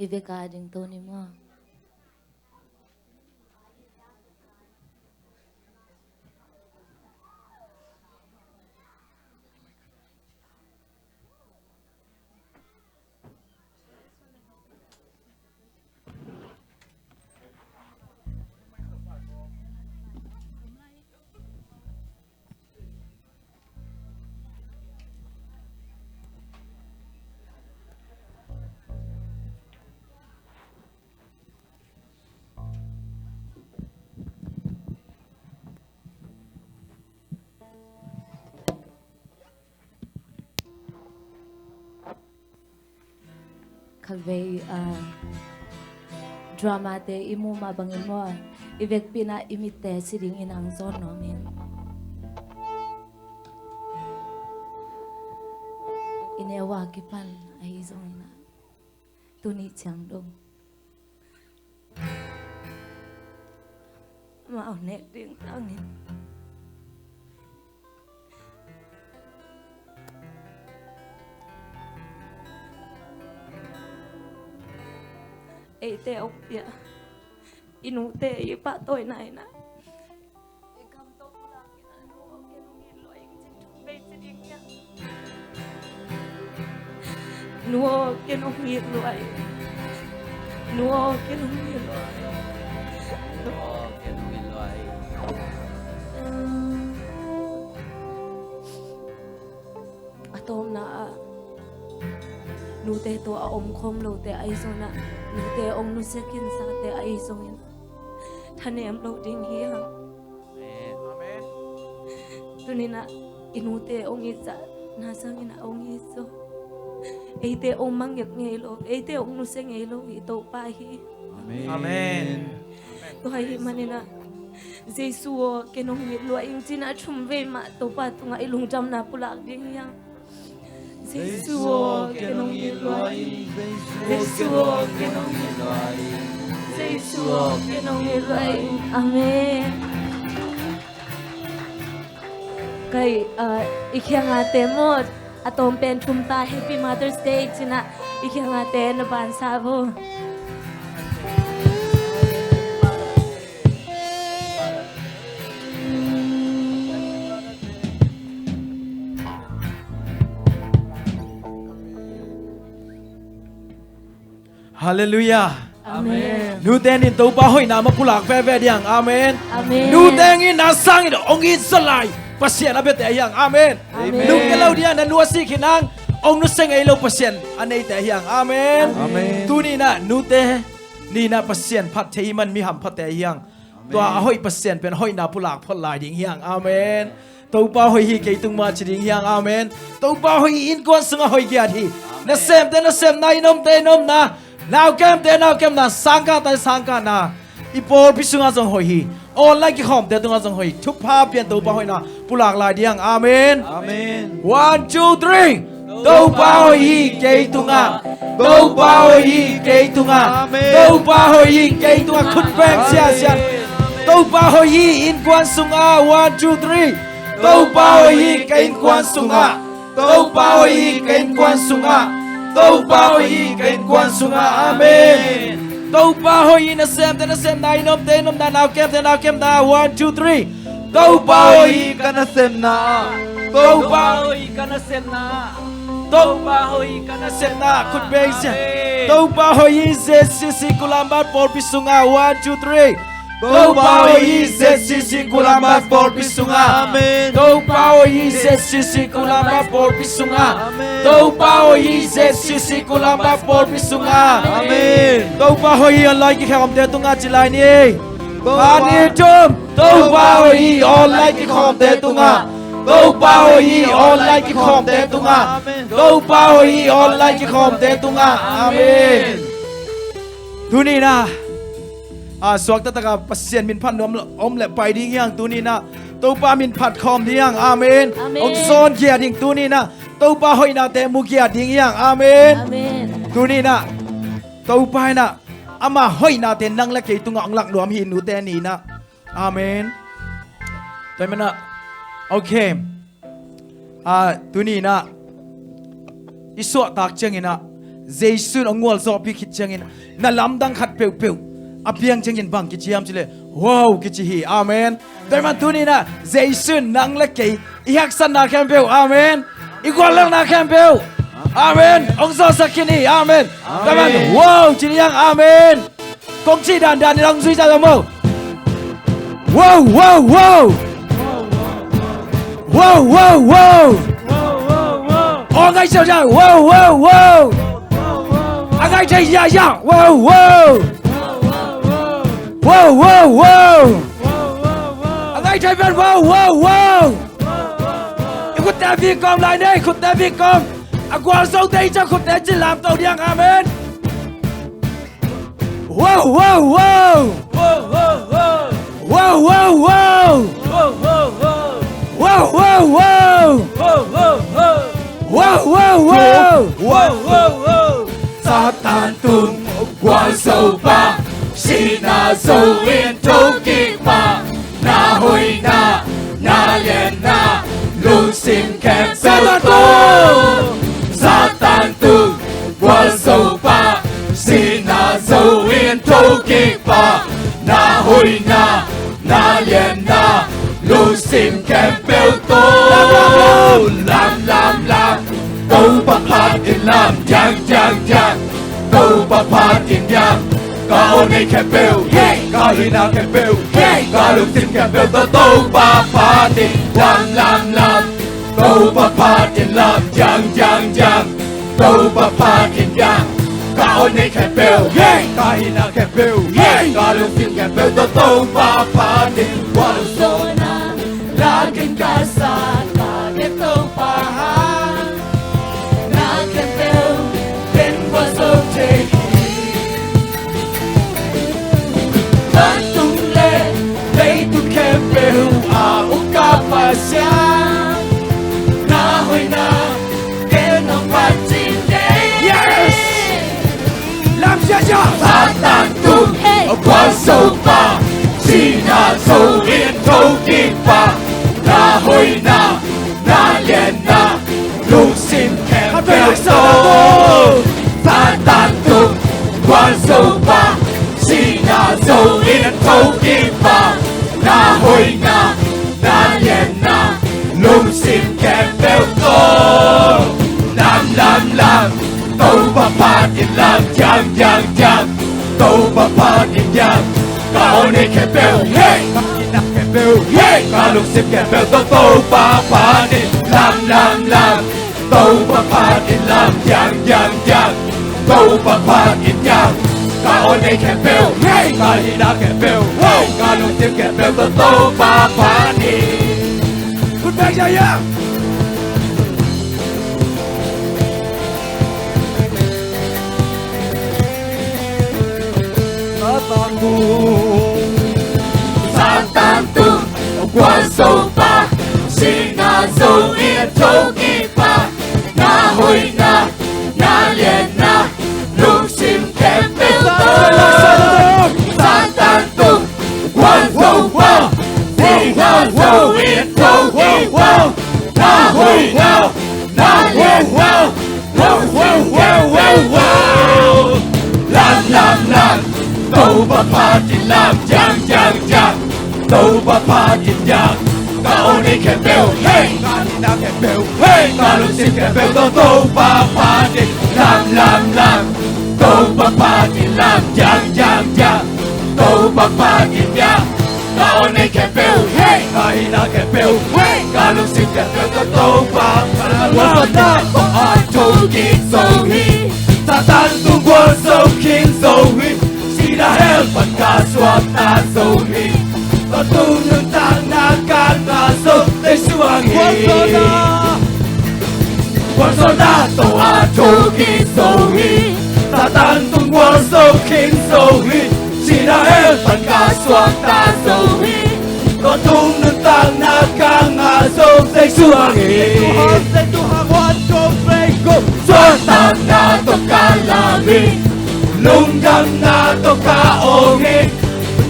I vek a ding to ni maw? Khatvei, ah, drama te i muh mah bangin maw, i vekpi-in ah i mitte ci dingin hong zawn nuam ing. I neu a kipan ahi zongin ah, tuni ciang dong amau nek ding tangin eite hong piak i nute i pahtawina in ah, i gam tawh pulak in ah, nu aw, ken hong it lua ing, ci thum vei ci ding hiam? Nu aw, ken hong it lua ing. Nu aw, ken hong it lua ing. Nu aw, ken hong it lua ing. A tawpna ah, nute tawh a omkhawm lote ahi zongin ah, nute hong nusia khinsate ahi zongin ah, thanem lo ding hi hang. Amen. Tuni-in ah i nute hong it zah, na sangin ah hong it zaw. Eite hong mangngilh ngei lo, eite hong nusia ngei lo hi Topa hi. Amen. Amen. Tua ahih manin ah, Jesu aw, ken hong it lua ing, ci-in ah thum vei mah Topa tungah i lungdamna pulak ding hi hang. Jesu aw, ken hong it lua ing. Jesu aw, ken hong it lua ing. Jesu aw, ken hong it lua ing. Amen. Kei, ah, i kiangah te maw, a tawm pen thum ta, Happy Mother's Day ci-in ah i kiangah te na bansa vo. Halleluiah. Amen. Nute in Topa hoihna mah pulak veve ding. Amen. Amen. Nute in na sangin hong it zaw lai Pasian a biate hi hang. Amen. Amen. Nung kei lo ding a na nu a sih khin hang, hong nusia ngei lo Pasian a neite hi hang. Amen. Amen. Tuni-in ah nute ni-in ah Pasian phat thei man mi hamphate hi hang. Amen. Tua a hoih Pasian pen hoihna pulak phot lai ding hi hang. Amen. Topa hoih hi kei tung mah ci ding hi hang. Amen. Topa hoih hi, innkuan sungah hoih kiat hi. Amen. Nasemte nasemna, i nomte i nomna, naukemte naukemna, sangkahte sangkahna, i pawlpi sungah zong hoih hi. Online kikhawmte tungah zong hoih hi. Thupha pian Topa hoihna pulak lai ding. Amen. Amen. One, two, three. Topa hoih hi kei tungah. Topa hoih hi kei tungah. Amen. Topa hoih hi kei tungah. Khut beng siasia. Amen. Topa hoih hi innkuan sungah. One, two, three. Topa hoih hi ka innkuan sungah. Topa hoih hi ka innkuan sungah. Topa hoih hi ka innkuan sungah. Amen. Topa hoih hi nasemte nasemna, i nomte i nomna, naukemte naukemna. One, two, three. Topa hoih hi ka nasemna ah. Topa hoih hi ka nasemna ah. Topa hoih hi ka nasemna ah. Khut beng sia. Amen. Topa hoih hi Z C C Kulamba pawlpi sungah. One, two, three. Topa hoih hi Z C C Kulamba pawlpi sungah. Amen. Topa hoih hi Z C C Kulamba pawlpi sungah. Amen. Topa hoih hi Z C C Kulamba pawlpi sungah. Amen. Topa hoih hi online kikhawmte tungah ci lai ni. Topa. Khat, nih, thum. Topa hoih hi online kikhawmte tungah. Topa hoih hi online kikhawmte tungah. Amen. Topa hoih hi online kikhawmte tungah. Amen. Tuni-in ah, a, suakta taka Pasian min phat nuam om le pai ding hi hang tuni-in ah. Topa min phat khawm ding hi hang. Amen. Amen. Hong zawn khia ding tuni-in ah. Topa hoihnate mu khia ding hi hang. Amen. Amen. Tuni-in ah Topa in ah ama hoihnate nang le kei tungah hong lak nuam hi, nute ni-in ah. Amen. Tua ahih manin ah, okay. A, tuni-in ah i suahtak ciangin ah Jesu in a gualzawhpih khit ciangin na lamdang khat peuhpeuh a piang ciangin bang kici hiam cih leh, wow, kici hi. Amen. Tua ahih manin tuni-in ah Jesu in nang le kei i haksatna khempeuh, amen, i guallelhna khempeuh, amen, hong zawhsak khin hi. Amen. Tua ahih manin wow ci ni hang. Amen. Kong cih dandan in hong zui ta maw. Wow, wow, wow. Wow, wow, wow. Aw, ngai siau siau. Wow, wow, wow. A ngai thei ya ya. Wow, wow. Wow, wow, wow. A ngai thei pen wow, wow, wow. I khutte vik kawm lai ni, i khutte vik kawm. A gualzote i cih khutte cih lamto ding hang. Amen. Wow, wow, wow. Wow, wow, wow. Wow, wow, wow. Wow, wow, wow. Wow, wow, wow. Wow, wow, wow. Satan tung gualzo pah, sihna zo in thokik pah, na hoihna, na lianna, lungsim khempeuh tawh. Satan tung gualzo pah, sihna zo in thokik pah, na hoihna, na lianna, lungsim khempeuh tawh. Lam, lam, lam. Topa phat in lam diang, diang, diang. Topa phat in diang. Ka aw nei khempeuh, hey, ka hihna khempeuh, hey, ka lungsim khempeuh tawh Topa phat in lam, lam, lam. Topa phat in lam diang, diang, diang. Topa phat in diang. Ka aw nei khempeuh, hey, ka hihna khempeuh, hey, ka lungsim khempeuh tawh Topa phat in. Gualzawhna lak in ka sat, ka nget Topa hang. Na khempeuh pen gualzo thei hi. Vantung le leitung khempeuh a uk ka Pasian, na hoihna ken hong phat cih ni. Yes! Lam siasia. Satan tung, hey, gualzo pah, sihna zo in thokik pah, na hoihna, na lianna, lungsim khempeuh tawh. Satan tung gualzo pah, sihna zo in thokik pah, na hoihna, na lianna, lungsim khempeuh tawh. Lam, lam, lam. Topa phat in lam diang, diang, diang. Topa phat in diang. Ka aw nei khempeuh, hey, ka hihna khempeuh, hey, ka lungsim khempeuh tawh Topa phat in lam, lam, lam. Topa phat in lam diang, diang, diang. Topa phat in diang. Ka aw nei khempeuh, hey, ka hihna khempeuh, hey, ka lungsim khempeuh tawh Topa phat in. Khut beng ya ya. Satan tung, Satan tung gualzo pah, sihna zo in thokik pah, na hoihna, na lianna, lungsim khempeuh tawh. Satan tung gualzo pah, sihna zo in thokik pah, na hoihna, na lianna, lungsim khempeuh tawh. Lam, lam, lam. Topa phat in lam diang, diang, diang. Topa phat in diang. Ka aw nei khempeuh, hey, ka hihna khempeuh, hey, ka lungsim khempeuh tawh Topa phat in lam, lam, lam. Topa phat in lam diang, diang, diang. Topa phat in diang. Ka aw nei khempeuh, hey, ka hihna khempeuh, hey, ka lungsim khempeuh tawh Topa phat in lam, lam, lam. Topa a thokik zo hi. Satan tung gualzo khin zo hi. Sihna hell pan ka suakta zo hi. Tawntung nuntakna ka ngah zo Jesu hang hi. Gualzawhna tawh a thokik zo hi. Satan tung gualzo khin zo hi. Sihna hell pan ka suakta zo hi. Tawntung nuntakna ka ngah zo Jesu hang hi. Suahtakna tawh ka lam hi. Lungdamna tawh ka awng hi.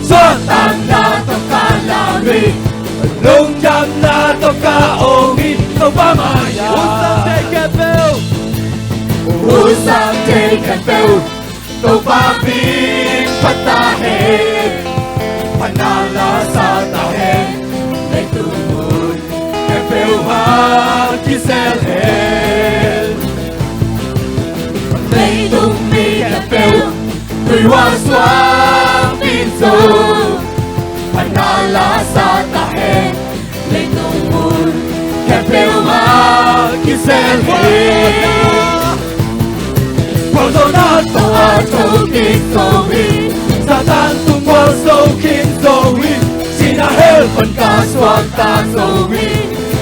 Suahtakna tawh ka lam hi. Lungdamna tawh ka awng hi. Topa mai-ah. Hun sang thei khempeuh. Hun sang Ei khempeuh Topa min phat ta hen, phatna la sa ta hen. Leitung mun khempeuh ah kisel hen. Leitung mi khempeuh tuihual suak min zo, phatna la sa ta hen. Leitung mun khempeuh ah kisel hi. Gualzawhna tawh a thokik zo hi. Satan tung gualzo khin zo hi. Sinah hell pan ka suakta zo hi.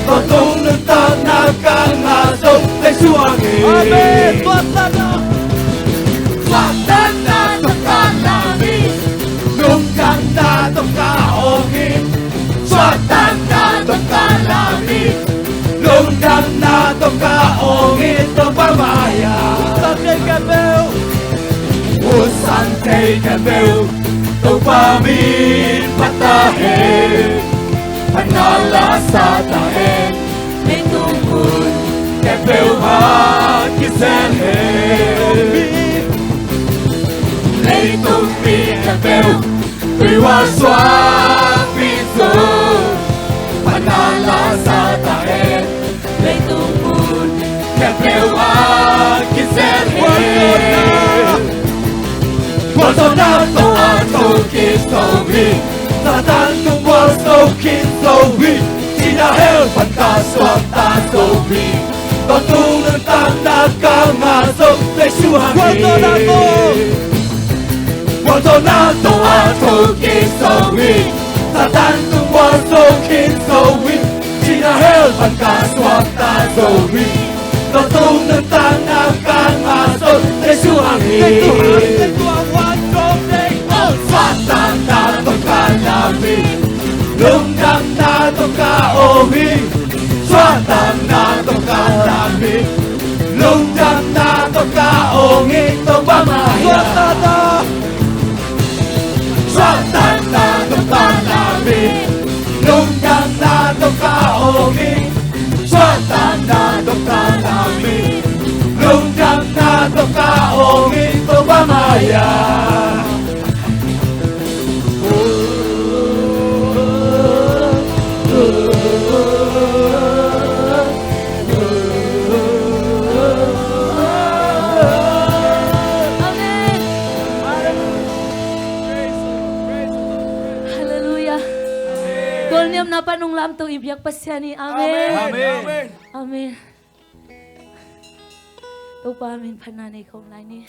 Tawntung nuntakna ka ngah zo, Jesu a ngin. Amen. Suahtakna tawh ka lam hi. Lungdamna tawh ka awng hi. Suahtakna tawh ka lam hi. Lungdamna tawh ka awng hi. Topa mai-ah. Hun sang thei khempeuh, hun sang thei khempeuh, Topa min phat ta hen. Phatna la sa ta hen. Leitung mun khempeuh ah kisel hen. Leitung mi khempeuh tuihual suak min zo, phatna la sa ta hen. Leitung mun khempeuh ah kisel hen. Gualzawhna tawh a thokik zo hi. Satan tung gualzo khin zo hi. Sinah hell pan ka suakta zo hi. Tawntung nuntakna ka ngah zo, Jesu a ngin. Gualzawhna tawh a thokik zo hi. Satan tung gualzo khin zo hi. Sinah hell pan ka suakta zo hi. Tawntung nuntakna ka ngah zo, Jesu a ngin. Suahtakna tawh ka lam hi. Lungdamna tawh ka awng hi. Suahtakna tawh ka lam hi. Lungdamna tawh ka awng hi. Topa mai-ah. Suahtakna tawh ka lam hi. Lungdamna tawh ka awng hi. Suahtakna tawh ka lam hi. Lungdamna tawh ka awng hi. Topa mai-ah. Amen. Halleluiah. Tawlniamna pan hong lamto i biak Pasian hi. Amen. Amen. Amen. Topa min phatna nei khawm lai ni.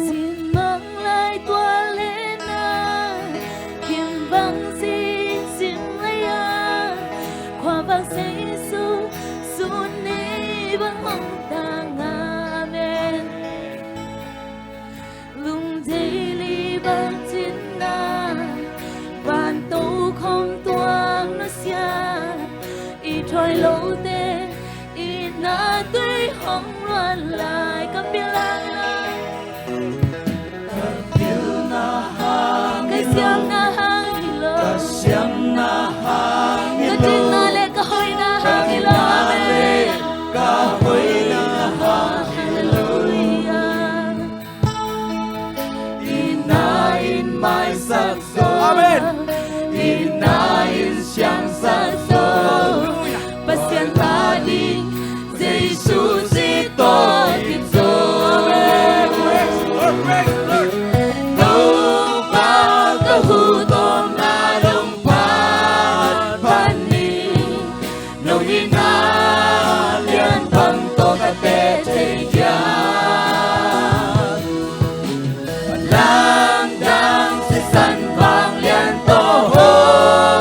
Zin mang lai tua lena, kim bang zin zin lai a, khua bang sei su, su nei bang hong ta nga. Amen. Lungdei li bang cinna, van to khong tuang nusia, i thoi lote, i na tui hong luan lai ka pia lai. Ka pilna hang, ka siamna hang hi lo. Ka siamna hang hi lo. Ka dingna le ka hoihna hang hi lo. Ka dingna le ka hoihna hang hi lo. Halleluiah. I na in maisak zo. Amen. I na in siangsak zo. Pasian ta ding Jesu ci tawh kip zo. Amen. Praise the Lord. Praise the Lord. Topa ka huh tawh na dong phat phat ni. No hihna lian bang tawh ka teh thei dia. Lamdang sisan vanglian tawh hong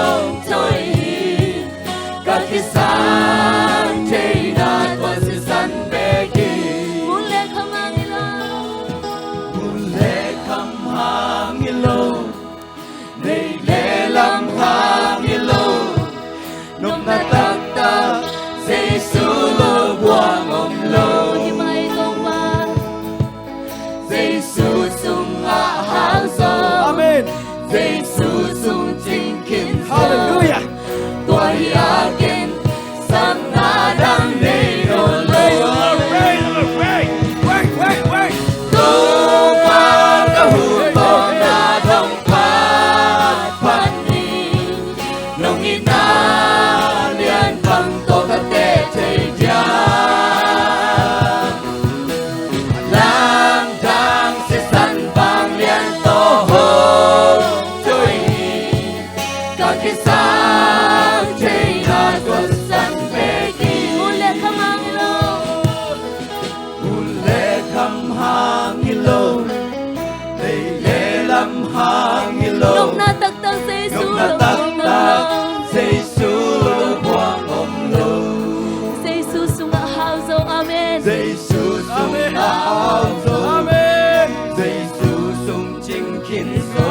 cing khin zo.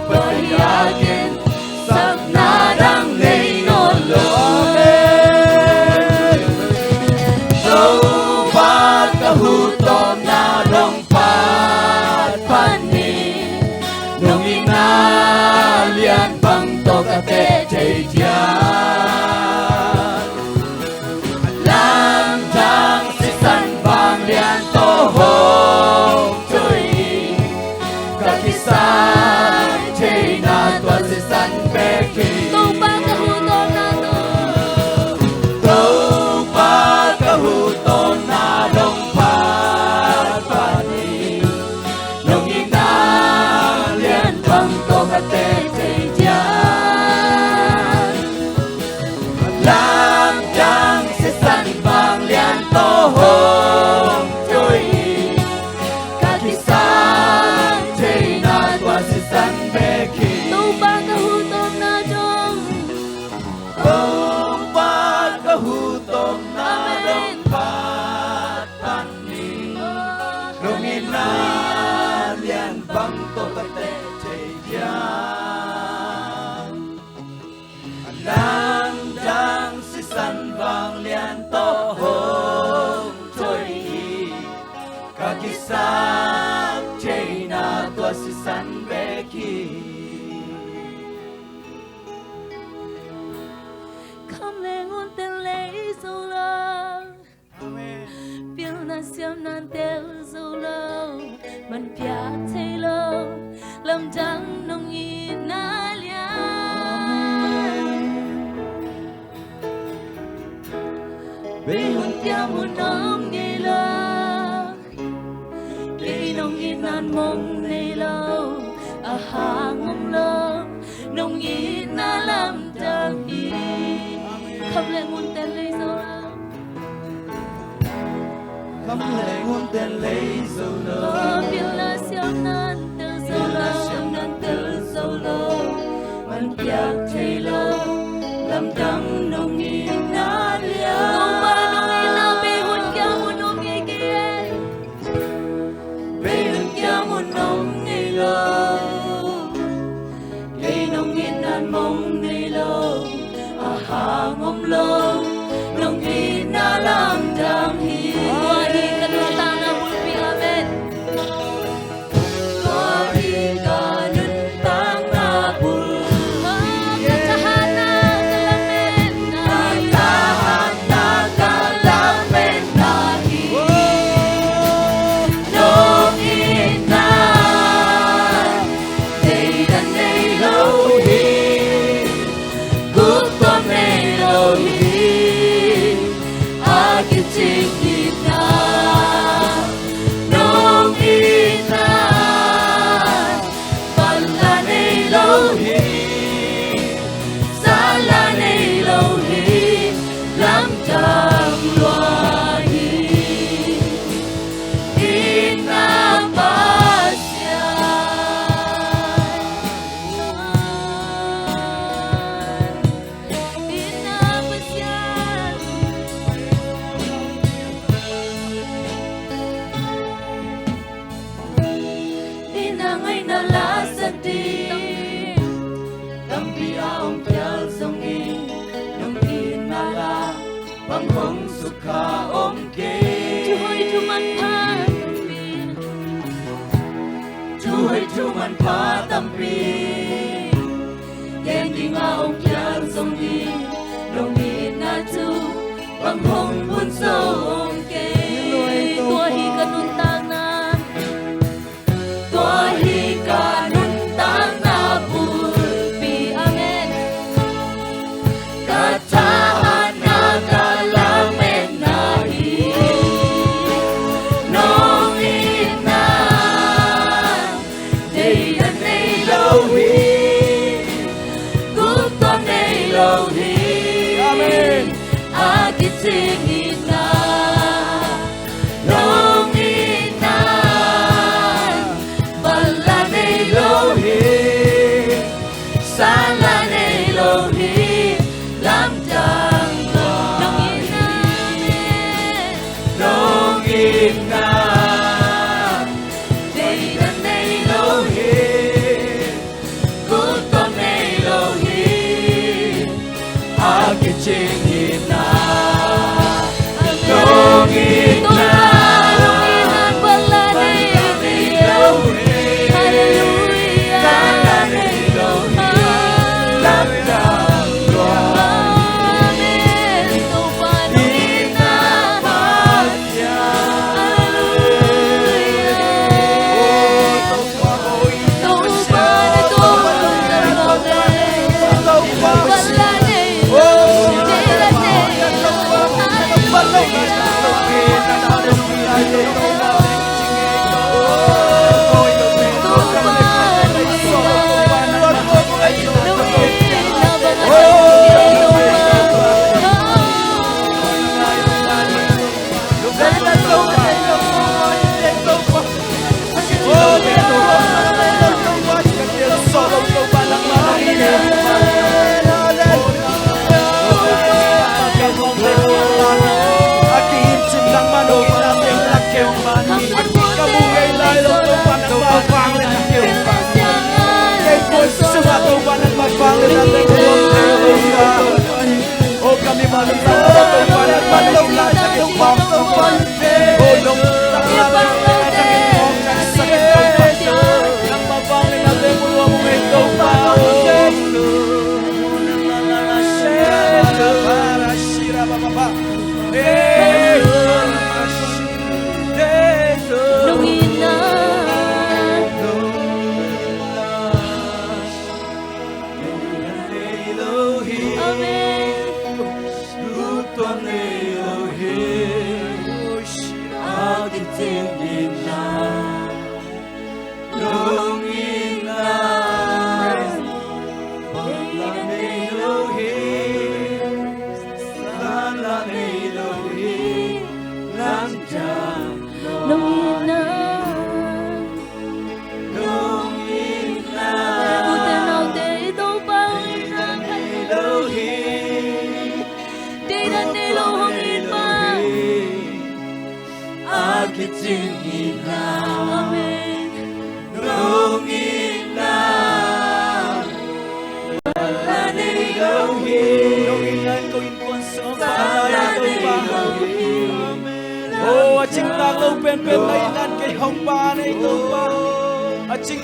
Pasian in sakna dang nei nawn lo. Topa ka huh tawpna dong phat phat ni. Nong itna lian bang tawh ka teh thei diam. Lamdang sisan vanglian tawh hong tawh hi. Ka kisap theihna tua sisan bek hi. Topa ka huh tawpna tawh. Topa ka huh tawpna dong phat phat ni. Nong itna lian bang tawh ka teh thei diam. Lamdang sisan vanglian tawh hong tawh hi. Ka kisap theihna tua sisan bek hi. Topa ka huh tawpna dong. Topa ka huh tawpna dong phat phat ni. Nong itna lian bang tawh ka teh thei diam. Lamdang sisan vanglian tawh hong tawh hi. Ka kisap theihna tua sisan bek hi. Kham leh ngun ten lei zo lo. Amen. Pilna siamna in tel zo lo, man piak thei lo, lamdang nong itna lian. Bei hun kiam hun om ngei lo, kei nong itna in mong nei lo, a hang om lo, nong itna lamdang hi. Kham leh ngun ten lei zo lo. Kham leh ngun ten lei zo lo. Pilna siamna in tel zo lo. Pilna siamna in tel zo lo. Man piak thei lo, lamdang nong itna lian. Topa nong itna bei hun kiam hun om ngei kei e. Bei hun kiam hun om ngei lo. Kei nong itna in mong nei lo, a hang om lo, nong itna lamdang hi. Tua hi ka nuntakna bulpi, amen. Tua hi ka nuntakna bulpi. Ka thahatna, ka lametna hi. Ka thahatna, ka lametna hi. Nong itna deidan nei lo hi, guptuam nei lo hi, a kicing itna. Nong itna, banla nei lo hi, sanla nei lo hi, lamdang lua hi. Itna Pasian. Itna Pasian. Itna ngaihna la sa ding tampi a om phial zongin, nong itna la bang hong sukha om kei. Thuhoih thumanpha tampi, thuhoih thumanpha tampi gen ding a om phial zongin, nong itna thu bang hong bun zo om kei. Tua hi ka nuntakna. Tua hi ka nuntakna bulpi. Amen. Ka thahatna, ka lametna hi. Nong itna deidan nei lo hi, guptuam nei lo hi. Amen. A kicing itna. Nong itna, banla nei lo hi, sanla nei lo hi, lamdang lua hi. Nong itna, nong itna, deidan nei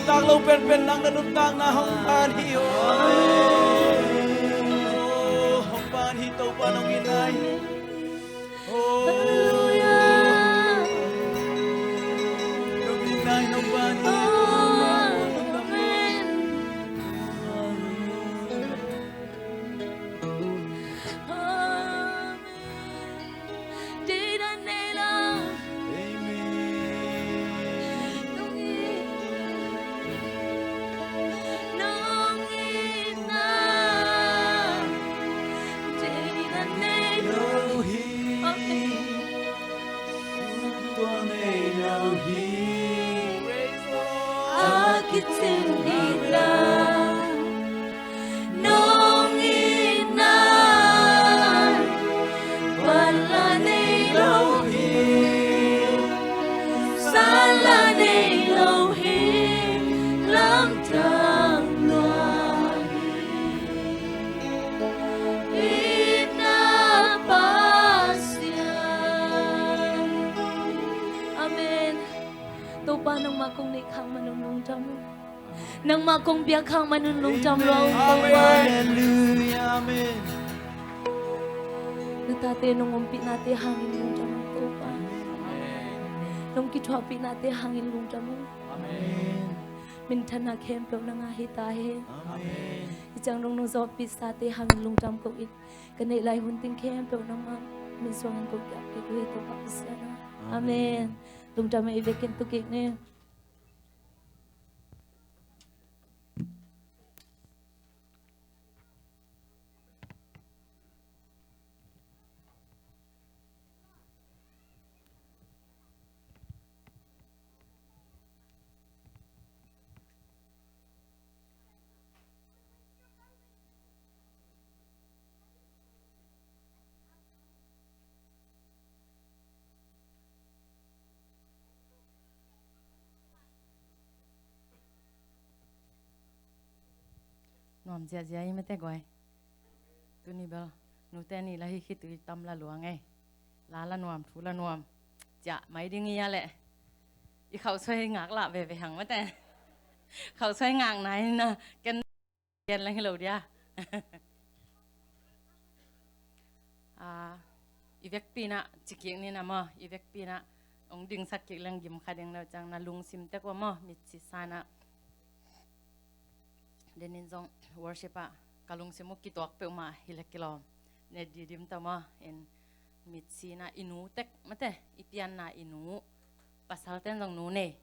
Tang lo penpen nang na nuntakna hong pan hi. Oh, hong pan hi Topa nong itna hi. Oh, nong itna hi, nong pan hi. Amen. Amen. Deidan nei lo. Amen. Nong itna, nong itna deidan nei lo hi. Amen. Tua nei lo hi. A kicing itna. Nong itna, pan la nei lo hi, san la nei lo hi, lamdang lua hi. Itna Pasian. Amen. Topa, nangmah kong neih khak man un lungdam. Nangmah kong biak khak man un lungdam lo, Topa. Amen. Hallelujah. Amen. Na tate nong ompihnate hangin lungdam ung, Topa. Amen. Nong kithuahpihnate hangin lungdam ung. Amen. Minthanna khempeuh nang a hi ta hen. Amen. Hih ciang dong nong zawhpihsate hangin lungdam ko in, ka neih lai hun ding khempeuh nangmah min suangin kong ki-ap kik uh hi, Topa Pasian aw. Amen. Amen. Lungdam ei, vekin tu kik ni. Nuam ziahziah i mate guai. Tuni bel nute ni la hi khit uh i tam la luang ei. La la nuam, thu la nuam. Ciah mai ding i a leh. I khauhsuai ngak lah veve hang mate. Khauhsuai ngak nai na ken gen leng hi lo dia. Ah, i vekpi na ci kik ni na maw, i vekpi na ong dingsak kik leng gim kha ding lo ciang na lungsim tek ua maw, mitsi sa na. Denin zong worship ah ka lungsim uh kituak peuhmah hi leh kilawm. Ne didim ta maw, in mitsi na i nu tek mate, i pianna i nu. Pasal ten zong nu nei.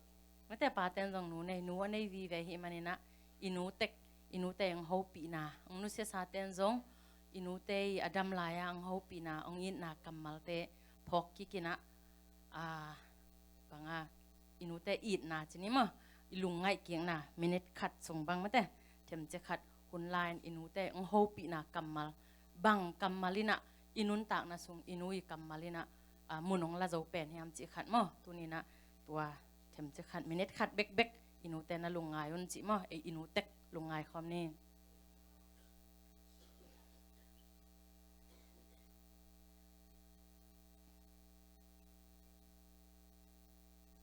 Mate, pa ten zong nu nei, nu a nei vive hi manin ah i nu tek, i nute ong hopihna, ong nusiasa ten zong i nute i a dam lai-a ong hopihna, ong itna kammalte phawk kik in ah, ah, bang a, i nute itna ci ni maw, i lungngaih kikna, minute khat sung bang mate, themci khat hun lai-in i nute ong hopihna kammal, bang kammal in ah i nuntakna sung i nu i kammal in ah, ah, mun ong la zo pen hiam cih khat maw. Tuni in ah tua themci khat, minute khat bekbek i nute na lungngai un cih maw, ei i nu tek lungngai khawm ni.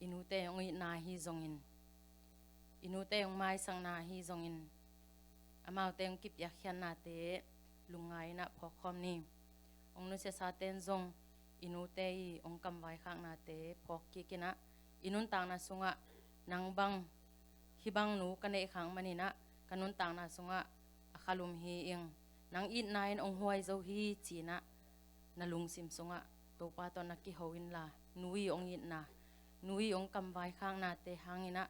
I nute ong itna hi zongin, i nute ong maisakna hi zongin, amaute ong kipiakkhiatnate lungngai in ah phawk khawm ni. Ong nusiasa ten zong i nute i ong kamvaikhaknate phawk kik in ah, i nuntakna sungah nang bang hih bang nu ka neih khak manin ah ka nuntakna sungah a khalum hi ing, nang itna in ong huai zo hi ci-in ah na lungsim sungah Topa tawh na kiho inla, nu i ong itna, nu i ong kamvaikhaknate hangin ah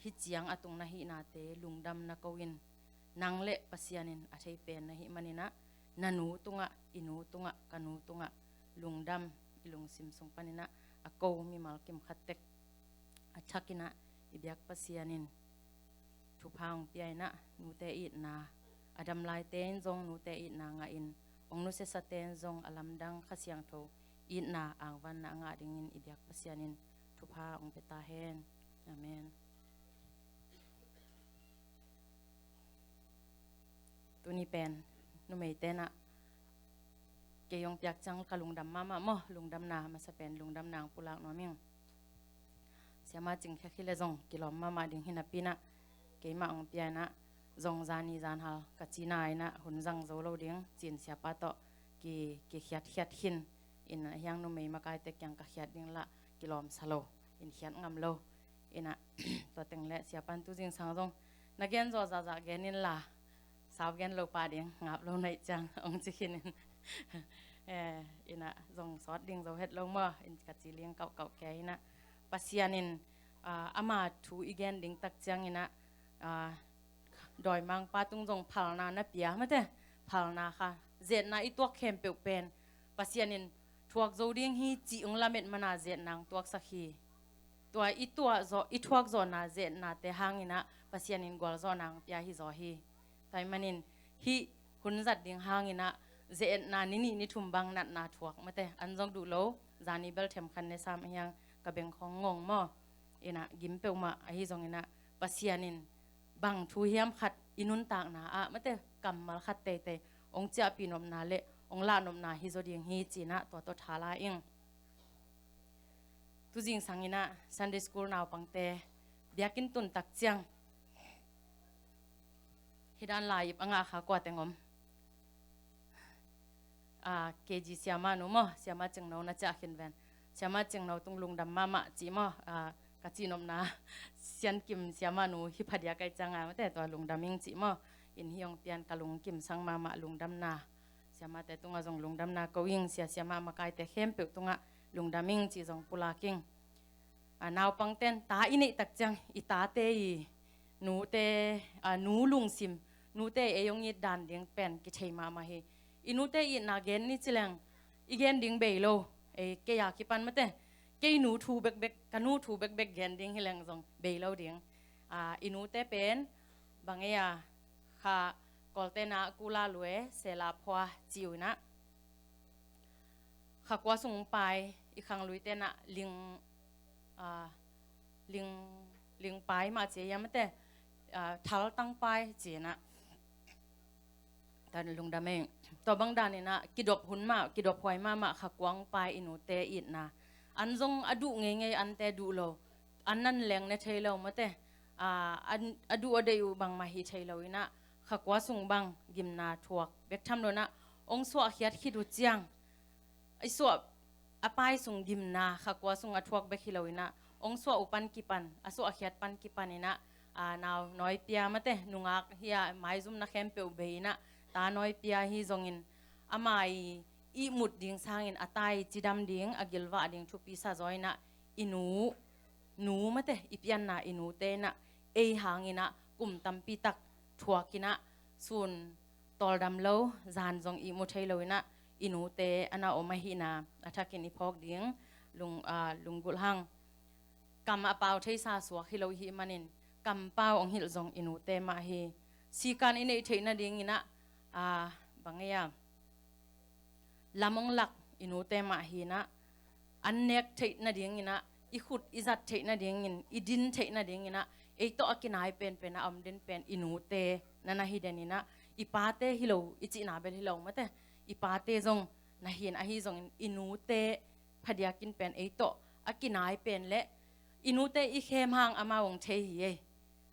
hih ciang a tung na hihnate lungdam na ko in, nang le Pasian in a thei pen na hih manin ah na nu tungah, i nu tungah, ka nu tungah lungdam i lungsim sung panin ah a ko mimal kim khat tek a thakin ah i biak Pasian in thupha ong pia in ah, nute itna a dam laite in zong nute itna ngah in, ong nusiasate in zong a lamdang Kha Siangtho itna angvanna a ngah dingin i biak Pasian in thupha ong pia ta hen. Amen. Tuni pen numeite in ah kei ong piak ciang ka lungdam mahmah maw, lungdamna masa pen lungdamna ong pulak nuam ing. Siama Cing Khek hi leh zong kilawm mahmah ding hi napi in ah, keimah hong pia in ah, zong zani zanhal ka cina in ah hun zang zo lo ding ci-in siapa tawh ki, kikhiatkhiat khin in ah, hiang numei makaite kiang ka khiat ding lah kilawmsa lo, in khiat ngam lo in ah, tua teng le siapa in tu zingsang zong na gen zawh zahzah gen inla, sau gen lo pah ding, ngap lo naih ciang hong ci khin in. Eh, in ah zong sawt ding zo het lo maw, in ka ci liang kauhkauh kei in ah, Pasian in, ah, ama thu i gen ding tak ciang in ah, ah, dawimangpa tung zong phalna na pia mate, phalna kha, zetna i tuak khempeuh pen Pasian in thuak zo ding hi cih hong lamet mana zetna hong tuaksak hi. Tua i tuah zawh, i thuak zawhna zetnate hang in ah Pasian in gualzawhna hong pia hi zaw hi. Tua ahih manin hih hun zat ding hang in ah zetna ni nih ni thum bang natna thuak mate, an zong duh lo, zani bel themkhat ne sam hiang ka bengkhawng ngong maw. In ah gim peuhmah ahi zong in ah Pasian in bang thu hiam khat i nuntakna ah mate, kammal khat teitei hong ciahpih nopna le hong lah nopna hi zaw ding hi ci-in ah tua tawh thala ing. Tu zingsang in ah Sunday school naupangte biakinn tun tak ciang, hih dan lai-ip a ngah kha kua teng om? Ah, K G siamah nu maw, siamah Cingno na ciah khin ven. Siamah Cingno tung lungdam mahmah ci maw, ah, ka cihnopna Siankim siamah nu hi phadiak ai cianga mate, tua lungdam ing ci maw. In hih hong pian ka lungkimsang mahmah, lungdamna. Siamahte tungah zong lungdamna ko ing, sia siamah makaite khempeuh tungah lungdam ing ci zong pulak ing. Ah, naupangten ta i neih tak ciang i tate i nute, ah, nu lungsim, nute ei hong it dan ding pen kithei mahmah hi. I nute itna gen ni ci leng i gen ding bei lo, ei, kei a kipan mate, kei nu thu bekbek, ka nu thu bekbek gen ding hi leng zong bei lo ding. Ah, i nute pen bang ei a, kha Kawlte na Kula Lue, Sela Phua ci uh in ah, kha kua sung pai, i khangluite na ling, ah, ling, ling pai mah ci hiam mate, ah, thal tang pai ci in ah. Tan lungdam ei. Tua bang dan in ah kidop hun mah, kidop huai mahmah kha kua hong pai i nute itna. An zong a duh ngeingei, ante duh lo, an nan leng ne thei lo mate, ah, an, a duh a deih uh bangmah hi thei lo in ah, kha kua sung bang gimna thuak bek tham lo in ah, hong suahkhiat khit uh ciang, i suah, a pai sung gimna, kha kua sung a thuak bek hi lo in ah, hong suah uh pan kipan, a suahkhiat pan kipan in ah, ah, nau nawi pia mate, nungak hi a, maizumna khempeuh bei in ah, ta nawi pia hi zongin, ama i ihmut ding sangin a ta i cidam ding, a gilvah ding thupi sa zaw in ah, i nu, nu mate, i pianna i nute in ah, ei hang in ah kum tampi tak thuak in ah, sun tawldam lo, zan zong ihmu thei lo in ah, i nute a na om ahihna a thakin i phawk ding lung, ah, lunggulh hang. Kam a pau theisa suak hi lo i hih manin, kampau hong hilh zong i nute mah hi. Sikan i neih theih nading in ah, ah, bang ei a, lam hong lak i nute mah hi in ah, an nek theih nading in ah, i khut i zat theih nadingin, i din theih nading in ah, ei tawh a kinai penpen a om den pen i nute na na hi den in ah, i pate hi lo, i cihna bel hi lo mate, i pate zong na hi in, ahi zongin i nute phadiak in pen ei tawh a kinai pen le i nute i khem hang amau hong thei hi ei.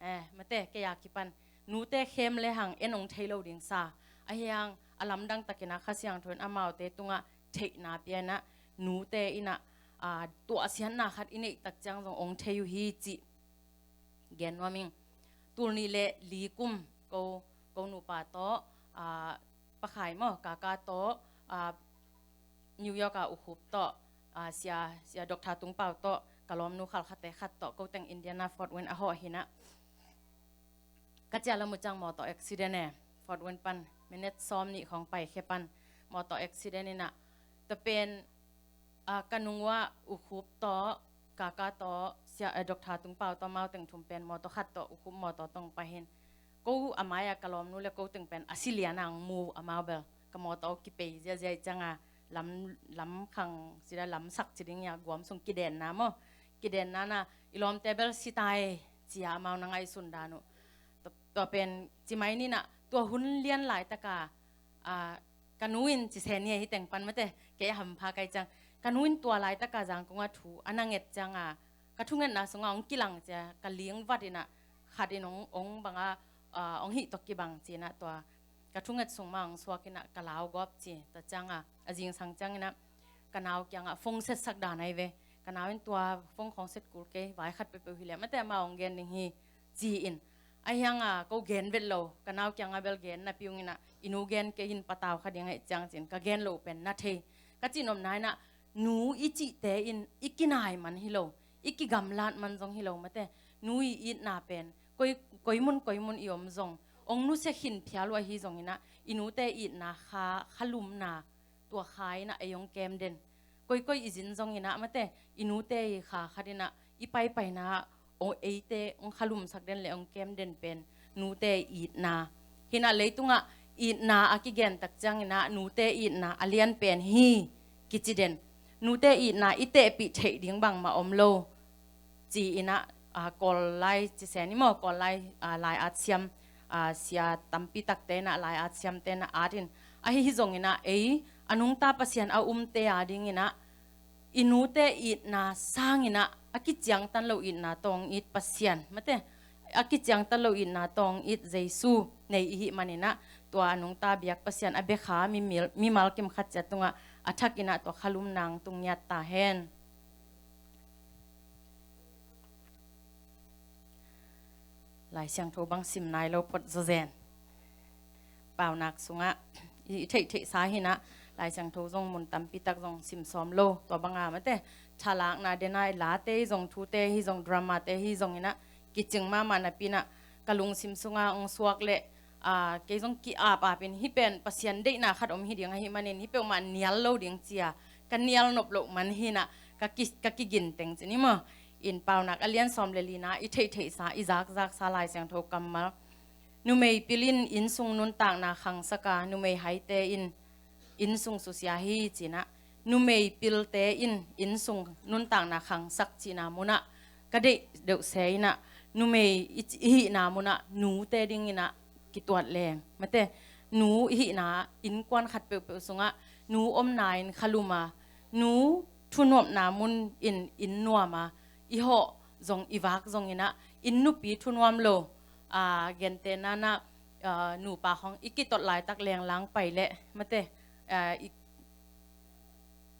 Eh, mate, kei a kipan nute khem le hang en hong thei lo ding sa. Ahi hang a lamdang takin ah Kha Siangtho in amaute tungah theihna pia in ah, nute in ah, ah, tuahsiatna khat i neih tak ciang zong hong thei uh hi cih gen nuam ing. Tul nih le li kum ko, ko nupa tawh, ah, Pakhai maw, Kaka tawh, ah, New York a ukhup tawh, ah, sia, sia Doctor Tung Pau tawh, ka lawmnu khalkhate khat tawh, ko teng Indiana Fort Wayne a hawh hi in ah, ka ciah lam uh ciang mawtaw accident e, Fort Wayne pan minute sawm nih khawng paikhia pan mawtaw accident in ah, tua pen, ah, ka nung uah ukhup tawh, Kaka tawh, sia, eh, Doctor Tung Pau tawh, amau teng thum pen mawtaw khat tawh, ukhup mawtaw tawh hong pai hi in. Ko a mai-ah ka lawmnu le ko teng pen a si lian a hong mu, amau bel ka mawtaw kipei ziazia i cianga, lam, lam khang, sida lamsak ci ding ia, guam sung kidenna maw. Kidenna na, i lawmte bel si ta e, ci-a amau na ngaihsun dan uh. Tua, tua pen ci mai ni in ah, tua hun lian laitaka, ah, ka nu in ci se ni a, hih teng pan mate, kei a hampha kai ciang. Ka nu in tua laitaka Zangkong a thu a na nget cianga, ka thungetna sungah hong kilang cia, ka ling vat in ah, khat in ong, ong banga, ah, ong hih tawh kibang ci-in ah tua ka thunget sung mah ong suak in ah ka lau gawp ci. Tua ciang a, a zingsang ciang in ah ka nau kiangah phone setsak dan ahi ve. Ka nau in tua phone khawng set kul kei, vai khat peuhpeuh hi leh mate amah ong gen ding hi ci-in. Ahi hang a ko gen vet lo, ka nau kiangah bel gen napi ung in ah, i nu gen kei hin patau kha ding ahih ciang ci-in ka gen loh pen na thei. Ka cihnopna in ah nu i cihte in i kinai man hi lo, i kigamlat man zong hi lo mate. Nu i itna pen koi, koi mun koi mun i om zong, ong nusia khin phial uh ahi zong in ah i nute itna kha, khalumna tua kha in ah ei ong kem den. Koikoi i zin zong in ah mate, i nute i kha khat in ah i paipaina ah ong, eite ong khalumsak den le ong kem den pen nute itna. Hi in ah leitungah itna a kigen tak ciang in ah nute itna a lian pen hi kici den. Nute itna i tehpih theih ding bangmah om lo ci-in ah, ah, Kawl lai ci sen i maw, Kawl lai, ah, lai-at siam, ah, sia tampi takte in ah lai-at siamte in ah at in. Ahi hi zong in ah ei a nungta Pasian a umte a ding in ah i nute itna sang in ah a kiciangtan lo itna tawh ong it Pasian mate, a kiciangtan lo itna tawh ong it Jesu nei i hih man in ah tua a nungta biak Pasian a bia kha mimal, mimal kim khat ciat tungah a thak in ah tua khalumna tung ngiat ta hen. Lai Siangtho bang sim nai lo phot zawzen. Paunak sungah i theihtheihsa hi in ah Lai Siangtho zong mun tampi tak zong sim sawm lo. Tua banga mate, thalakna den a i late hi zong, thute hi zong, dramate hi zong in ah kicing mahmah napi in ah ka lungsim sunga ong suak leh, ah, kei zong ki-ap ap in hih pen Pasian deihna khat om hi ding ahih manin hih peuhmah nial lo ding ci-a ka nial nop loh man hi in ah ka ki, ka kigin teng ci ni maw. In Paunak a lian sawm le lina i theihtheihsa, i zakzaksa Lai Siangtho kammal. Numei pil in innsung nuntakna khangsak a, numei haite in innsung susia hi ci in ah, numei pilte in innsung nuntakna khangsak cihna munah ka deih deuh se in ah, numei i, i hihna munah nute ding in ah kituat leng mate, nu i hihna innkuan khat peuhpeuh sungah nu omna in khalum a, nu thunuamna mun in inn nuam a, i hawh zong i vak zong in ah inn nupi thunuam lo, ah, gentehna in ah, ah, nupa khawng i kitot laitak lenglang pai leh mate, ah, i,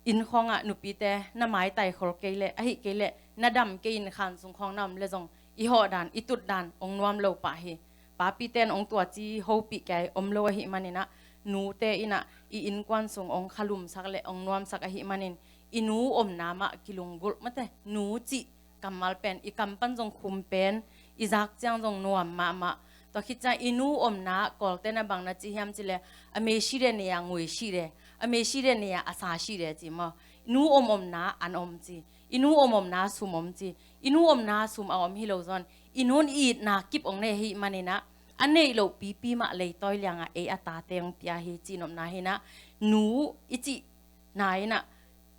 inn khawngah nupite na maitai khol kei leh, ahih kei leh na dam kei in khan sung khawng na om leh zong i hawh dan, i tut dan ong nuam lo pah hi. Papite in ong tuaci hopih kei om lo ahih man in ah nute in ah i innkuan sung ong khalumsak le ong nuamsak ahih manin i nu omna mah kilunggulh mate, nu cih kammal pen i kam pan zong khum pen, i zak ciang zong nuam mahmah. Tua khit ciang i nu omna Kawlte na bang na ci hiam ci leh, a mei shi de ne a ngui shi de, a mei shi de ne a a sa shi de ci maw. Nu om omna an om ci, i nu om omna sum om ci, i nu omna sum a om hi lo zong, i nun itna kip ong nei ahih man in ah a neih loh pipi mah leitawi liangah ei a tate ong pia hi cihnopna hi in ah, nu i cihna in ah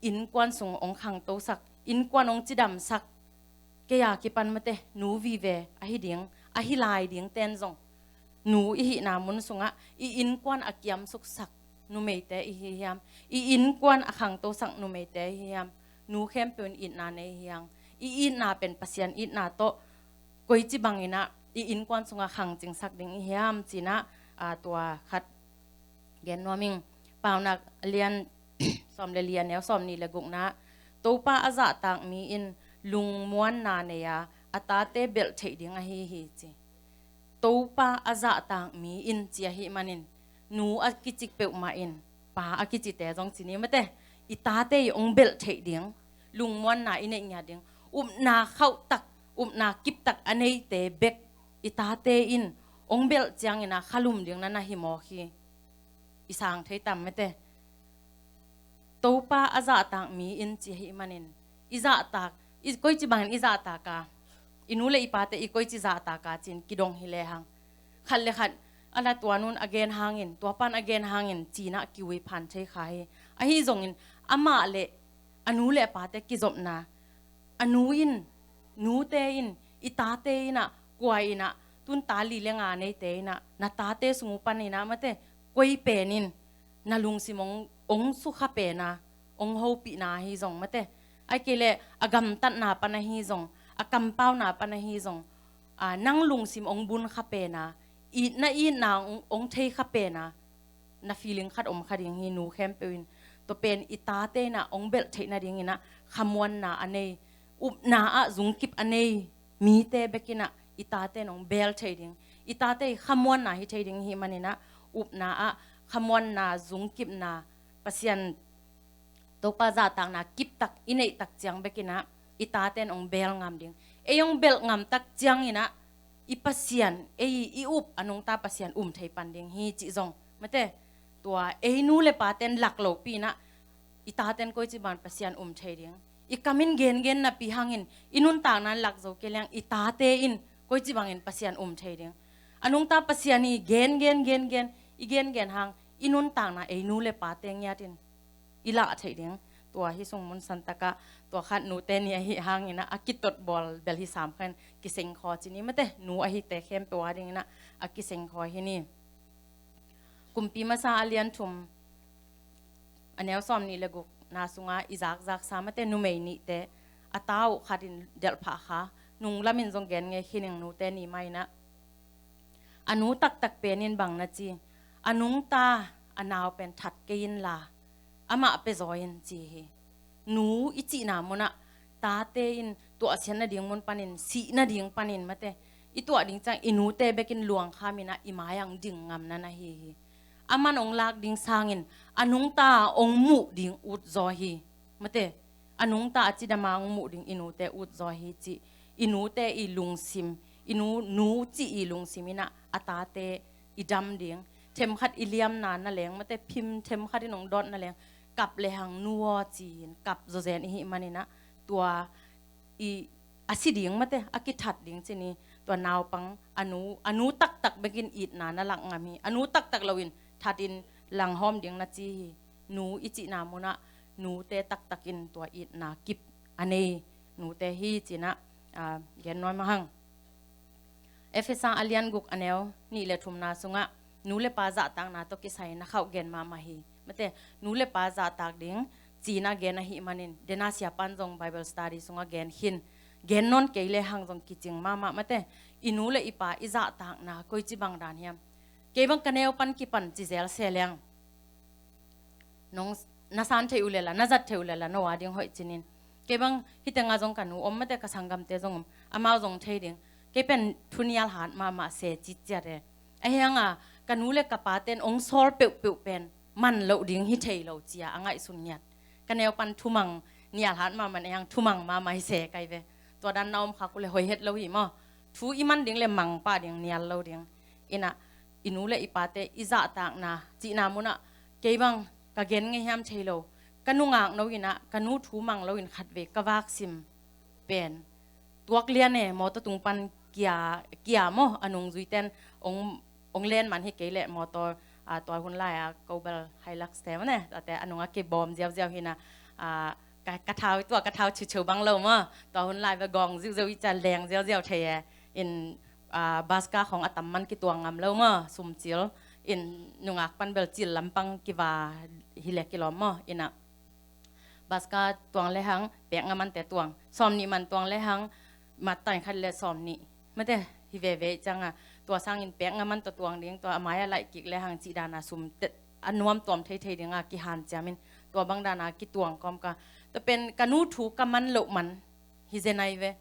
innkuan sung ong khangtosak, innkuan ong cidamsak. Kei a kipan mate, nu vive ahi ding, ahi lai ding ten zong, nu i hihna mun sungah i innkuan a kiamsuksak numeite i hi hiam, i innkuan a khangtosak numeite i hi hiam? Nu khempeuh in itna nei hi hang. I itna pen Pasian itna tawh koici bang in ah i innkuan sungah khangcingsak ding i hiam ci in ah, ah, tua khat gen nuam ing. Paunak a lian sawm le li, a neu sawm nih le gukna, Topa a zahtak mi in lungmuanna nei a, a tate belh theih ding ahi hi ci. Topa a zahtak mi in ci ahih manin, nu a kici peuhmah in, pa a kicite zong ci ni mate, i tate i ong belh theih ding lungmuanna i neih ngiat ding, upna khauhtak, upna kiptak a neite bek i tate in ong belh ciangin a khalum ding na na hi mawk hi. I sang thei tam mate. Topa a zahtak mi in ci ahih manin, i zahtak, i koici bangin i zahtak a, i nu le i pate i koici zahtak a ci-in kidong hi lehang, khat le khat a la tua nun a gen hangin, tua pan a gen hangin ci-in ah kiui phan thei kha hi. Ahi zongin amah le a nu le a pate kizopna, a nu in, nute in, i tate in ah, kua in ah, tun ta li le nga neite in ah, na tate sung uh pan in ah mate, koi pen in na lungsim ong, ong sukha pen a, ong hopihna ahi zong mate, ahih kei leh a gamtatna pan ahi zong, a kampauna pan ahi zong, a, nang lungsim hong bun kha pen a, itna itna hong, hong thei kha pen a, na feeling khat om kha ding hi, nu khempeuh in. Tua pen i tate in ah hong belh theih nadingin ah khamuanna a nei, upna ah zungkip a nei mite bek in ah i tate in hong bel thei ding. I tate i khamuanna hi thei ding hi manin ah, upna ah khamuanna, zungkipna, Pasian Topa zahtakna kiptak i neih tak ciang bek in ah i tate in hong bel ngam ding. Ei hong belh ngam tak ciangin ah i Pasian, ei i up a nungta Pasian um thei pan ding hi cih zong, mate, tua ei nu le pate in lak lopi in ah i tate in koici bangin Pasian um thei ding. I kam in gengen napi hangin i nuntakna in lak zo kei leng i tate in koici bangin Pasian um thei ding. A nungta Pasian i gengen gengen, i gengen hang i nuntakna ei nu le pate ngiatin i lah theih ding. Tua hi sung mun santak ah tua khat nute ni ahi hangin ah a kitot bawl bel hi sam kha in, kiseng khaw ci ni, mate, nu ahite khempeuh a dingin ah a kiseng khaw hi ni. Kumpi Masa a lian thum, a neu sawmnih le gukna sungah i zakzaksa, mate, numei nihte a ta uh khat in delhphah kha, nung lamin zong gen ngei khin ing, nute ni mah in ah. A nu taktak pen in bang na ci, a nungta a nau pen that kei inla amah pia zaw in ci hi. Nu i cihna munah tate in tuahsiat nading mun panin, sih nading panin, mate, i tuah ding ciang i nute bekin luangkham in ah i mai-ah hong ding ngamna na hi hi. Aman hong lak ding sangin a nungta hong muh ding ut zaw hi, mate. A nungta a cidam a hong muh ding i nute ut zaw hi cih, i nute i lungsim, i nu, nu cih i lungsim in ah a tate i dam ding, themkhat i liamna na leng, mate, phim themkhat in hong dawt na leng, kap le hang nu aw ci-in kap zawzen i hih manin ah tua i a si ding, mate, a kithat ding ci ni. Tua naupang a nu, a nu taktak bekin itna na lak ngam hi. A nu taktak loin thatin langhawm ding na ci hi. Nu i cihna munah nute taktakin tua itna kip a nei nute hi ci-in ah, a, gen nuam a hang. Efesa a lian guk a neu nih le thumna sungah nu le pa zahtakna tawh kisai na khauh gen mahmah hi. Mate, nu le pa zahtak ding ci-in ah gen ahih manin, dena siapan zong Bible study sungah gen khin, gen nawn kei le hang zong kicing mahmah, mate. I nu le i pa i zahtakna koici bang dan hiam? Kei bang ka neu pan kipan ci zel se leng, nong na san thei uh leh la, na zat thei uh leh la, no a ding hoih ci-in. Kei bang hih tengah zong ka nu om, mate, ka sanggamte zong om, amau zong thei ding. Kei pen thu nial hat mahmah se citciat e. Ahi hang a ka nu le ka pate in hong sawl peuhpeuh pen man loh ding hi thei lo ci-a a ngaihsun ngiat. Ka neu pan thumang nial hat mahmah in, ahi hang thumang mahmah hi se kai ve. Tua dan na om khak uh leh hoih het lo hi maw. Thu i man ding le mang pah ding, nial lo ding. In ah i nu le i pate i zahtakna cihna munah kei bang ka gen ngei hiam thei lo, ka nungak no in ah ka nu thu mang loin khatvei ka vak sim pen, tuak lian e, mawtaw tung pan kia, kia maw, a nungzuite in hong, hong len man hi kei leh mawtaw, a, tua hun lai-a Cobalt Hilux te maw ne, tuate a nungah kibawm ziauziau hi-in ah, a, ka, ka thau, tua ka thau chiuchiu bang lo maw, tua hun lai bel gawng ziuziau i ci-a leng ziauziau thei e. In, a, bus ka khawng a tam man kituang ngam lo maw, sum cil. In nungak pan bel cil lampang kiva hi leh kilawm maw. In ah bus ka tuang le hang pek nga man te tuang, sawmnih man tuang le hang, mat tan khat le sawmnih, mate, hi veve ciang a, tua sangin pek nga man tawh tuang ding, tua a mai-ah laih kik le hang cih dan a sum te a nuam tuam theithei ding a kihanciam in, tua bang dan a kituang kawm ka. Tua pen ka nu thu ka man loh man hi zen ai ve.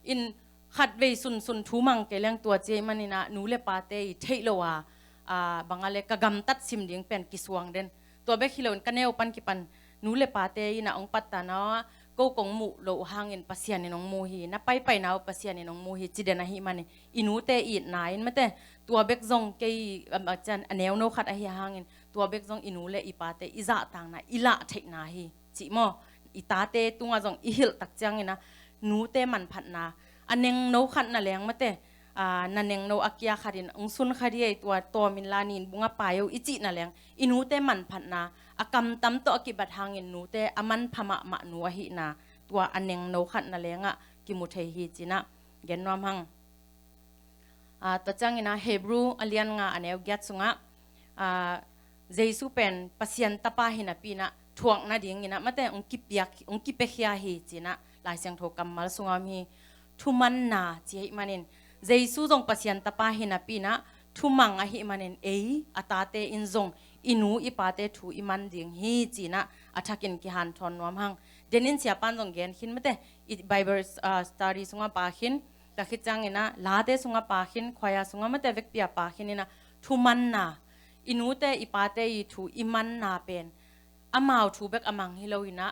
In khatvei sunsun thu mang kei leng tua ci ahih manin ah nu le pate i theih loh a, a, bang a le ka gamtat sim ding pen kisuang den. Tua bek hi loin ka neu pan kipan nu le pate in ah hong pattana ah ko kong muh loh hangin Pasian in hong mu hi, na paipaina uh Pasian in hong mu hi ci den ahih manin i nute itna in, mate, tua bek zong kei, am, a, cian a neuno khat ahi hangin tua bek zong i nu le i pate i zahtakna i lah theihna hi cih maw. I tate tungah zong i hilh tak ciangin ah nute manphatna, a nengno khat na leng, mate, a, na nengno a kia khatin hong sun kha dih ei, tua tawm inla nin bung a pai o i cih na leng, i nute manphatna, a kamtam tawh a kibat hangin nute a manpha mahmah nu ahihna, tua a nengno khat na lengah kimu thei hi ci-in ah gen nuam hang. A, tua ciangin ah Hebrew a lian nga a neu giat sungah, a, Jesu pen Pasian Tapa hi napi-in ah thuak nadingin ah, mate, hong kipiak, hong kipiakhia hi ci-in ah Lai Siangtho kammal sungah om hi. Thumanna ci ahih manin Jesu zong Pasian tapa hi napi inah thumang ahih manin ei a tate in zong i nu i pate thu i man ding hi ci inah a thakin kihanthawn nuam hang. Denin siapan zong gen khin mate, i Bible, ah, study sungah pa khin, tua khit ciang inah late sungah pa khin, khuaia sungah mate vekpi a pa khin inah thumanna, i nute i pate i thu i manna pen amau thu bek a mang hi lo inah,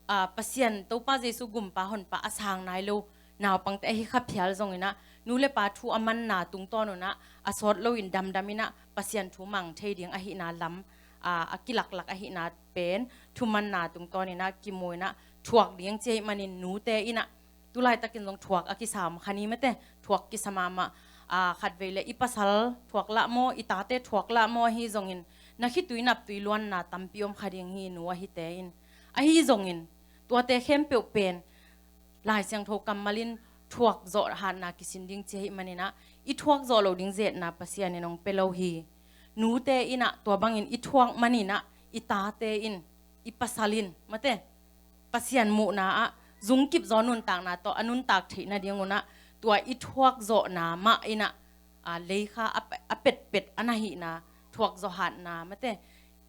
ah, Pasian Topa Jesu gumpa honpa a sang nai lo naupangte ahi kha phial zong inah nu le pa thu a manna tungtawn unah a sawt loin damdam inah Pasian thu mang thei ding ahihna lam, ah, a kilaklak ahihna pen thumanna tungtawn inah kimu inah thuak ding ci ahih manin nute inah tulaitakin zong thuak a kisam kha ni mate, thuak kisa mahmah. Ah, khatvei le i pasal thuak lah maw, i tate thuak lah maw ahi zongin na khitui naptui luanna tampi om kha ding hi nu ahite in. Ahi zongin tuate khempeuh pen Lai Siangtho kammalin thuak zawh hatna kisin ding ci ahih maninah i thuak zawh loh ding zetna Pasian in hong pia lo hi. Nute inah tua bangin i thuak maninah i tate in, i pasal in mate, Pasian muhna ah zungkip zaw nuntakna tawh a nuntak theih nadingunah tua i thuak zawhna mah inah, ah, leikha a pe-, a petpet a na hihna thuak zawh hatna mate,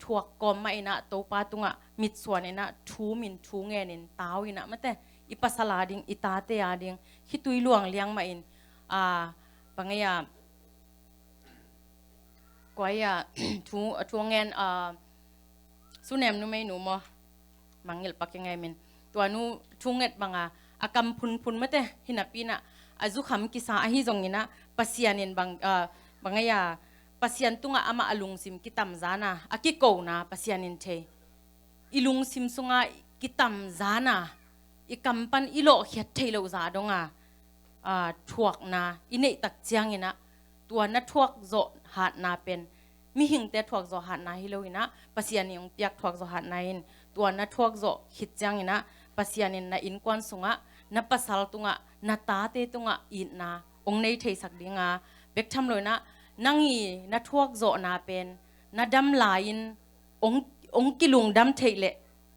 thuak kawm mah inah Topa tungah mitsuan inah thum in thu ngen in tau inah mate, i pasal a ding, i tate a ding khitui luang liang mah in, ah, bang ei a, kua ei a, thu, thu ngen, ah, Sunem numeinu maw, mangngilh pak i ngei min. Tua nu thunget banga a kam phunphun mate hi napi inah a zukham kisa ahi zong inah Pasian in bang, ah, bang ei a, Pasian tungah amah a lungsim kitamzana a kikona Pasian in thei. I lungsim sunga kitamzana i kam pan i lawhkhiat thei loh zah donga, ah, thuakna i neih tak ciang inah tua na thuak zawh hatna pen mihingte thuak zawh hatna hi lo inah Pasian in hong piak thuak zawh hatna in, tua na thuak zawh khit ciang inah Pasian in na innkuan sungah, na pasal tungah, na tate tungah itna hong nei theisak dinga, bek tham lo inah nang i na thuak zawhna pen na dam lai-in hong, hong kilungdam theih leh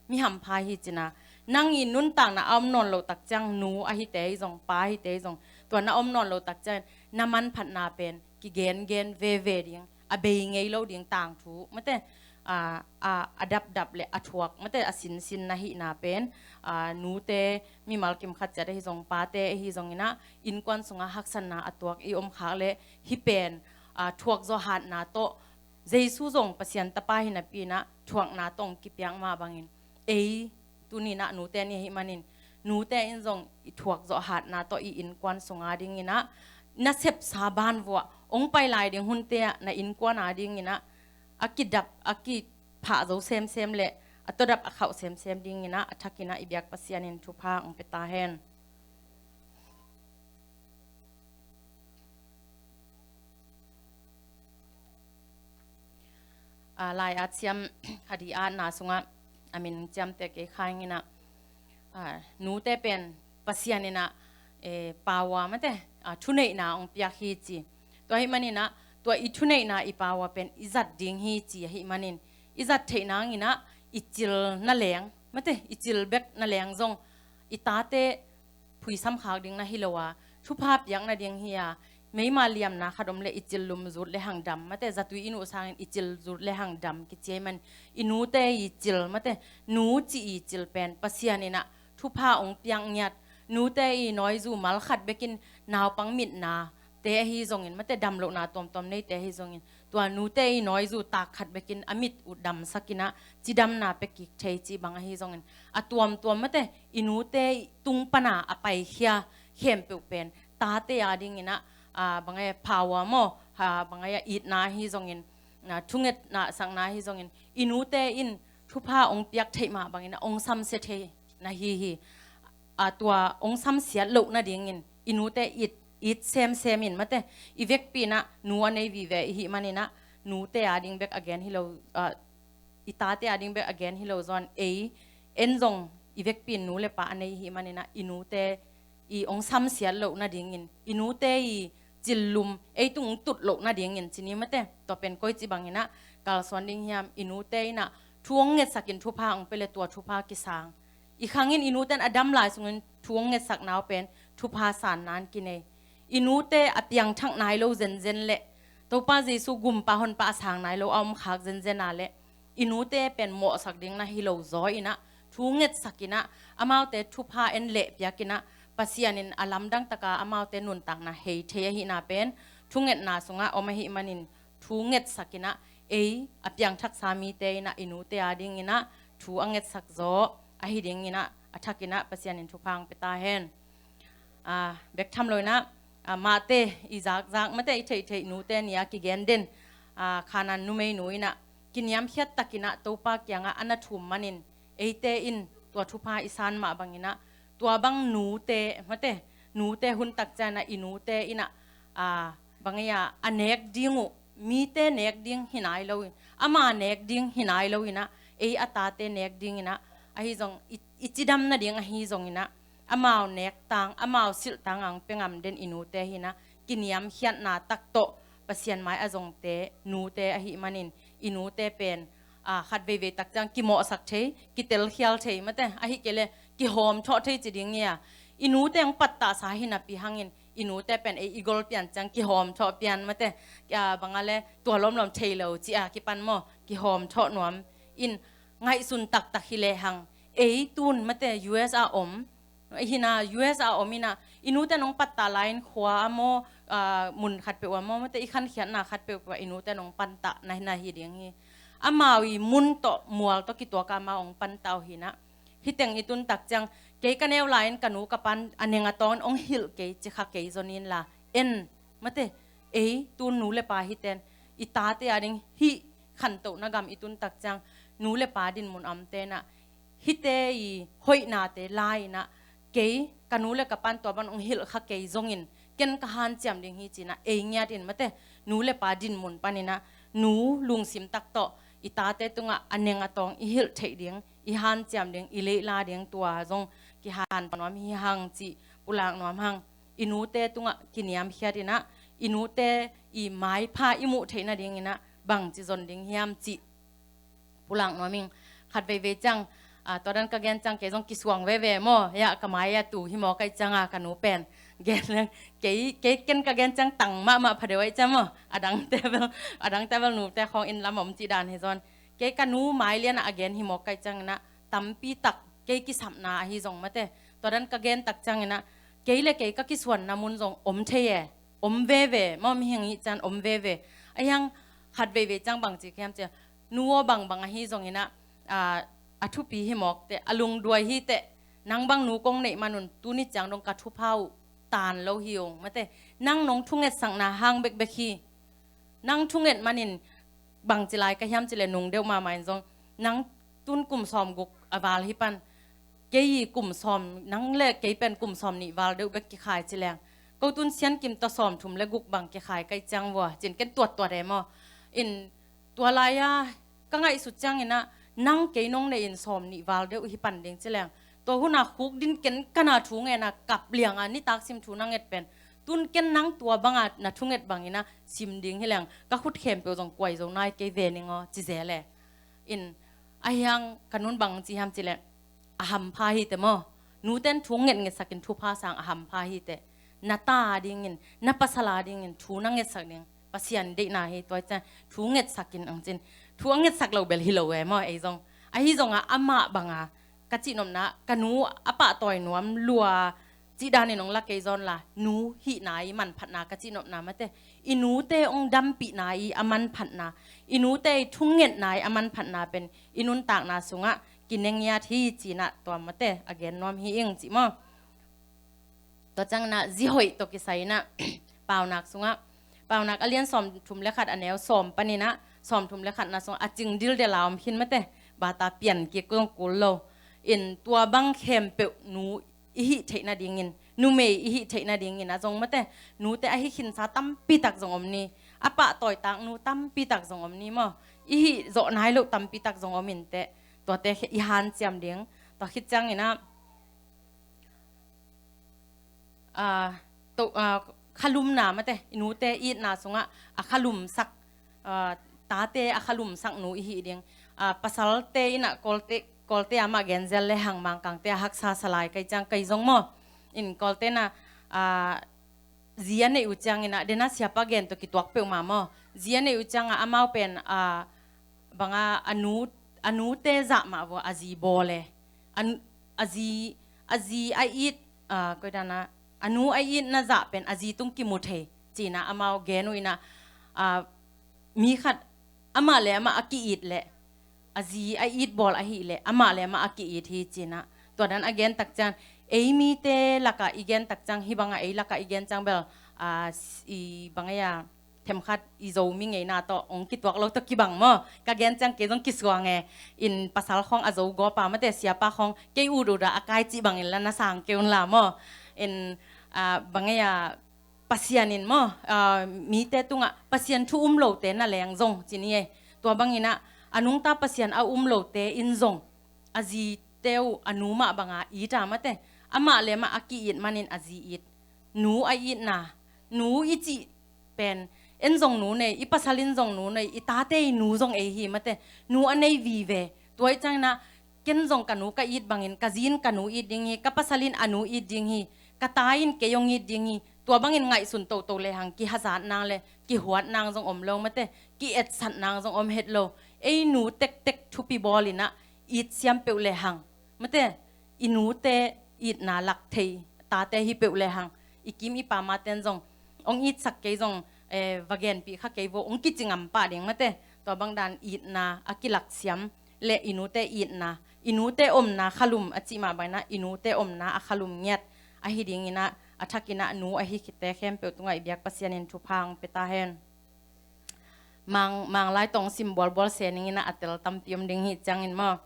mi hampha hi cina. Nang i nuntakna a om nawn lo tak ciang nu ahite hi zong, pa ahite hi zong, tua na om nawn lo tak ciang na manphatna pen kigengen veve ding, a bei ngei lo ding tangthu mate, a, a, a dapdap le a thuak mate, a sinsin na hihna pen, a, nute mimal kim khat ciat ahi zong, pate ahi zong inah innkuan sungah haksatna a tuak i om khak leh hih pen, a, thuak zawh hatna tawh Jesu zong Pasian tapa hi napi inah thuakna tawh hong kipiak mah bangin ei tuni inah nute ni ahih manin nute in zong i thuak zawh hatna tawh i innkuan sunga ding inah na sepsa banvuah hong pai lai ding hunte ah na innkuan a ding inah a kidap, a kiphah zo semsem le a tawdap a khauh semsem ding inah a thak inah i biak Pasian in thupha hong pia ta hen. Ah, lai a ciam khadi atna sungah a min ciamte kei kha ing inah, ah, nute pen Pasian inah, eh, power mate, ah, thuneihna hong piak hi ci. Tua ahih maninah tua i thuneihna i power pen i zat ding hi ci ahih manin i zat theih nang inah i cil na leng mate, i cil bek na leng zong i tate phuisam khak ding na hi lo a, thupha piak nading hi a, meima liamna khat om le i cil lum zut le hang dam mate, zatui i nuh sangin i cil zut le hang dam kici ahih man i nute i cil mate, nu ci i cil pen Pasian inah thupha hong piak ngiat, nute i nawizu mal khat bekin naupang mitna te ahi zongin mate, damlohna tuamtuam neite ahi zongin tua nute i nawizu tak khat bekin a mit uh damsak inah cidamna pia kik thei cih bang ahi zongin a tuamtuam mate i nute i tung pana a paikhia khempeuh pen tate a ding inah, ah, bang ei a power maw, ah, bang ei a itna ahi zongin, ah, thungetna sakna ahi zongin i nute in thupha hong piak theih mah bangin a hong samsia thei na hi hi. Ah, tua hong samsiat loh nadingin i nute it, it semsem in mate, i vekpi inah nu a nei vive i hih man inah nute a ding bek a gen hi lo, ah, i tate a ding bek a gen hi lo zawn ei en zong i vekpi in nu le pa a nei i hih man inah i nute i hong samsiat loh nadingin i nute i cil lum ei tung hong tut loh nadingin ci ni mate, tua pen koici bang inah kalsuan ding hiam, i nute inah thu hong ngetsakin thupha hong pia le tua thupha kisang. I khangin i nute in a dam lai sungin thu hong ngetsak nau pen thupha sanna in kinei. i nute a piangthak nai lo zenzen le Topa Jesu gumpa honpa a sang nai lo a om khak zenzen a le i nute pen mawhsak ding na hi lo zaw inah thu ngetsak inah amaute thupha en leh piak inah Pasian in a lamdang taka amaute nuntakna hei thei ahihna pen thungetna sungah om ahih manin thu ngetsak inah ei a piangthaksa mite inah i nute a ding inah thu a ngetsak zaw ahi ding inah a thak inah Pasian in thupha ang pia ta hen. Aa, bek tham lo inah aa, mahte i zakzak mate i theihtheih nute nia kigen den aa, Khanan numeinu inah kiniamkhiat tak inah Topa kiangah a na thum manin eite in tua thupha i san mah bang inah tua bang nute mate nute hun tak cianah i nute inah aa, bang ei a a nek ding uh mite nek ding hi nai lo in ama nek ding hi nai lo inah ei a tate nek ding inah ahi zong i, i cidam nading ahi zong inah amau nek tang amau silh tang ang pengam den i nute hi inah kiniamkhiatna tak tawh Pasian mai a zongte nute ahih manin i nute pen aa, khat veivei tak ciang kimawhsak thei kitelkhial thei mate ahi kei le kihawm thawh thei ci ding ia i nute ang pattahsa hi napi hangin i nute pen ei i gol pian ciang kihawm thawh pian mate aa, bang a le tua lawmlawm thei lo ci a kipan maw kihawm thawh nuam in ngaihsun taktak hi lehang ei tun mate U S a om Hina U S a om ina i nute nong pattah lai in khua a maw aa, mun khat peuh a maw mate i khankhiatna khat peuh peuh a i nute nong pattah na hina hi ding hi. Amau i mun tawh mual tawh kituak a amau ong pattah uh hina hiteng i tun tak ciang kei ka neu lai in ka nu ka pan a neng a tawng in ong hilh kei ci kha kei zon in la en mate ei tun nu le pa hiten i tate a ding hih khantohna gam i tun tak ciang nu le pa dinmun a omte na hite i hoihnate la inah kei ka nu le ka pan tua ban ong hilh kha kei zongin ken ka hanciam ding hi cinah ei ngiat in mate nu le pa dinmun pan inah nu lungsim tak tawh i tate tungah a neng a tawng i hilh theih ding i hanciam ding i leihla ding tua zong kihan nuam hi hang cih pulak nuam hang i nute tungah kiniamkhiat inah i nute i maipha i muh theih nading inah bangci zon ding hiam cih pulak nuam ing khat veivei ciang aa, tua dan ka gen ciang kei zong kisuang veve maw ia ka mai a tu hi maw kai ciang a ka nu pen gen leng kei kei ken ka gen ciang tang mahmah pha deuh ai ciang maw a dangte bel a dangte bel nute khawng in lam om cih dan hi zon kei ka nu mai lian a gen hi maw kai ciang inah tampi tak kei kisapna ahi zong mate tua dan ka gen tak ciang inah kei le kei ka kisuanna mun zong om thei e om veve maw mihing i cian om veve a hiang khat veivei ciang bangci khiam cia nu aw bangbang ahi zong inah aa, a thupi hi mawk teh a lungduai hi teh nang bang nu kong neih manun tuni ciang dong ka thupha uh taan lo hi ung mate nang nong thungetsakna hang bekbek hi nang thunget manin bangci lai ka hiam ci le nung deuh mahmah in zong nang tun kum sawm guk a val hi pan kei i kum sawm nang le kei pen kum sawm nih val deuh bek kikhai ci leng ko tun sian kim ta sawm thum le guk bang kikhai kai ciang vua cin ken tuattuat e maw in tua lai-a ka ngaihsut ciang inah nang kei nong nei in sawm nih val deuh hi pan ding ci leng tua huna khuk din ken kana thu ngena kap lianga nitak sim thu na nget pen tun ken nang tua banga na thunget bang inah sim ding hi leng ka khut khempeuh zong kuai zo nai kei ve ning aw ci ze le in a hiang ka nun bang ci hiam ci le a hampha hi te maw nuten thu ngetngetsakin thupha sang a hampha hi te na ta dingin na pasal a dingin thu na ngetsak ding Pasian deihna hi tua ciang thu ngetsakin ang cin thu a ngetsak lo bel hi lo e maw ei zong ahi zonga amah banga ka cihnopna ka nu a pahtawi nuam lua cih danin ong la kei zawn la nu hihna i manphatna ka cihnopna mate i nute ong dampihna i a manphatna i nute i thungetna i a manphatna pen i nuntakna sungah kinengiat hi cinah tua mate a gen nuam hi ing cih maw tua cianginah zihoih tawh kisai inah paunak sungah paunak a lian sawm thum le khat a neu sawm paninah sawm thum le khatna sungah a cing dildel a om khin mate bata pian kik zong kul lo in tua bang khempeuh nu i hih theih nadingin numei i hih theih nadingin a zong mate nute a hi khinsa tampi tak zong om ni a pahtawi tak nu tampi tak zong om ni maw i hih zawh nai loh tampi tak zong om in teh tuate i hanciam ding tua khit cianginah aa, to, aa, khalumna mate i nute itna sungah a khalumsak aa, tate a khalumsak nu i hih ding aa, pasalte inah kolte kolte amah genzel le hang mangkangte a haksa salai kai ciang kai zong maw in kolte na aa, zi a neih uh ciangin ah, dena siapa gen tawh kituak peuhmah maw. Zi a neih uh ciangah amau pen, ah, bangah a nu, a nute zah mah vua a zi bawl e. A nu, a zi, a zi a it, ah, koidanah, a nu a itna zah pen a zi tung kimu thei. Cinah amau gen uh inah, ah, mi khat amah le amah a ki-it leh, a zi a it bawl ahih leh amah le amah a ki-it hi cinah. Tua dan a gen tak ciang, ei mite lakah i gen tak ciang, hih bangah ei lakah i gen ciang bel, ah, i bangah a themkhat i Zomi ngeina tawh hong kituak lo tawh kibang maw. Ka gen ciang kei zong kisuang e. In pasal khawng a Zo gawpa mate, siapa khawng kei ut uta a kai cih bangin la na sang kei un la maw. In, ah, bangah a Pasian in maw, ah, mite tungah Pasian thu um lote na leng zong ci ni e. Tua banginah a nungta Pasian a um lote in zong a zite uh a nu mah banga it a mate, amah le amah a ki-it manin a zi it. Nu a itna, nu i cih pen, en zong nu nei, i pasal in zong nu nei, i tate i nu zong ei hi mate, nu a nei vive. Tua i cianginah ken zong ka nu ka it bangin ka zi in ka nu it ding hi, ka pasal in a nu it ding hi, ka ta in kei hong it ding hi. Tua bangin ngaihsun toto lehang kihazat nang le kihuat nang zong om lo mate, ki-etsat nang zong om het lo. Ei nu tektek thupi bawlinah it siam peuh lehang mate, i nute itna lak thei tate hi peuh lehang, i kim i pamaten zong hong itsak kei zong, eh, va genpih kha kei vo, hong kici ngam pah ding mate. Tua bangdan itna a kilak siam le i nute itna, i nute omna khalum a cih mah banginah i nute omna a khalum ngiat ahi dinginah, a thakinah nu ahi khite khempeuh tungah i biak Pasian in thupha hong pia ta hen. Mang, Manglai tawh hong sim bualbual se ninginah a tel tampi om ding hi ciangin maw.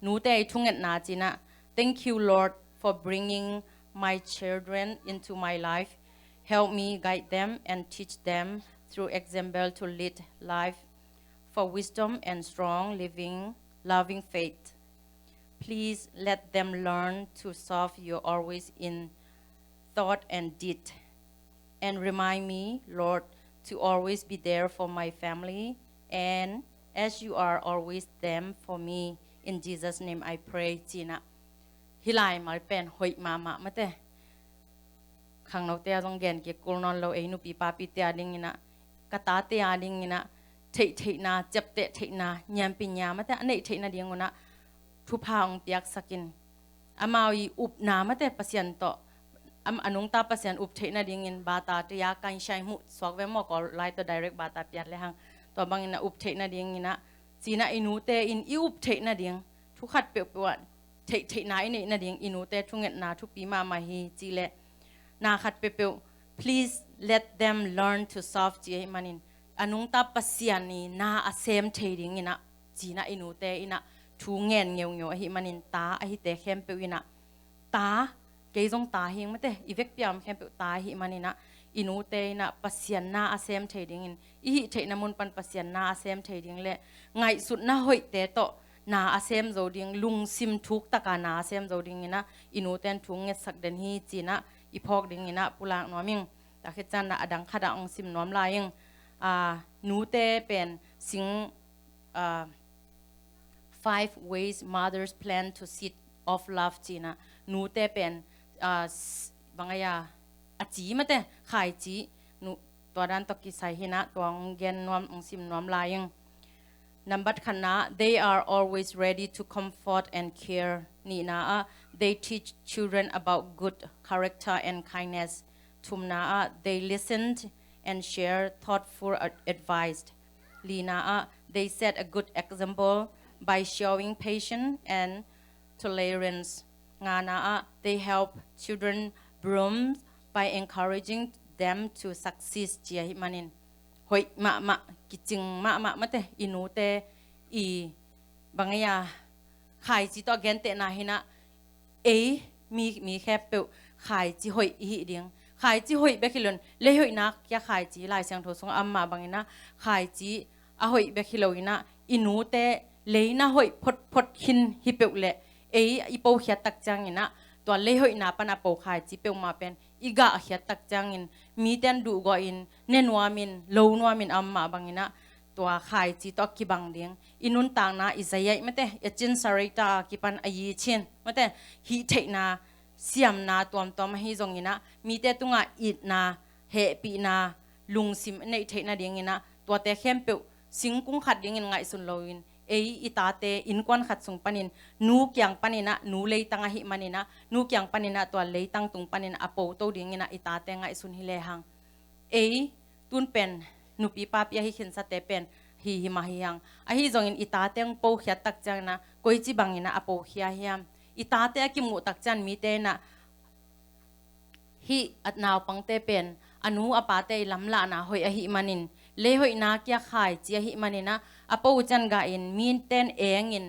Nute i thungetna cinah, thank you, Lord, for bringing my children into my life. Help me guide them and teach them through example to lead life for wisdom and strong living, loving faith. Please let them learn to serve you always in thought and deed. And remind me, Lord, to always be there for my family, and as you are always them for me. In Jesus' name I pray, cinah. Hih laimal pen hoih mahmah mate. Khangnote a zong gen kik kul nawn lo, ei nupi papite a dinginah, ka tate a dinginah, theihtheihna, ciapteh theihna, niampi niam mate a neih theihna dingunah thupha hong piaksakin. Amau i upna mate Pasian tawh, am, a nungta Pasian up theih nadingin bata tuya kainshai hmuh suak ve maw, Kawl lai tawh direct bata piat lehang. Tua bangin a up theih nadinginah, cinah i nute in i up theih nading, thu khat peuhpeuh ah theihtheihna i neih nading i nute thungetna thupi mahmah hi cih leh, na khat peuhpeuh, please let them learn to serve ci ahih manin, a nungta Pasian i na a sem thei dinginah, cinah i nute inah thu ngen ngeungeu ahih manin, ta ahite khempeuh inah, ta, kei zong ta hing mate, i vekpi a om khempeuh ta ahih maninah, i nute inah Pasian na a sem thei dingin, i hih theihna mun pan Pasian na a sem thei ding le ngaihsutna hoihte tawh na a sem zo ding, lungsim thuktaka na a sem zo dinginah i nute in thu ngetsak den hi cinah i phawk dinginah pulak nuam ing. Tua khit cianginah a dang khatah hong sim nuam lai ing. Ah, nute pen sing, ah, five ways mothers plan to seed of love cinah, nute pen, ah, s-, bangah a, a ci mate, khaici, nu, tua dan tawh kisai hinah, tua hong gen nuam, hong sim nuam lai ing. Nambat khatna, they are always ready to comfort and care. Nihna ah, they teach children about good character and kindness. Thumna ah, they listen and share thoughtful ad-, advice. Lina ah, they set a good example by showing patience and tolerance. Ngana ah, they help children bloom by encouraging them to succeed. Ci ahih manin, hoih mahmah, kicing mahmah mate, i nute i bangah a, khaici tawh a gentehna hinah, ei mi, mi khempeuh khaici hoih i hih ding. Khaici hoih bek hi loin, lei hoihna kia khaici, Lai Siangtho sungah a om mah banginah, khaici a hoih bek hi loinah, i nute leina hoih photphot khin hi peuh leh, ei i po khiat tak cianginah, tua lei hoihna pan a po khaici peuhmah pen i gah khiat tak ciangin, mite in duhgawhin, ne nuamin, lo nuamin a om mah banginah, tua khaici tawh a kibang ding. I nuntakna i zayaih mate, i cin sarita a kipan a yicin mate, hih theihna, siamna tuamtuam ahi zonginah, mite tungah itna, hehpihna, lungsim neih theih nadingin ah, tuate khempeuh singkung khat dingin ngaihsun loin, ei i tate innkuan khat sung panin, nu kiang panin ah, nu leitang ahih manin ah, nu kiang panin ah, tua leitang tung panin a po to dingin ah, i tate ngaihsun hi lehang. Ei, tun pen, nupi papi ahi khinsate pen, hi hi mah hi hang. Ahi zongin i tate hong po khiat tak ciangin ah, koici bangin ah, a po khia hiam. I tate a kimuh tak ciang mite in ah, hih a naupangte pen, a nu a pate i lamlahna hoih ahih manin, lei hoihna kia khai ci ahih manin ah, a po uh ciang gah in, mite in eng in,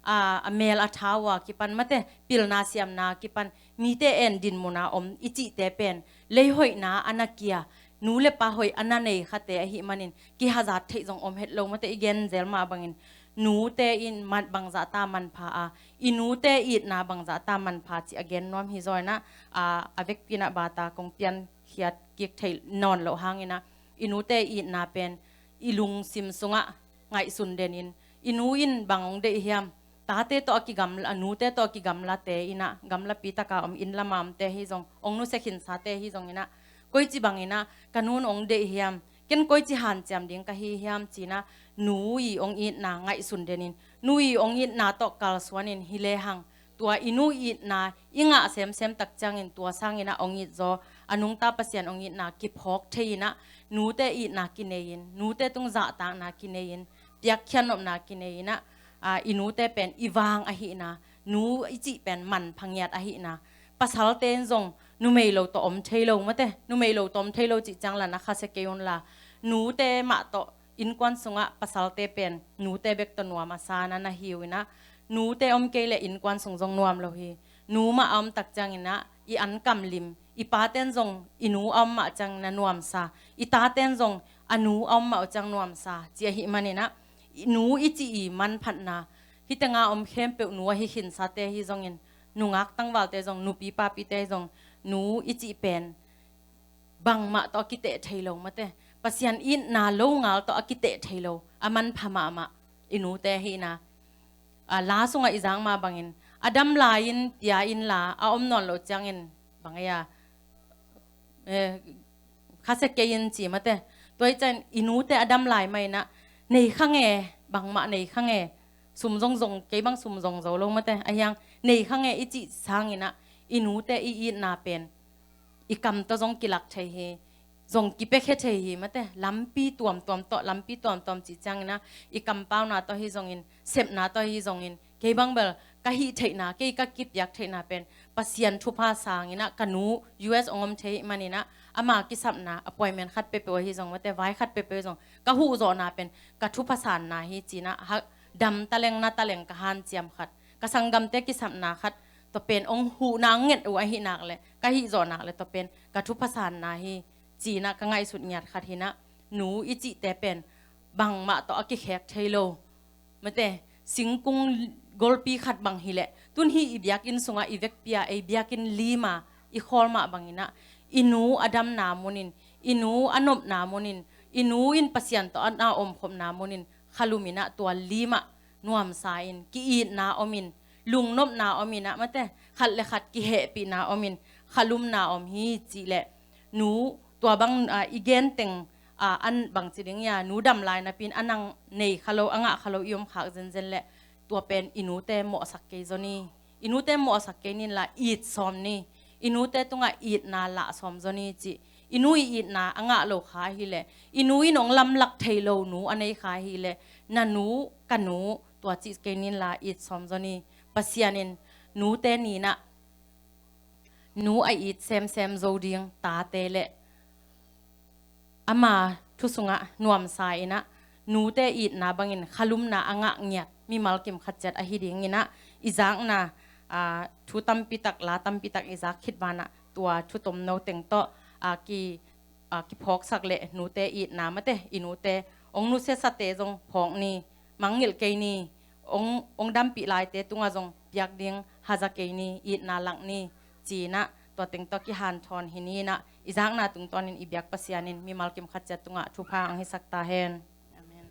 a, a mel a tha uh a kipan mate, pilna siamna a kipan, mite en dinmun a om i cihte pen, lei hoihna a na kia, nu le pa hoih a na nei khate ahih manin, kihazat theih zong om het lo mate, i gen zel mah bangin, nute in man bangzah ta manpha a, i nute itna bangzah ta manpha ci a gen nuam hi zaw in ah, a, a vekpi in ah bata kong pian khiat kik thei nawn loh hangin ah, i nute itna pen, i lungsim sungah ngaihsun den in, i nu in bang hong deih hiam, tate tawh a kigamla, a nute tawh a kigamlate in ah, gamlapi taka om inn lama omte hi zong, hong nusia khinsate hi zongin ah, koici bangin ah, ka nu in hong deih hiam, ken koici hanciam ding ka hi hiam ci in ah, nu i hong itna ngaihsun den in, nu i hong itna tawh kalsuan in hi lehang, tua i nu itna i ngah semsem tak ciangin tua sangin ah hong it zaw, a nungta Pasian hong itna kiphawk thei in ah, nute itna kinei in, nute tung zahtakna kinei in, piakkhiat nopna kinei in ah, a, i nute pen i vang ahihna, nu i cih pen manpha ngiat ahihna. Pasalte in zong numei lo tawh om thei lo mate, numei lo tawh om thei lo cih ciang la na khasia kei un la, nute mah tawh innkuan sungah pasalte pen nute bek tawh nuam a sa na na hi uh in ah, nute om kei leh innkuan sung zong nuam lo hi. Nu mah a om tak ciangin ah, i an kamlim, i pate in zong i nu a om mah ciang na nuamsa, i tate in zong a nu a om mah uh ciang nuamsa ci ahih manin ah, i nu i cih i manphatna, hih tenga om khempeuh nu ahi khinsate hi zongin, nungak tangvalte zong, nupi papite zong, nu i cih pen bangmah tawh a kiteh thei lo mate, Pasian itna lo ngal tawh a kiteh thei lo, a manpha mahmah i nute ahihna. A, la sungah i zak mah bangin, a dam lai-in pia in la, a om nawn loh ciangin, bang ei a, eh, khasia kei in ci mate. Tua i ciang i nute a dam lai mah in ah, nei kha nge, bangmah nei kha nge, sum zong zong, kei bang sum zong zo lo mate, ahi hang, nei kha nge i cih sangin ah, i nute i itna pen i kam tawh zong kilak thei hi, zong kipiakhia thei hi mate, lampi tuamtuam tawh, lampi tuamtuam cih ciangin ah, i kampauna tawh hi zongin, sepna tawh hi zongin, kei bang bel ka hih theihna, kei ka kipiak theihna pen, Pasian thupha sangin ah, ka nu U S hong om thei ahih manin ah, ama kisapna, appointment khat peuhpeuh ahi zong mate, vai khat peuhpeuh ahi zong, ka huh zawhna pen, ka thupha sanna hi ci in ah, ha, dam taleng na taleng ka hanciam khat, ka sanggamte kisapna khat, tua pen hong huhna hong nget uh ahih nak leh, ka hih zawh nak leh, tua pen ka thupha sanna hi ci in ah ka ngaihsut ngiat khat hi in ah, nu i cihte pen bangmah tawh a kikhek thei lo. Mate, singkung golpi khat bang hi leh, tun hih i biakinn sungah i vekpi a, ei biakinn lim a i khawl mah bangin ah, i nu a damna munin, i nu a nopna munin, i nu in Pasian tawh a na omkhopna munin, khalum in ah tua lim ah nuamsa in, ki-itna om in, lungnopna om in ah mate, khat le khat kihehpihna om in, khalumna om hi cih leh, nu, tua bang, ah, i gen teng, ah, an bang ci ding ia, nu dam lai napi in a nang nei kha lo, a ngah kha lo i om khak zenzen leh, tua pen i nute mawhsak kei zaw ni. I nute mawhsak kei ni in la, it sawm ni. I nute tungah itna lah sawm zaw ni cih. I nu i itna a ngah lo kha hi leh, i nu in hong lamlak thei lo nu a nei kha hi leh, na nu, ka nu, tua cih kei ni in la, it sawm zaw ni. Pasian in nute ni in ah, nu a it semsem zo ding tate le ama thu sungah nuamsa in ah, nute itna bangin khalumna a ngah ngiat mimal kim khat ciat ahi ding in ah, i zakna, aa, thu tampi tak, la tampi tak i zak khit van ah, tua thu tomno teng tawh, aa, ki, aa, kiphawksak leh nute itna mate, i nute hong nusiasate zong phawk ni, mangngilh kei ni, hong, hong dampih laite tungah zong piak ding haza kei ni, itna lak ni, ci in ah, tua teng tawh kihanthawn hi ni in ah, i zakna tungtawnin i biak Pasian in mimal kim khat ciat tungah thupha hong hisak ta hen. Amen.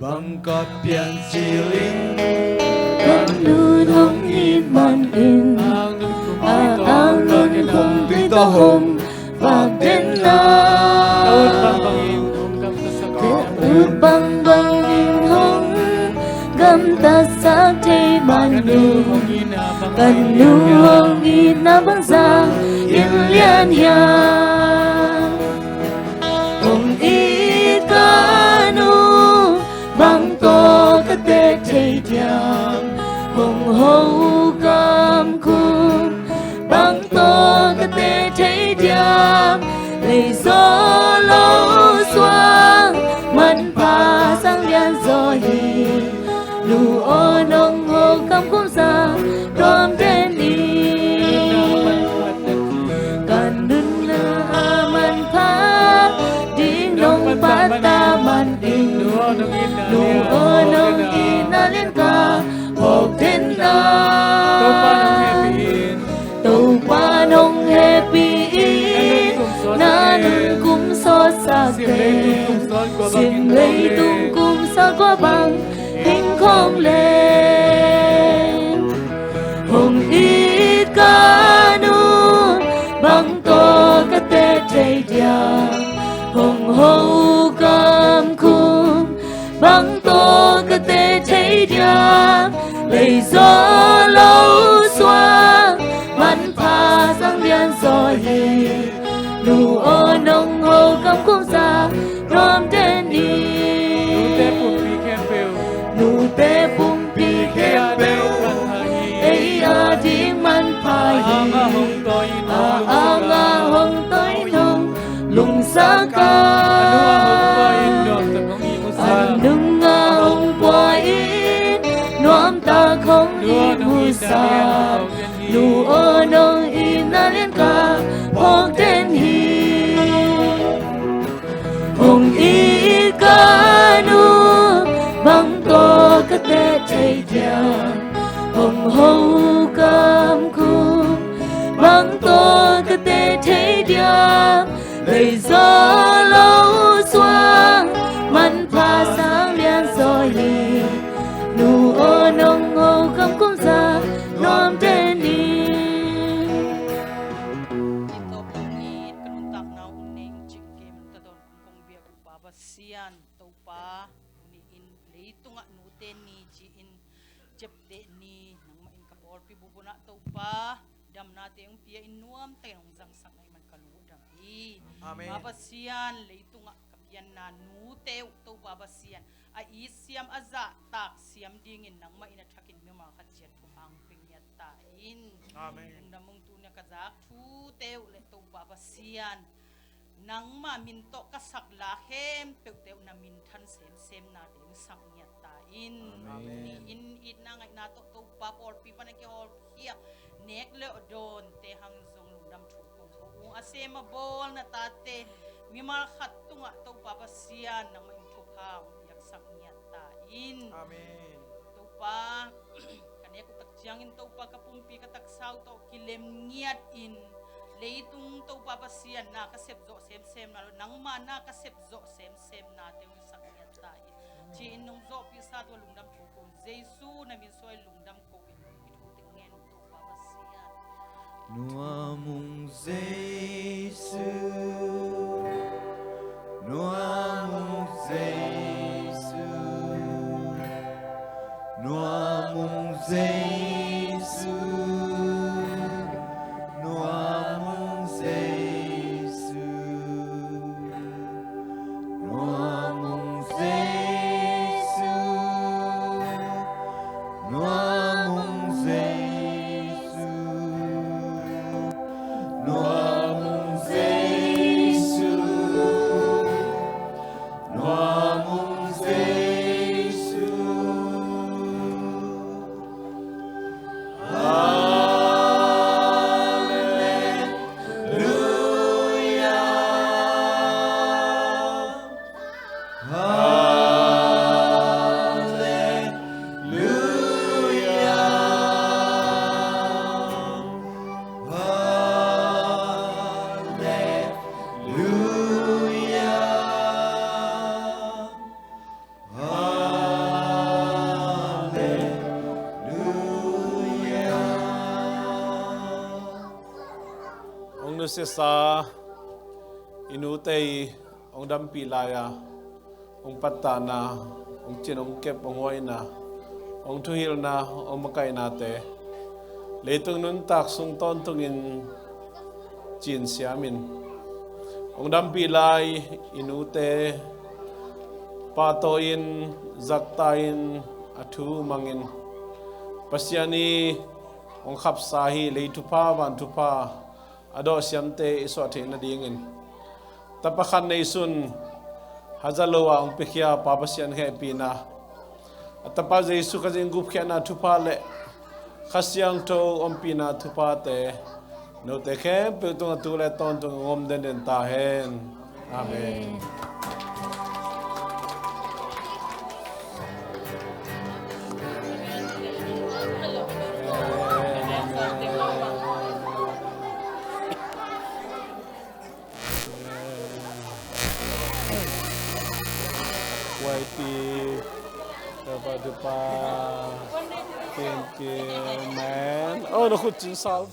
Bang ka piancil in, ka nun hong it manin, a ang nun hong tui tawh hong vak den na. Ka ut bangbangin hong gamtasak thei manin, ka nu hong itna bangzah in lian hiam. Hong it ka nu bang tawh ka teh thei diam, hong ho kam khum bang tawh ka teh thei diam. Lei zaw lo suang manpha sang lian zaw hi. Nu aw nong ho kam khum sa tuam den in. Ka nunna a manpha ding nong pata man ding. Nu aw nong itna lian ka phawk den na. Topa nong hehpih in. Topa nong hehpih in. Na nunkum sawtsak teh, sim leitung kum sawt kua bang hing khawm leh. Hong it ka nu bang tawh ka teh thei diam, hong ho kam khum bang tawh ka teh thei diam. Lei zaw lo suang manpha sang lian zaw hi. Nu aw nong ho kam khum sa tuam den in. Nute pumpi khempeuh, nute pumpi khempeuh, ei a ding manpha hi. A ang a hong tawi nong lungsak a, a nung a hong pua in nuamtak hong ihmu sa. Nu aw nong itna lian ka phawk den hi. Hong it ka nu bang tawh ka teh thei diam, hong ho kam khum bang tawh ka teh thei diam. Lei zaw lo suang manpha sang lian zaw hi. Nu aw nong ho kam khum sa tuam den in. Tawp lo ni ka nuntakna uh nei cik kem ta dawn kong biak uh Pa Pasian, Topa, tuni in leitungah nute ni ci-in ciapteh ni, nangmah in ka pawlpi bup unah Topa damnate hong pia in nuamtakin hong zangsak na hih man ka lungdam hi. Amen. Pa Pasian, leitungah ka pianna nute uh Topa Pasian, a it siam a zahtak siam dingin nangmah in a thakin mimal khat ciat thupha hong pia ngiat ta in. Amen. Lungdam ung. Tuni a ka zak thute uh le Topa Pasian, nangma min tawh ka sak la khempeuhte uh na minthan semsemnate hong sak ngiat ta in. Amen. Tuni in itna ngaihna tawh Topa pawlpi pan a kihawlkhia nek le awh dawnte hang zong lungdam thu kong ko ung. A sem a bawl na tate mimal khat tungah Topa Pasian nangmah in thupha hong piaksak ngiat ta in. Amen. Topa, ka nek uh tak ciangin Topa ka pumpi ka taksa uh tawh kilem ngiat in, leitung Topa Pasian na ka sep zawh semsem na lo, nangma na ka sep zawh semsem nate hong sak ngiat ta in. Ci-in nong zawhpih sa tua lungdam ko ko in, Jesu na min suai lungdam ko in, i thu teng ngen uh Topa Pasian. Nuam ung Jesu, nuam ung Jesu, nuam ung Jesu, nuam ung Jesu, nuam ung Jesu, nuam ung Jesu, nuam ung Jesu, nuam ung Jesu. Halleluia. Siasa i nute i hong dampih lai-a hong pattahna, hong cin, hong kep, hong huaina, hong thuhilhna, hong makaihnate leitung nuntak sung tawntungin cin siamin hong dampih lai i nute pahtawi-in, zakta-in, a thu mangin Pasian i hong khapsa hi. Lei thupha, van thupha a dawhsiamte i suah theih nadingin tapa khat neisun haza lo-a hong piakhia Pa Pasian hehpihna, a Tapa Jesu Khazih gupkhiatna thupha le Kha Siangtho ompihna thuphate note khempeuh tungah tu le tawntung hong om denden ta hen. Amen. Kuaiti, Tapa, Tapa, Kim, Kim, man. Oh, na khut cin sau.